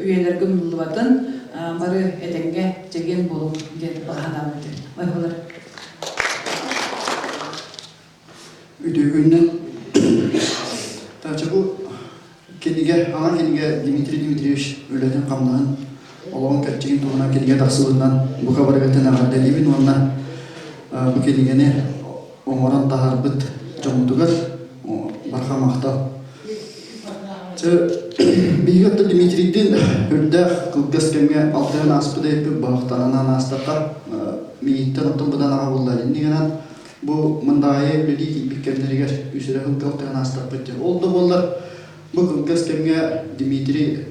үйэлэргэ умнуллубатын бары этэҥҥэ чэгиэн буолуҥ диэн баҕа санаабыт ойуулар. Үтүө күннэн. Таача бу кинигэ, аҥа кинигэ Дмитрий Дмитриевич үлэтин-хамнаһын, олоҕун кэрчигин туһунан кинигэ тахсыбытынан бука барыгытын эҕэрдэлиибин уонна бу кинигэни оҥорон таһаарбыт дьоммутугар барҕа махтал. Чэ, биһиги оттон Дмитрийдиин үрдээх кылгас кэмҥэ алтыһан ааспыт эбиппит, баһахтанан аастахха, миигиттэн оттон быдан аҕа булла. Иннигинэн бу Мындаайы үлэлии киирбит кэмнэригэр үс эрэ сылга алтыһан аастахпыт диэн. Ол да буоллар, бу кылгас кэмҥэ Дмитрий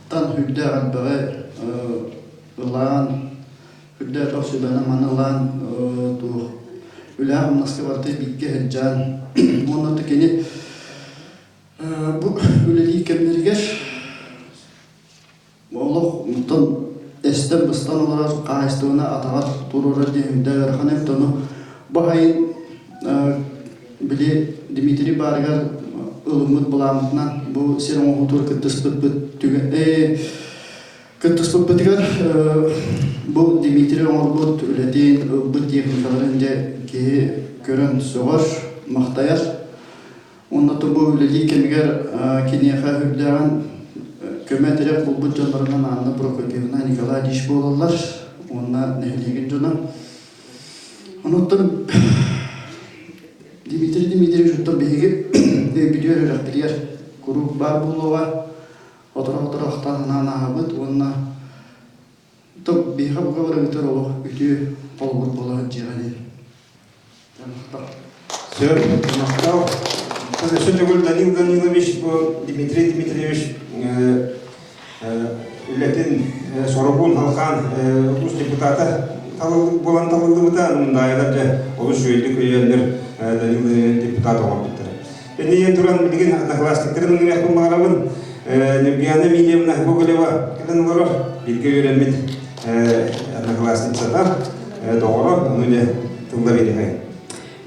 тан үрдээх элбэҕи ылаан, үрдээх элбэх сүбэни-аманы ылаан, туох үлэҕэ-хамнаска барыта бииргэ сылдьан, уонна кини бу үлэлиир кэмнэригэр Олох онтон эстэн-быстан олорор хаһаайыстыбаны атаҕар туруорар диэн үрдээх ыарахан эбит. Ону баһайын били Дмитрий баарыгар ылыммыт былааммытынан бу сир оҥоһуутугар кыттыспыппыт кыттыспыппытыгар бу Дмитрий оҥорбут үлэтин, ылбыт техникаларын дьэ киһи көрөн сөҕөр, махтайар. Уонна бу үлэлиир кэмигэр киниэхэ үрдээҕин көмө-тирэх булбут дьоннорунан Анна Прокопьевна, Николай Ильич буолаллар уонна нэһилиэгин дьоно. Онуттан Дмитрий Дмитриевич оттон биһиги өйбүтүгэр үрэхпитигэр куруук баар буолуоҕа, оторо-оторо ахтан санаан ааһабыт уонна биһиэхэ бука барыбытыгар олох үтүө холобур буола сылдьыаҕа диэн. Сөп, махтал. Өссө төгүл Данил Данилович бу Дмитрий Дмитриевич үлэтин соругун халхаан улуус депутата буолан талыллыбыта. Мындаайылар дьэ олус үчүгэйдик өйөөннөр Данил Данилович депутат оҥорбуттара. Иннинэн туран билигин одноклассниктарын ыҥырыахпын баҕарабын. Нюргияна Емельевна Гоголева кэлэн олорор. Бииргэ үөрэммит одноклассницата, доҕоро, ону дьэ тылла биэриэхэй.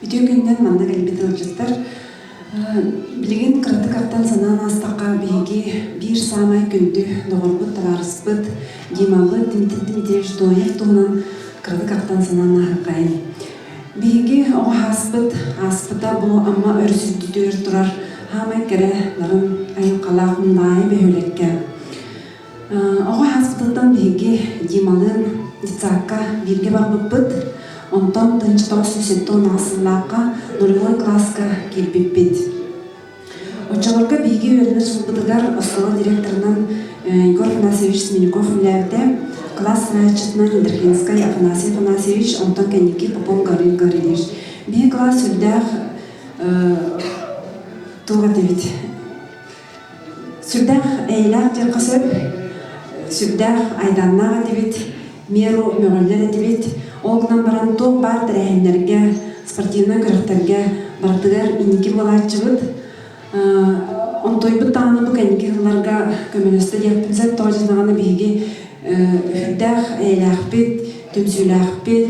Үтүө күнүнэн манна кэлбит ыалдьыттар. Билигин кыратык артан санаан аастахха, биһиги биир саамай күндү доҕорбут, табаарыспыт Димабыт Дмитрий Дмитриевич Ноев туһунан кыратык артан санаан ааһыаххайын. Биһиги оҕо ааспыт, ааспыта бу Амма өрүс үрдүтүгэр турар хаамай кэрэ нарын айылҕалаах Мындаайы бөһүөлэккэ. Оҕо ааспытыттан биһиги Дималыын детсадка бииргэ барбыппыт. Онтон 1978 сыллаахха нулевой кылааска киирбиппит. Оччолорго биһиги үөрэнэр сылбытыгар оскуола директорынан Егор Афанасьевич Сменяков үлэлээбитэ, кылаас салайааччытынан Индрахинскай Афанасий Афанасьевич, онтон кэнники Попов Гаврил Гаврильевич. Биһиги кылаас сүрдээх туох этибит Сүрдээх эйэлээх диэххэ сөп, сүрдээх айдааннаах этибит, меру мөҕүллэр этибит. Ол гынан баран туох баар тэрээһиннэргэ, спортивнай күрэхтэргэ барытыгар инники буолааччыбыт. Онтуойбут даҕаны бу кэнники сылларга көмөлөстө диэхпин сөп. Тоҕо дьадаҕына биһиги сүрдээх эйэлээхпит, түмсүүлээхпит.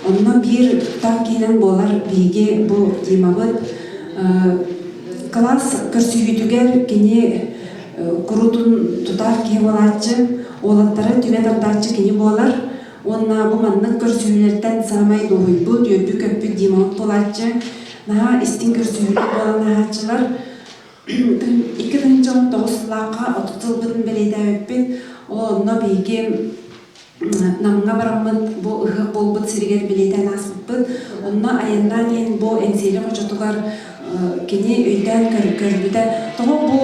Онно биир тутаах киһинэн буолар биһиги бу Димабыт. Кылаас көрсүһүүтүгэр кини куруутун тутаах киһи буолааччы, уолаттары түмэ тардааччы кини буолар. Уонна бу маннык көрсүһүүлэртэн саамай дуоһуйбут, үөрбүт-көппүт Димабыт буолааччы. Наһаа истиҥ көрсүһүүлэр буолан ааһааччылар. 2019 сыллаахха 30 сылбытын бэлиэтээбиппит. Ол онно биһиги Намҥа бараммыт бу ыһыах буолбут сиригэр бэлиэтээн ааспыппыт. Онно айаннаан иһэн бу Эҥсиэли хочотугар кини өйдөөн көрбүтэ, тоҕо бу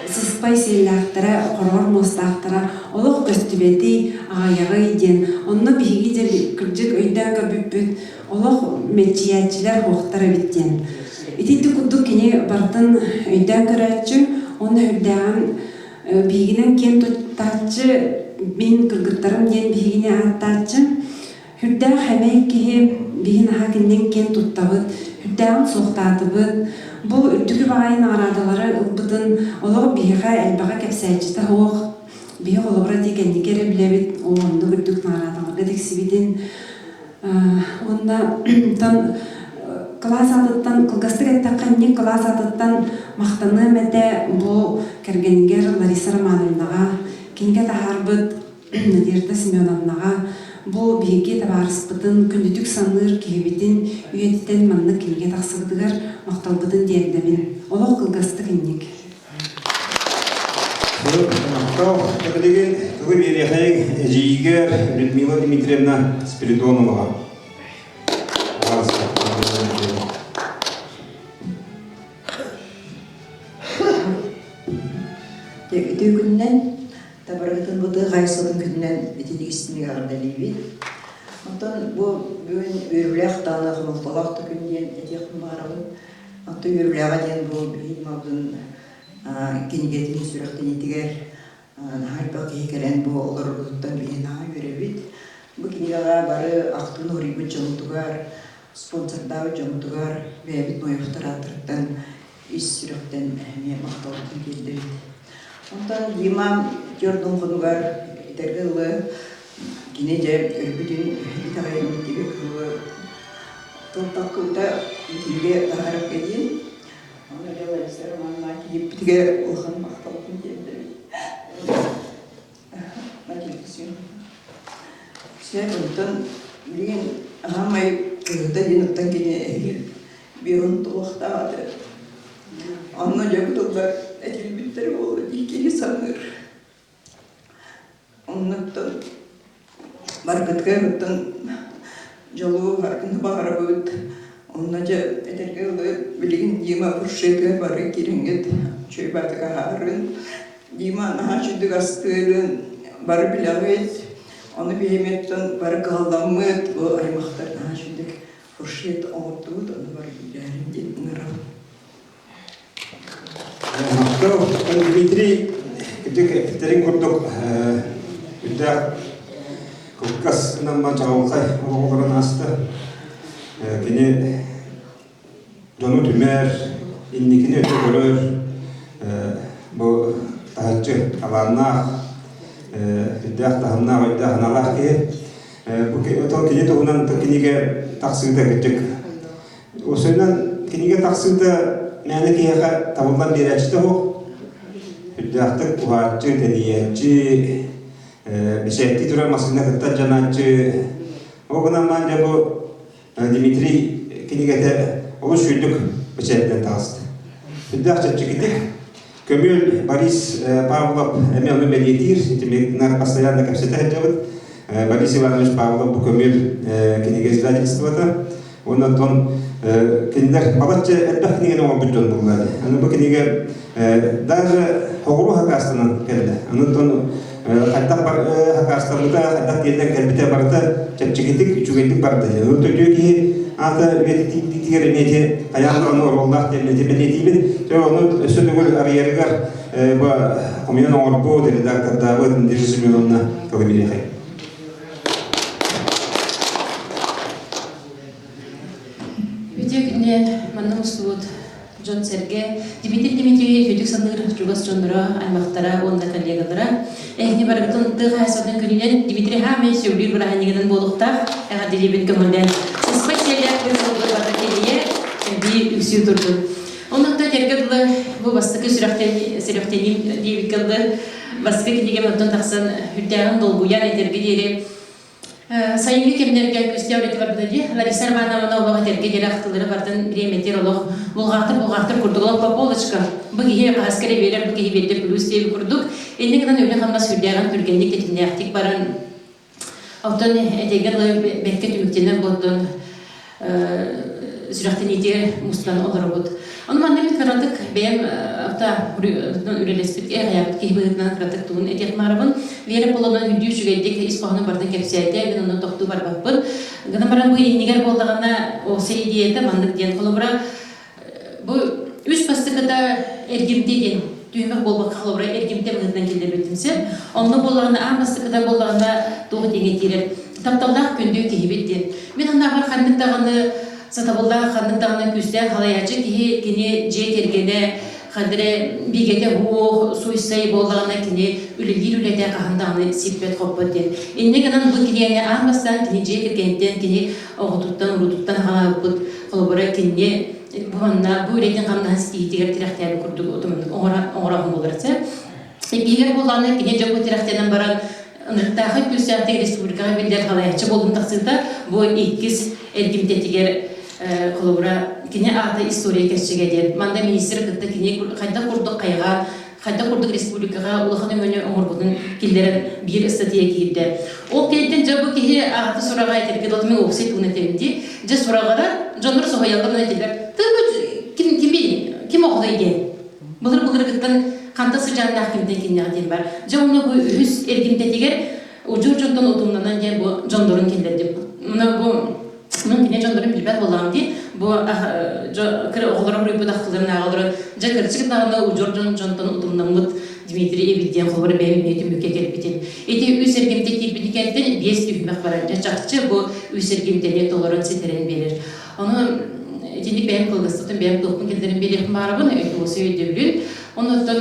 сыспай сиэллээхтэрэ, хороҕор муостаахтара олох көстүбэтий, аҕыйаҕый диэн. Онно биһиги дьэ кырдьык өйдөөн көрбүппүт, олох мэччийээччилэр суохтар эбит диэн. Итинти курдук кини барытын өйдөөн көрөөччү уонна үрдээҕин биһигинэн киэн туттааччы, мин кыргыттарым диэн биһигини ааттааччы. Үрдээх эмэй киһи биһи наһаа кининэн киэн туттабыт, үрдээҕин суохтаатыбыт. Бу үрдүкү баҕайы наҕараадалары ылбытын олох биһиэхэ элбэҕи кэпсээччитэ суох. Биһи холобура дии кэнники эрэ билэбит, оо оннук үрдүк наҕараадаларга тиксибитин. Уонна тан кылаас аатыттан кылгастык эттэххэ инник кылаас аатыттан махтаныам этэ бу кэргэнигэр Лариса Романовнаҕа кинигэ таһаарбыт Надежда Семеновнаҕа бу биһиги табаарыспытын күндүтүк саныыр киһибитин үйэтитэн маннык кинигэ тахсыбытыгар махталбытын тиэрдэбин. Олох кылгастык инник. Билигин тугу биэриэхэйиҥ эдьиийигэр Людмила Дмитриевна Спиридоноваҕа. Үтүө күнүнэн табарыгытын бу тыа хаһаайыстыбатын күнүнэн итинник истиҥник эҕэрдэлиибит. Оттон бу бүгүн үөрүүлээх даҕаны хомолтолоох да күн диэн этиэхпин баҕарабын. Оттон үөрүүлээҕэ диэн бу биһиги малбытын кинигэтин сүрэхтэниитигэр наһаа элбэх киһи кэлэн бу олорорбутуттан биһиги наһаа үөрэбит. Бу кинигэҕэ бары ахтыыны уруйбут дьоммутугар, спонсордаабыт дьоммутугар бэйэбит Ноевтар ааттарыттан ис сүрэхтэн эмиэ махталбытын тиэрдэбит. Онтон Дима Тёрдун хонугар этэргэ дылы кини дьэ өлбүтүн итэҕэйэммит кылы тыл таххыбыта кинигэ таһаарарга диэн Онно дьэ Лариса Романовна киирбитигэр улахан махталбын тиэрдэбин. Сөп, онтон билигин аһаамай кыһыта диэн оттон кини эһиил биэһин туһахтаах этэ. Онно дьэ бу тыллар этилбиттэрэ буолла дии киһи саныыр. Оннуттан баргытыгар оттон дьолу баргыны баҕарабыт. Онно дьэ этэргэ дылы билигин Дима фуршетыгар бары киирэҥҥит үчүгэй баатык аһаарын. Дима наһаа үчүгдүк астыырын бары билэҕит. Ону биһимиттэн бары кыһалламмыт бу аймахтар наһаа үчүгдүк фуршет оҥордубут, ону бары билээрин диэн ыҥырабын. Махтал. Дмитрий кырдьык эппиттэрин курдук үрдээх кылгас гынан чаҕылхай олоҕолорун ааста. Кини дьону түмэр, инникини өтө көрөр бу таһыччы талааннаах, үрдээх таһымнаах, өйдөөх аналаах киһи. Бу кини туһунан кинигэ тахсыыта кырдьык. Осойунан кинигэ тахсыыта мээнэ киһиэхэ табыллан биэрээччитэ суох. Үрдээхтик уһааччы, тэнийээччи, бэчээттии турар массыына кытта дьанааччы. Ол гынан баран дьэ бу Дмитрий кинигэтэ олус сүүрдүк бэчээттэн таҕыста. Сүрдээх чэпчэкитик. Көмүөл Борис Павлов эмиэ ону бэлиэтиир, итинник постоянно кэпсэтэ сылдьабыт. Борис Иванович Павлов бу көмүөл кинигэ издательствота. Уонна оттон кинилэр балачча элбэх кинигэни оҥорбут дьон буолла. Аны бу кинигэ даже хоҕуруу хакаастанан кэллэ. Аны оттон хайдах хакаастаммыта, хайдах тиэллэн кэлбитэ барыта чэпчэкитик, үчүгэйдик барда. Аны төтүө киһи аата үйэтитиитигэр эмиэ ити хайаан даҕаны оруоллаах диэн ити бэлиэтиибин. Дьэ ону өссө төгүл арыйарыгар бу хомуйан оҥорбут редактордаабыт Надежда Семеновна тылы биэриэхэй. Үтүө күнүнэн манна мустубут дьон-сэргэ Дмитрий Дмитриевич үтүк саныыр чугас дьонноро, аймахтара уонна коллегалара. Эһини барыгытын тыа хаһаайыстыбатын күнүнэн Дмитрий Хаамай сөбүлүүр бырааһынньыгынан буолуохтаах эҕэрдэлиибин көҥүллээн. Сыспай сиэллээх күн сылгы барыта кэлийэ, эбии үксүү турдун. Онон да этэргэ дылы бу бастакы сүрэхтэниим диэбиккэ дылы бастакы кинигэм онтон тахсан үрдээҕин долгуйан этэргэ диэри Сайыҥҥы кэмнэргэ күстээх үлэтэ барбыта дии. Лариса Романовна олох этэргэ диэри ахтылары бардын бириэмэтигэр олох булҕаахтар-булҕаахтар курдук олох по полочкам. Бу киһи хаһаска эрэ биэрэр, бу киһи биэрдэ плюс диэби курдук. Инньэ гынан үлэ-хамнас сүрдээҕин түргэнник тэтимнээхтик баран оттон этэргэ дылы бэркэ түмүктэнэн буолтун сүрэхтэниитигэр мустан олоробут. Ону манна мин кыратык бэйэм авто үлэлэспит эҕэйэбит киһи быһыытынан кыратык тугун этиэх баарабын. Вера Половна үрдүү үчүгэйдик ис хоһоонун барытын кэпсээтэ, мин онно тохтуу барбаппын. Гынан баран бу иннигэр буоллаҕына, ол идеята маннык диэн холобура бу үс бастакыта эргимтэ диэн түһүмэх буолбакка холобура эргимтэ быһыытынан киллэрбитим сөп. Онно буоллаҕына аан бастакыта буоллаҕына туох диэҥэ киирэр тапталлаах күндү киһибит диэн. Мин аннааҕар ханнык даҕаны сатабыллаах, ханнык даҕаны күүстээх халайааччы киһи кини дьиэ кэргэнэ ханна бигэтэ уох, суйсай буоллаҕына кини үлэлиир үлэтэ хаһан даҕаны сиппэт-хоппот диэн. Инньэ гынан бу кинигэни аан бастаан кини дьиэ кэргэниттэн, кини оҕотуттан, уруутуттан аҕалаабыппыт. Холобура, кини бу манна бу үлэтин хамнаһын ситиһиитигэр тирэхтээбит курдук оҥороһун буолар. Иккиһигэр буоллаҕына кини дьон тирэхтэнэн баран ынырыктаахай күүстээхтик республикаҕа биллэр халайааччы буолун тахсыыта бу иккис эргимтэтигэр холобура кини аата история кэрчигэ диэн манна министр кытта кини хайдах курдук хайҕаан хайдах курдук республикаҕа улахан өҥөнү оҥорбутун киллэрэн биир ыстатыйа киирдэ. Ол кэнниттэн дьэ бу киһи аата сураҕа этэргэ дылы мин уопсай тугун этэбин дии. Дьэ сураҕара дьоннор соһуйаллар этилэр. Ты ким кими ким оҕолой диэн. Былыр-былыргыттан ханта сыдьааннаах кимтэн киннээх диэн бар. Дьэ онно бу үһүс эргимтэтигэр удьуор дьонтон утумнанан диэн бу дьоннорун киллэрдим. Мына бу мын кини дьоннорун билбэт буоллаҕым дии. Бу кыра оҕолоро буруйбут ахтыларын ааҕа олорон дьэ кырдьык даҕаны удьуор дьон дьонтон утумнаммыт Дмитрий эбит диэн холобура бэйэм эмиэ түмүккэ кэлбитим. Ити үс эргимтэ киирбитин кэнниттэн биэс түһүмэх барар. Дьэ чахчы бу үс эргимтэни толорон ситэрэн биэрэр. Ону итинник бэйэм кылгастытын бэйэм туохпун киллэрэн биэриэхпин баарабын, өйдүөсэ өйдөбүлүн. Оннуттан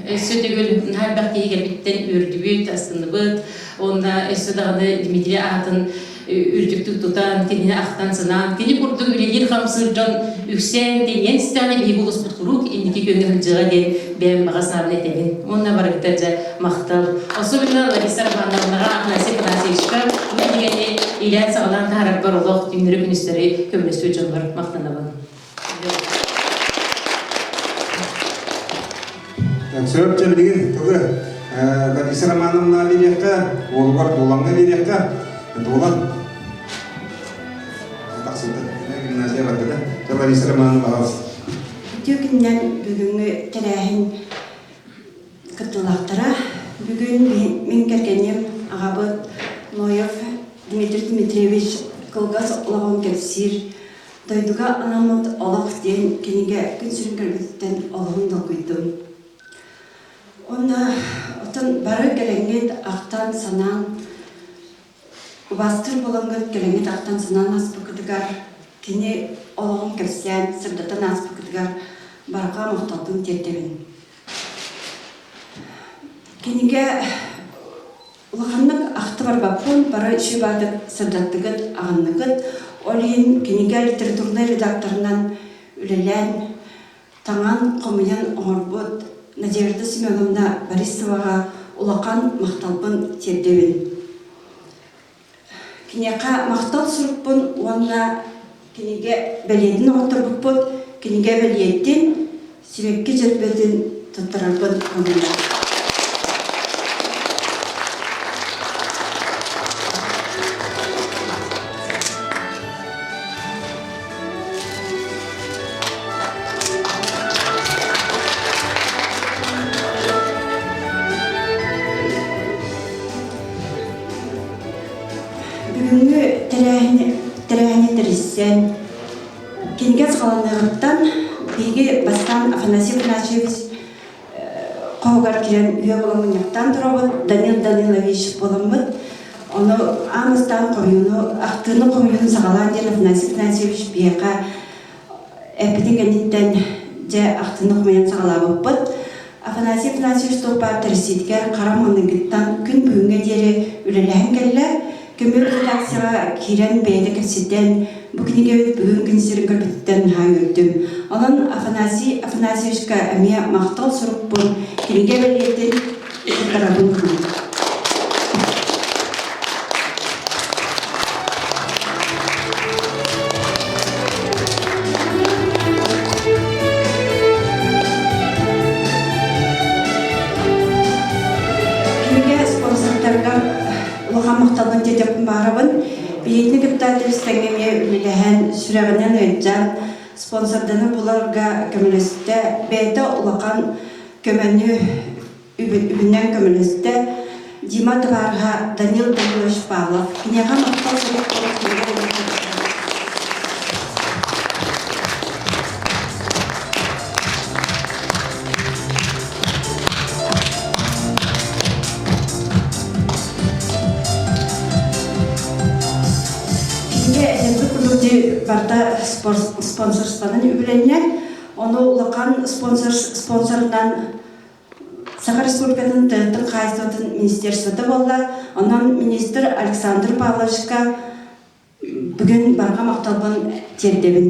өссө төгүл наһаа элбэх киһи кэлбиттэн үөрдүбүт, астынныбыт. Уонна өссө даҕаны Дмитрий аатын үрдүктүк тутан, кинини ахтан-санаан, кини курдук үлэлиир-хамсыыр дьон үксээн, тэнийэн истэҕинэ биһиги улууспут куруук инники күөҥҥэ сылдьыаҕа диэн бэйэм баҕа санаабын этэбин. Уонна барыгыта дьэ махтал. Особенно Лариса Романовнаҕа, Афанасий Афанасьевичка бу кинигэни иилээн-саҕалаан таһаарарбар олох түүннэри-күнүстэри көмөлөспүт дьоммор махтанабын. Сөп дьэ билигин тылы Лариса Романовна биэриэххэ, уолугар Дуолаҥҥа биэриэххэ. Дуолан тахсыбыта гимназия барбыта. Дьэ Лариса Романовна пожалуйста. Үтүө күннэн бүгүҥҥү тэрээһин кыттыылаахтара. Бүгүн мин кэргэним аҕабыт Ноев Дмитрий Дмитриевич кылгас олоҕун кэпсиир Дойдуга анаммыт олох диэн кинигэ күн сирин көрбүтүттэн олоһун долгуйдум. Уонна оттон бары кэлэҥҥит ахтан-санаан убаастыыр буолаҥҥыт кэлэҥҥит ахтан-санаан ааспыккытыгар кини олоҕун кэпсээн сырдатан ааспыккытыгар барҕа махталбын тиэрдэбин. Кинигэ улаханнык ахта барбаппын, бары үчүгэй сырдаттыгыт, аҕынныгыт. Ол иһин кинигэ литературнай редакторынан үлэлээн, таҥан, хомуйан оҥорбут Надежда Семеновна Борисоваҕа улахан махталбын тиэрдэбин. Киниэхэ махтал сурукпун уонна кинигэ бэлиэтин оҥотторбуппут, кинигэ бэлиэтин, сибэкки дьөрбөтүн туттарарбын көҥүллээх. Бүгүҥҥү тэрээһини, тэрээһини тэрийсэн, кинигэ саҕаланыаҕыттан биһиги бастаан Афанасий Афанасьевич хоһугар киирэн үһүө буолан мунньахтаан турабыт, Данил Данилович буоламмыт. Ону аан бастаан хомуйууну, ахтыыны хомуйууну саҕалаан диэн Афанасий Афанасьевич биһиэхэ эппитин кэнниттэн дьэ ахтыыны хомуйан саҕалаабыппыт. Афанасий Афанасьевич Топпаев тэрийсиитигэр хара маҥнайгыттан күн бүгүҥҥэ диэри үлэлэһэн кэллэ. Көмүөл редакцияҕа киирэн бэйэтэ кэпсэтэн, бу кинигэбит бүгүн күн сирин көрбүтүттэн наһаа үөрдүм. Онон Афанасий Афанасьевичка эмиэ махтал сурукпун, кинигэ бэлиэтин туттарабын күнүм. Кинигэ спонсордарыгар улахан махталбын диэтэхпин баарабын. Биһигини кытта тэбис-тэҥҥэ эмиэ үлэлэһэн, сүрэҕинэн ыалдьан, спонсорданы буларга көмөлөстө. Бэйэтэ улахан көмөнү үбүнэн көмөлөстө. Дима табаарыһа Данил Данилович Павлов. Киниэхэ махтал сурук Кинигэ элбэх курдук барыта спонсорствонан үбүлэннэ. Ону улахан спонсор спонсорынан Саха Республикатын тыатын хаһаайыстыбатын министерствота буолла. Онон министр Александр Павловичка бүгүн барҕа махталбын тиэрдэбин.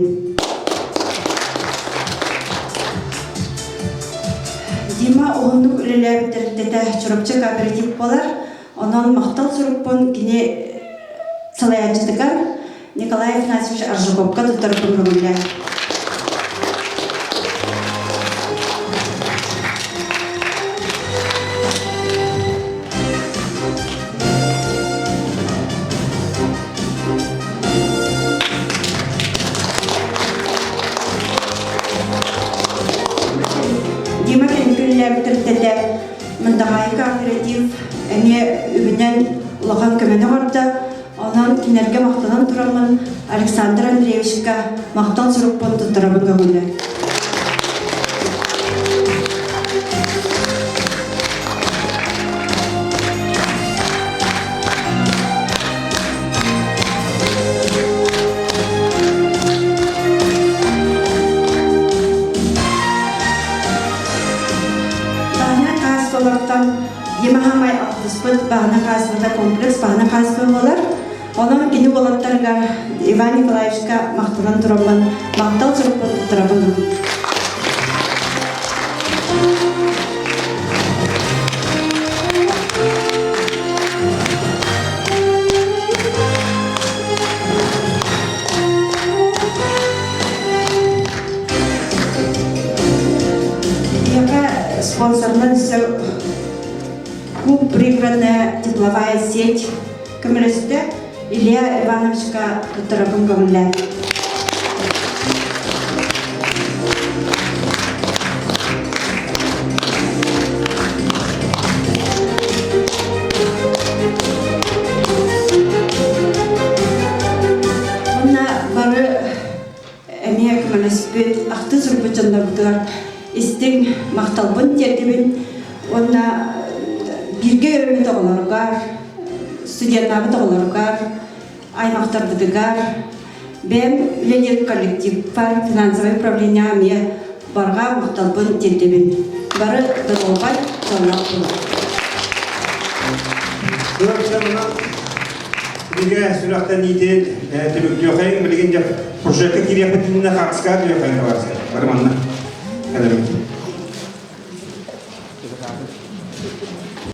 Дима уһуннук үлэлээбит тэрилтэтэ Чурапчы кооператив буолар. Онон махтал сурукпун кини салайааччытыгар Николай Афанасьевич Аржаковка туттарбын көҥүллээх. Дима кэнникүллээбит тэрилтэтэ Мындаҕаайы кооператив эмиэ үбүнэн улахан көмөнү оҥордо. Онон кинилэргэ махтанан тураммын Александр Андреевичка махтал сурукпун туттарабын көҥүлэ. Баһына хаастолортон Ямаһамай алтыспыт баһына хаасыбата комплекс баһына хаасыба буолар. Онон кини уолаттарга Иван Николаевичка махтанан тураммын махтал сурукпун туттарабын. Биһиэхэ спонсорынан өссө Куб пригородная тепловая сеть көмөлөстө. Илья Ивановичка туттарабын көҥүллээн. Уонна бары эмиэ көмөлөспүт, ахты сурбут дьоннорбутугар истиҥ махталбын тиэрдэбин уонна бииргэ үөрэммит оҕолоругар, студеннаабыт оҕолоругар, аймахтарбытыгар, бэйэм үлэлиир коллективпар, финансовай управлениеҕа эмиэ барҕа махталбын тиэрдэбин. Бары доруобай, дьоллоох буолуҥ. Чурапчы Бигэ сүрэхтэниитин түмүктүөхайын билигин дьэ прожекка киириэхпит иннинэ хаартыскаҕа түһүөхайын табаарыстар. Бары манна кэлэрбит.